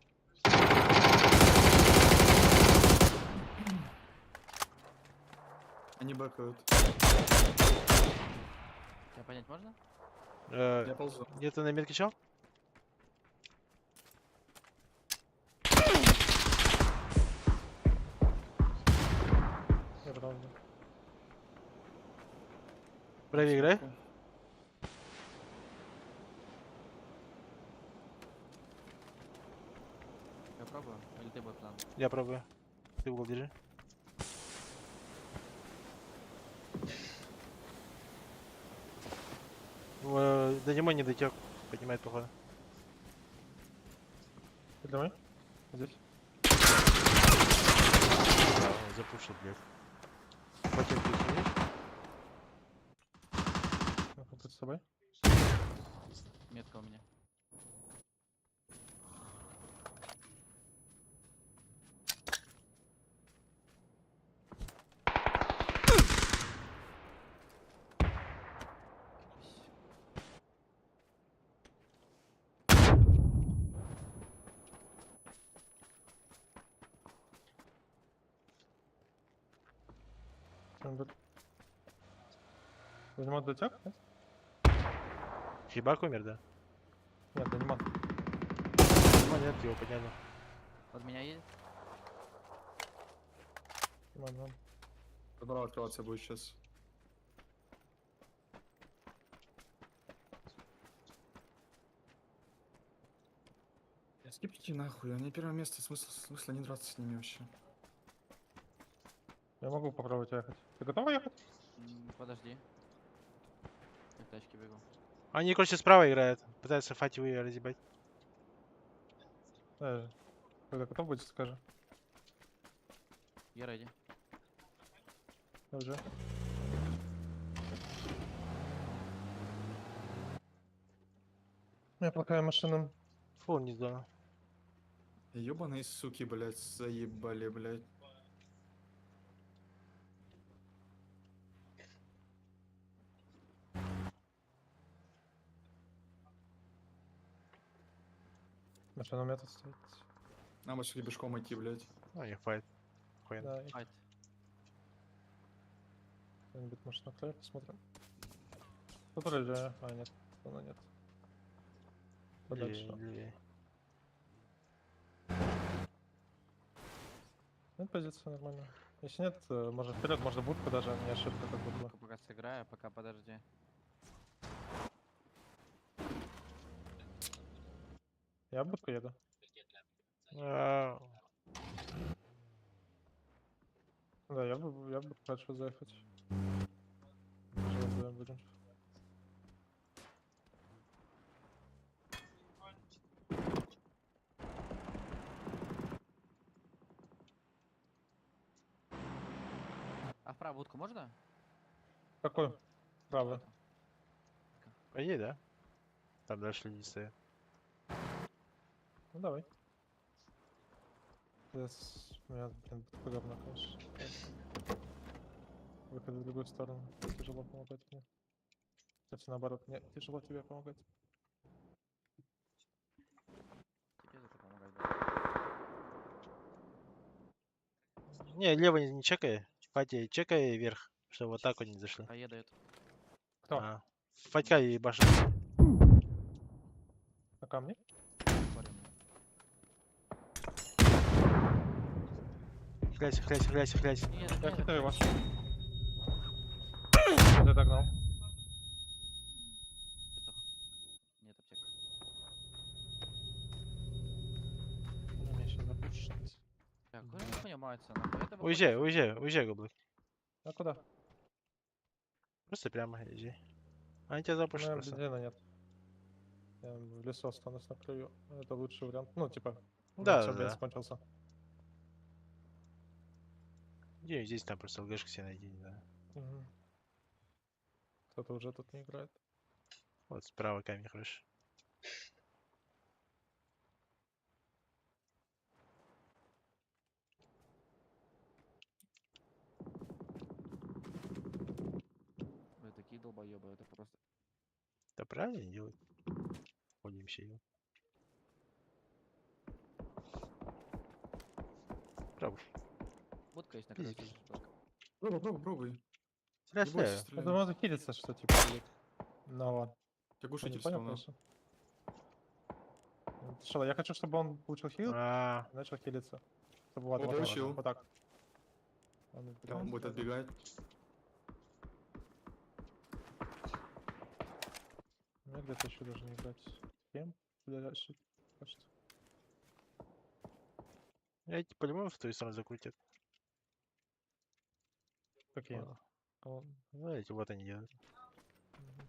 F: Они бэкают.
G: Тебя понять можно?
F: Я ползу.
B: Где-то на метке чел?
D: Я потом...
B: Правее играй.
G: Я пробую? Или ты будешь план?
B: Я пробую. Ты угол держи. До него не дотек. Поднимает походу.
D: Давай. Здесь.
B: Да, он запушил, блядь. Ботинки кинешь?
D: Ну, Тут с тобой.
G: Метка у меня.
D: Он будет. Данимон дотек? Нет?
B: Хибак умер, да?
D: Нет, Данимон.
B: Ну нет, его подняли.
G: Под меня едет?
D: Димон, Димон.
F: Добра открываться будет сейчас. Скипните нахуй, они первое место, смысла не драться с ними вообще.
D: Я могу попробовать ехать. Ты готова ехать?
G: Подожди. Я в тачке бегу.
B: Они, короче, справа играют. Пытаются фати вы разъебать.
D: Да, когда готов будешь, скажи.
G: Я ready.
D: Я уже. У меня плохая машина.
B: Фу, не знаю.
F: Ёбаные суки, блядь, заебали, блядь.
D: Машина у меня тут стоит.
F: Нам все пешком идти, блядь.
B: Ну, не fight. Охуенно.
D: Да, и
G: Fight.
D: кто-нибудь может на край посмотрим. Тут вроде... А, нет. Она нет. Подальше.
B: Левее, левее.
D: Нет, позиция нормальная. Если нет, можно вперед, можно будку даже, не ошибка как будто бы.
G: Будку пока сыграю, пока подожди.
D: Я в будку еду.
B: А,
D: Да, я бы хочу заехать. Тяжело вдвоем будем.
G: А в правую будку можно?
D: Какой? Правый.
B: Поедь, да? Там дальше люди стоят.
D: Ну давай. У меня, блин, будка говно, конечно. Выход в другую сторону. Тяжело помогать мне. Кстати, наоборот, мне тяжело тебе помогать.
G: Тебе зато помогать будет.
B: Не, лево не чекай. Фати, чекай вверх, чтобы вот так вот не зашли.
G: А дают.
D: Кто?
B: А. Фатька и башня.
D: На камне?
B: Хляйся, хляйся, хляйся, хляйся.
G: Нет,
D: Я
G: нет,
D: кидаю вас. Я догнал.
G: Нет аптек.
D: Ну, меня сейчас запушит.
G: Так, ну не понимается, нахуй. Это выходит
B: Уезжай, уезжай, уезжай, Гоблик.
D: А куда?
B: Просто прямо езжай. Они тебя запушат
D: У меня
B: просто.
D: бензина нет. Я в лесу останусь на краю. Это лучший вариант. Ну, типа, у меня
B: Да,
D: всё,
B: да,
D: бенз
B: да.
D: кончился.
B: Где здесь там просто ЛГшку себе найди, не знаю.
D: Мгм. Кто-то уже тут не играет.
B: Вот справа камень хороший.
G: Вы такие долбоебы, это просто...
B: Да правильно они делают. Ходим еще его. Пробуй.
G: Будка есть на
B: Пиздец.
G: крыше. только.
F: Пробуй, пробуй, пробуй.
B: Стреляй,
F: Не бойся,
B: стреляй.
D: Я
F: стреляй.
D: думаю, он хилится, что типа будет. Ну ладно.
F: Тебя
D: Он не
F: глушитель
D: понял,
F: все равно.
D: конечно. Ну, Что, я хочу, чтобы он получил хил,
B: А,
D: и начал хилиться. Чтобы вот,
F: Он
D: вот, вот,
F: получил.
D: вот так. Он,
F: Да, он будет отбегать.
D: Мне где-то еще должны играть. Кем? Ближайший. Кажется.
B: эти по-любому в твою сторону закрутят.
D: Какие?
B: Ладно.
D: Он-
B: Ну, эти вот они делают.
D: Мгм.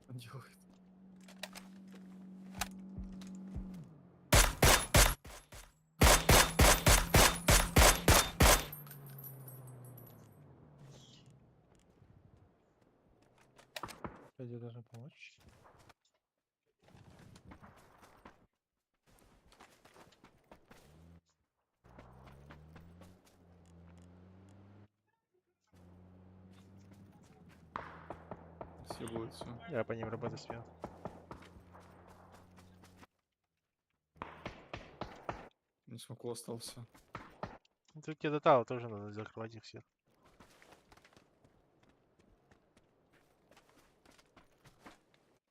F: Он делает.
D: По идее, должны помочь.
F: Съебываются.
B: Я по ним работать успел.
F: Не смоку остался.
B: Ну, Тут тебе тотал тоже надо закрывать их всех.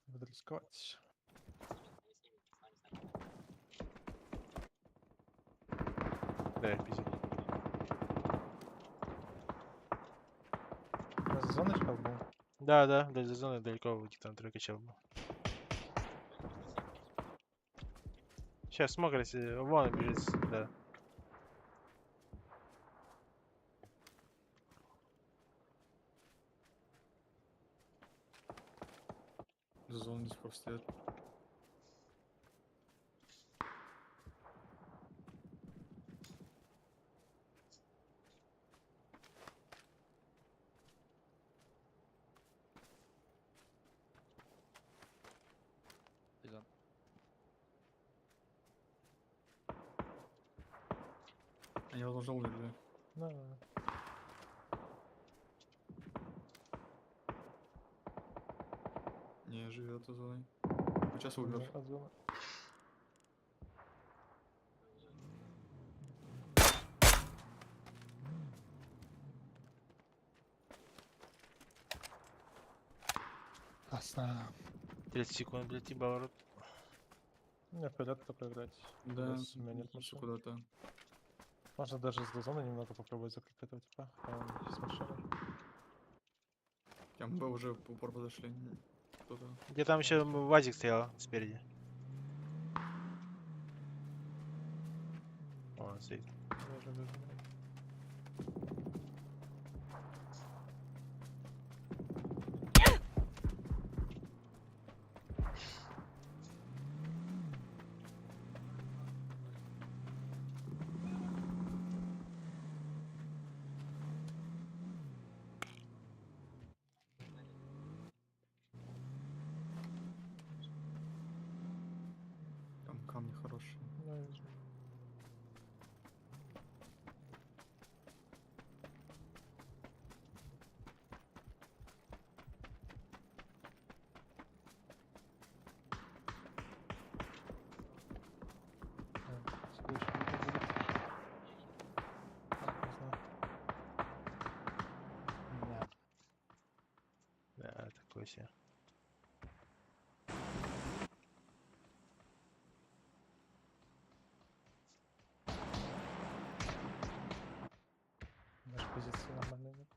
D: Буду рисковать.
B: Да, их пиздит.
D: У нас зоночка был.
B: Да, да, до зоны далеко вот там тройка чел был. Сейчас смог, если вон бежит, да.
F: За зону до сих пор стоят.
G: Ты
F: Они, возможно, умерли.
D: Да, да, да.
F: Не, живет за зоной. Сейчас умер.
D: Умер от зоны. Классно.
B: 30 секунд, блядь, и поворот.
D: Мне вперед только играть.
F: Да,
D: Раз у меня нет
F: всё
D: машины.
F: куда-то.
D: Можно даже с зоны немного попробовать закрыть этого типа. а он с машиной.
F: Там Б уже в упор подошли. Кто-то.
B: Где там еще ВАЗик стоял спереди. Вон он стоит.
D: Я уже вижу.
F: Там камни хорошие.
D: Да, я вижу. Так, следующий видео будет. Так, не знаю. Да.
B: Да, такое себе.
D: Позиции нормальные нет.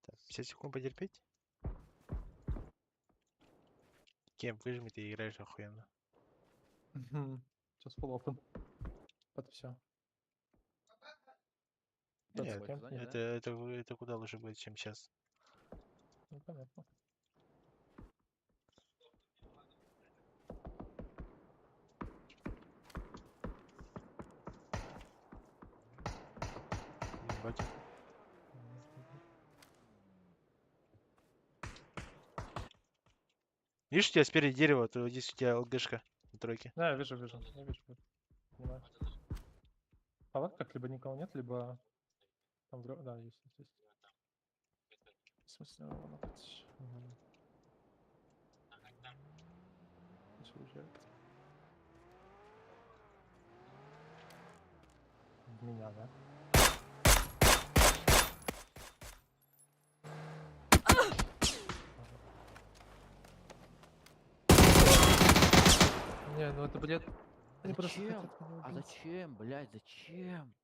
B: Так, 50 секунд потерпеть. Кем выжми, ты играешь охуенно.
D: Сейчас full open. Вот все.
B: Нет,
D: кем?
G: зоне, да?
B: это куда лучше будет, чем сейчас.
D: Ну, понятно.
B: Ебать. Видишь, у тебя спереди дерево, то здесь у тебя ЛГшка на тройке.
D: Да, я вижу, вижу. Я вижу. Вижу. Понимаю. В палатках либо никого нет, либо там да, есть, есть, есть. В смысле, вон опять. Мгм. Пусть уезжает. В меня, да? Не, ну это бред. Они просто
G: Зачем?
D: хотят меня
G: А
D: убить.
G: зачем, блядь, зачем?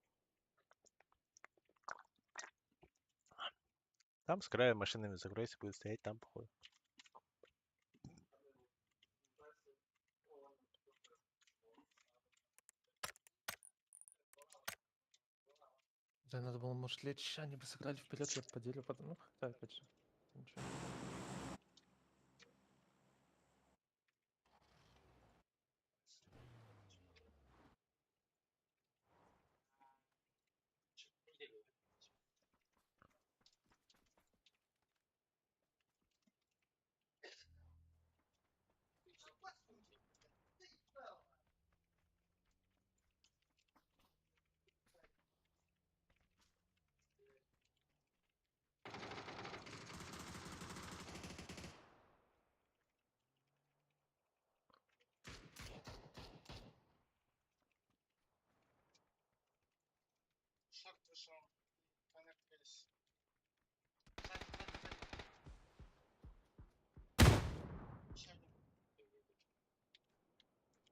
B: Там с края машинами закройся, будет стоять там, походу.
D: Да, надо было, может, лечь, они бы сыграли вперед, я бы поделил потом. Ну, хотя, опять же, ничего.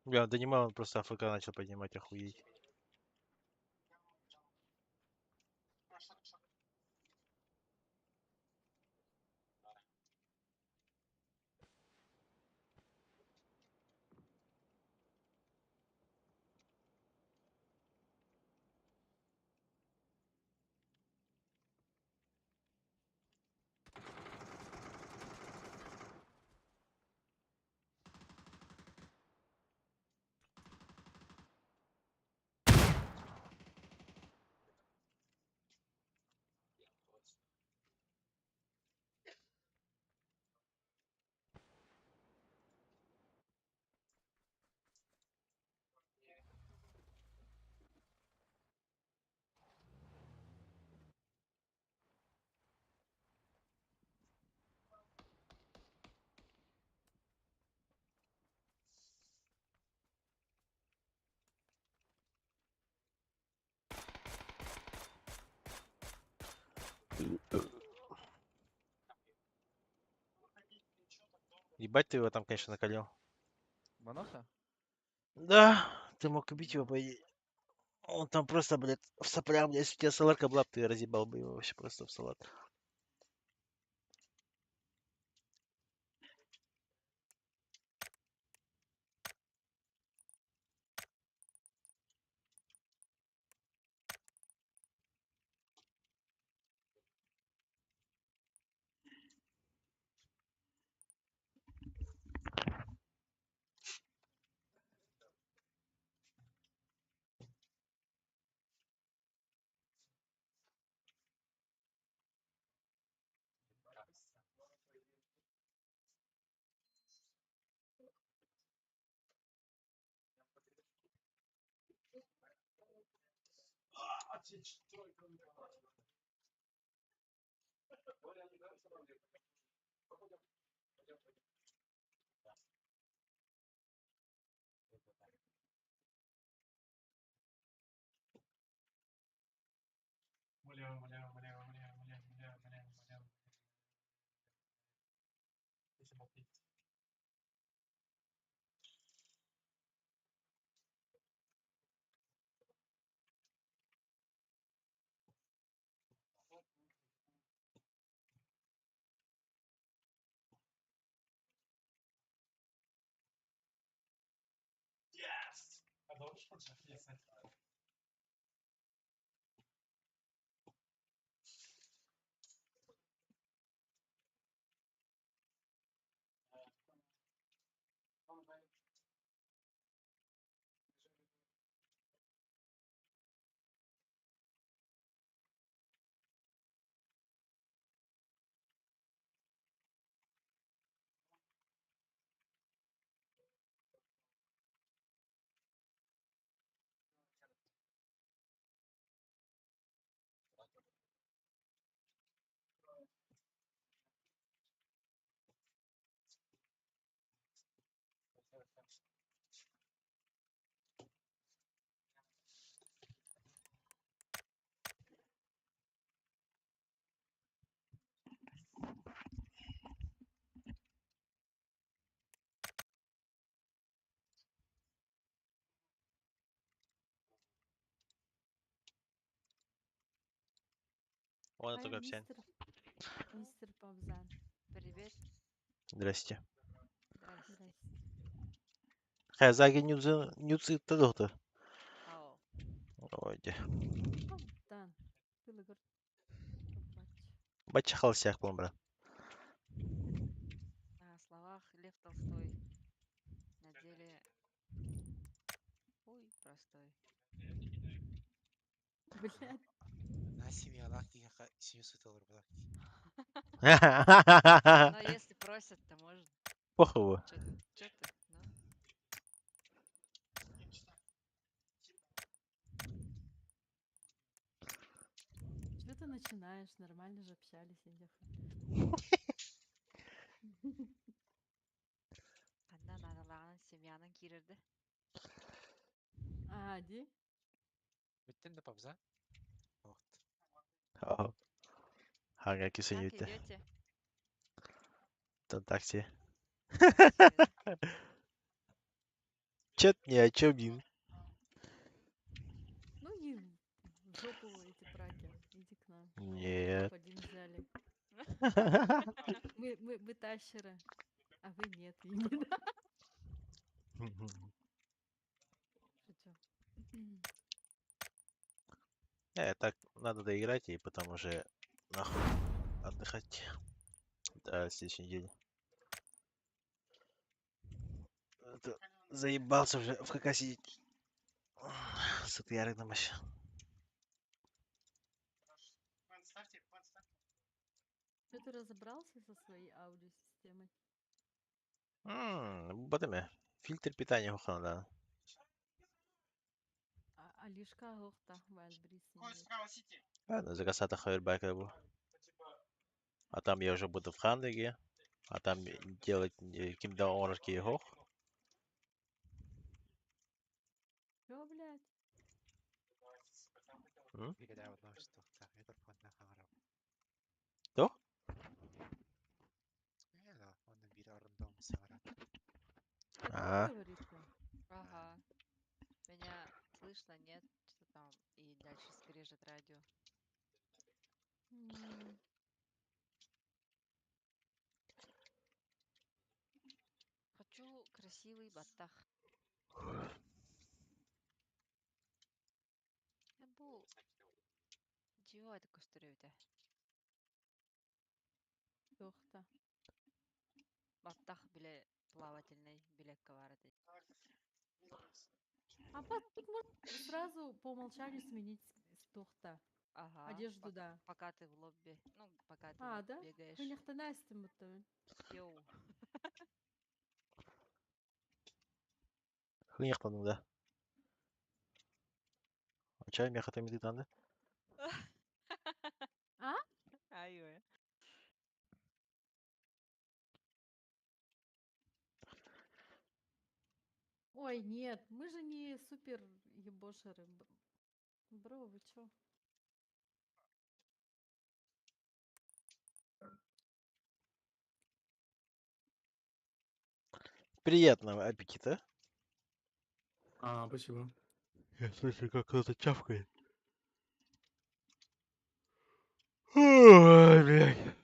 B: Бля, он донимал, он просто АФК начал поднимать, охуеть. Ебать ты его там, конечно, накалил.
G: Ваноса?
B: Да, ты мог убить его, по идее. Он там просто, блядь, в соплях, блядь, если у тебя саларка была, ты разъебал бы его вообще просто в салат. Вон
I: Ай,
B: это капсен.
I: мистер, мистер Павзан.
J: Привет.
B: Здрасте.
J: Здрасте.
I: Здрасте.
B: Хазаги нюци нюци тадохта.
J: Ау.
B: Ой, де.
I: Павзан. Ты лыгар.
B: Бача халсяк план брат.
J: На словах Лев Толстой. На деле... Ой, простой.
I: Блядь.
K: На семьялах киһиэхэ синус сыталар булар.
J: Но если просят, то можно.
B: Похуй.
J: Чё, чё ты? Ну.
I: Что ты начинаешь? Нормально же общались, Индиха.
J: Ханна наадалааҕынан семьянан киирэрдэ.
I: А, ди?
K: Бүттүн да пабза. Вот.
B: Хага
J: Как
B: кисенюте.
J: идете?
B: Такси. Чет ни о чем, блин.
I: Ну и в жопу эти праки. Иди к нам.
B: Нет.
I: Топ-1 взяли. Мы тащеры, а вы нет. Видимо. Шучу.
B: Так надо доиграть и потом уже нахуй отдыхать до следующей недели. Это заебался уже в КК сидеть. С этой ярыгным вообще.
I: Что ты разобрался со своей аудиосистемой?
B: Батыме. Фильтр питания хохана, да.
I: А, Алишка Гохта, Вайлдбрис.
B: Ладно, закасата хайрбайка был. А там я уже буду в Хандыге. А там делать кимда онорки хох.
I: Чё, блядь?
B: М? То? А.
J: Ага. Меня слышно, нет? Что там? И дальше скрежет радио. Хочу красивый баттах. Бу Чего это көстөрөбүтэ?
I: Тохта.
J: Баттах биле плавательный билекке бар этэ.
I: А тут можно сразу по умолчанию сменить с тохта.
J: Ага.
I: Одежду, да.
J: Пока ты в лобби. Ну, пока ты
I: А,
J: вот
I: да?
J: бегаешь.
I: Хыньяхта будто.
J: Йоу.
B: Хыньяхтаның да. Чай мехата мидитанды.
I: Ой, нет, мы же не супер ебошеры. Бро, вы чё?
B: Приятного аппетита.
F: А, спасибо.
B: Я слышу, как кто-то чавкает. Ой, блядь.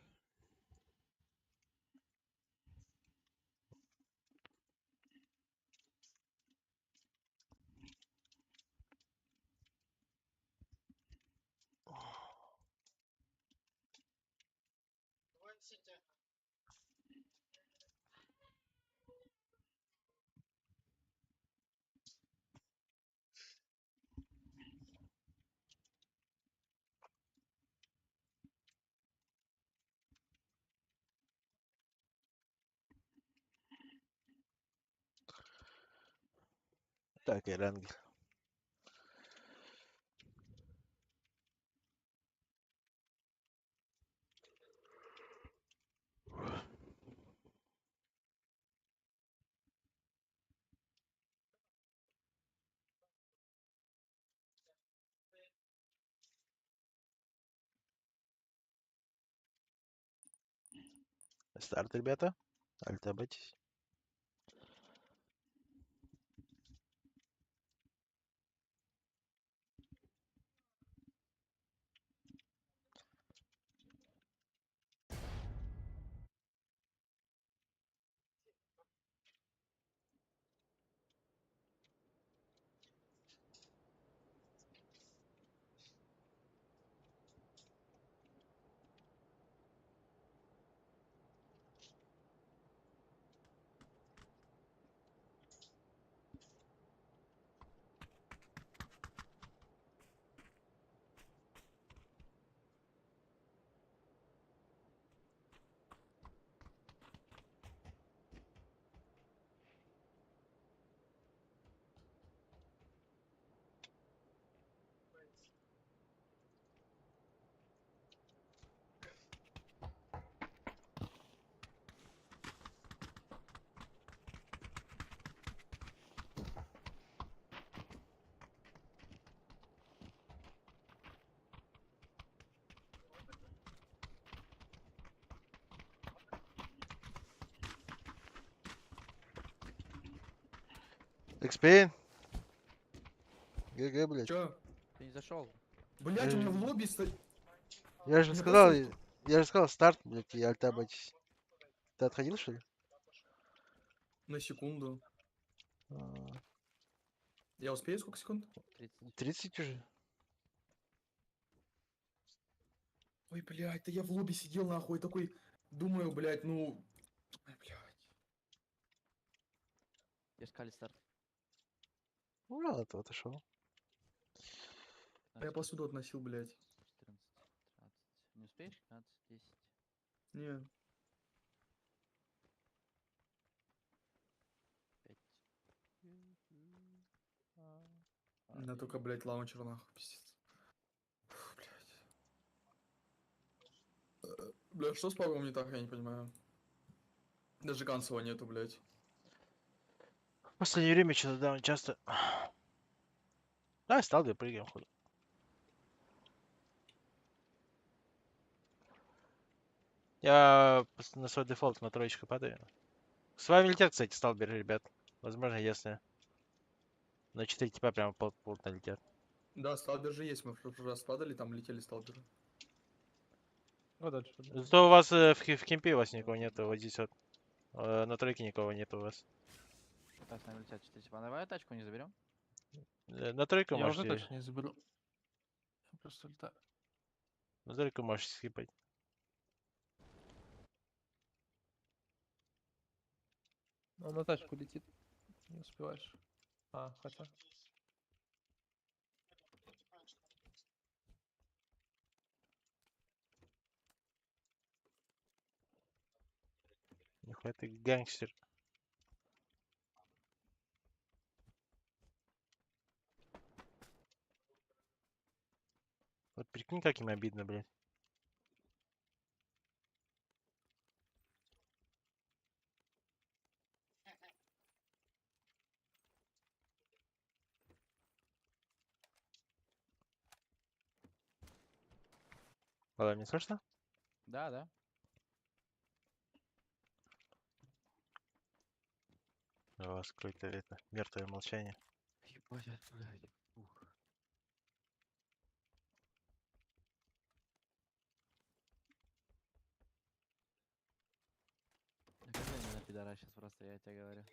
B: Так, Эрангель. Старт, ребята. Альтабайтесь. Экспейн. ГГ, блядь.
F: Чё?
G: Ты не зашел.
F: Блять, у меня в лобби стоит.
B: Я же
F: Мне
B: сказал,
F: просто-
B: я же сказал, старт, блядь, и альтабайтесь. Ты отходил, что ли?
F: На секунду.
B: А.
F: Я успею сколько секунд?
G: 30.
B: 30 уже.
F: Ой, блядь, да я в лобби сидел, нахуй, такой, думаю, блядь, ну... Ой, блядь.
G: Я сказали старт.
B: Ну ладно, ты отошел.
F: А я посуду относил, блядь.
G: 14, 13. Не успеешь? 15, 10.
F: Не.
G: 5.
F: У меня только, блядь, лаунчер, нахуй, пиздец. Фу, блядь. Бля, что с пабом не так, я не понимаю. Даже Гансова нету, блядь.
B: В последнее время что-то, да, он часто... Да, стал, да, прыгаем, хуй. Я на свой дефолт на троечку падаю. С вами летят, кстати, сталберы, ребят. Возможно, если. На 4 типа прямо плотно летят.
F: Да, сталбер же есть, мы в прошлый раз падали, там летели сталберы.
D: Ну, дальше пойду.
B: Зато у вас в кемпе у вас никого нету, вот здесь вот. На тройке никого нету у вас.
G: Да, с нами летят 4 типа. Давай тачку не заберем?
B: На тройку
D: Я уже
B: можете...
D: точно не заберу. Я просто улетаю.
B: На тройку можешь скипать.
D: Он на тачку летит. Не успеваешь. А, хотя.
B: Нихуя ты гангстер. Вот прикинь, как им обидно, блядь. Ладно, не слышно?
G: Да, да.
B: У вас какое-то это мертвое молчание.
G: Ебать, блядь. Ух. Да какой я пидорас сейчас просто, я тебе говорю.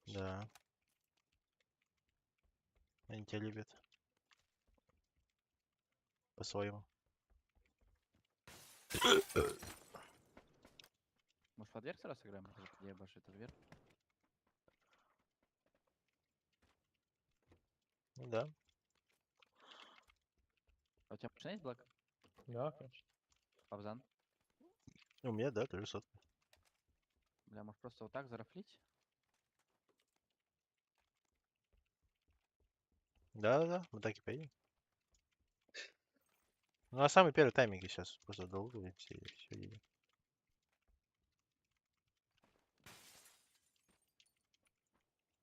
B: Да. Они тебя любят. По-своему.
G: Может, под верх сразу сыграем? Может, где больше это вверх?
B: Ну да.
G: А у тебя машина есть, Блэк?
D: Да, конечно.
G: Павзан?
B: У меня, да, тоже сотка.
G: Бля, может просто вот так зарафлить?
B: Да-да-да, мы так и поедем. Ну, а самый первый тайминг сейчас просто долго и все едем.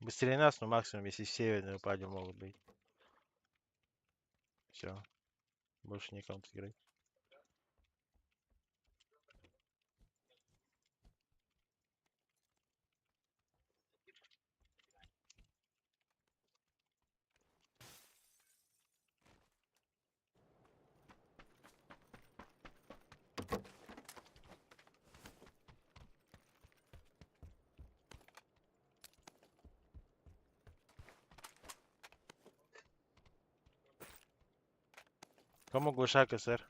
B: Быстрее нас, но максимум, если северные упали, могут быть. Все. Больше никому тут играть. Кому глушак, сэр?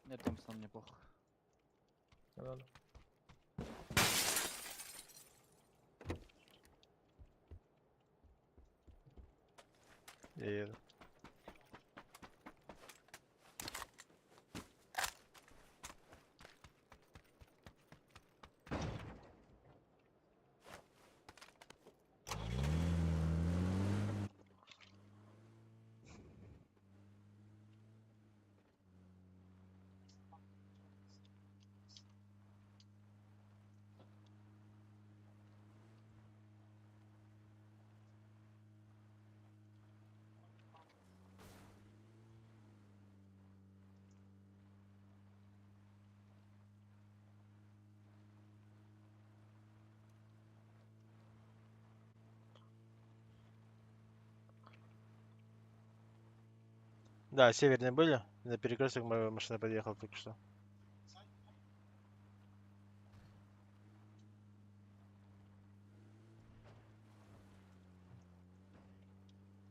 G: Нет, Томпсон мне похуй.
D: Не надо.
B: Я еду. Да, северные были. На перекресток моя машина подъехала только что.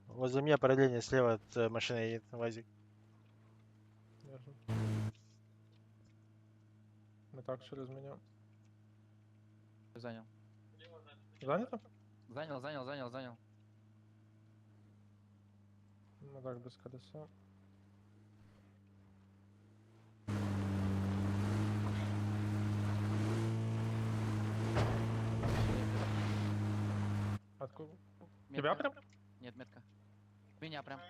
B: Возле меня параллельно слева от машины едет ВАЗик.
D: Держу. Мы так через меня.
G: Занял.
D: Занято?
G: Занял, занял, занял, занял.
D: Ну так, без колеса. Откуда? Тебя
G: Метка.
D: прям?
G: Нет, метка. Меня прям.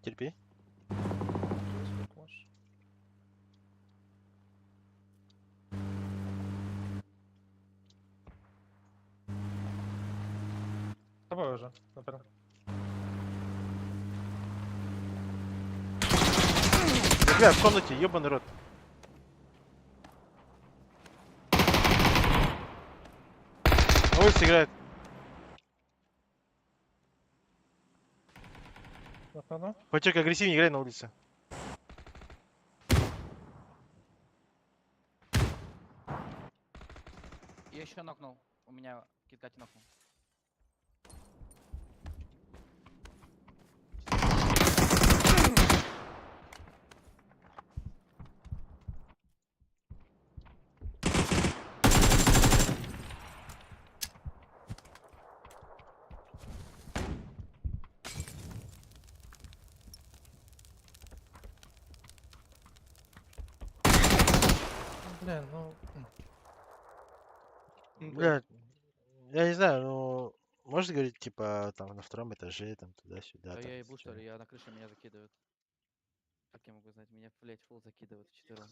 B: Терпи.
D: Сколько можешь? С тобой уже, например.
B: Да, бля, в комнате, ебаный рот. На улице играет.
D: Одну.
B: Пачок агрессивнее играй на улице.
G: Я еще нокнул. У меня киткати нокнул.
D: Блин, ну...
B: Бля, я не знаю, ну... Можно говорить, типа, там, на втором этаже, там, туда-сюда.
G: Да
B: там,
G: я ебу, что
B: всё.
G: ли, я на крыше меня закидывают. Как я могу знать? Меня, блядь, фул закидывают вчетвером.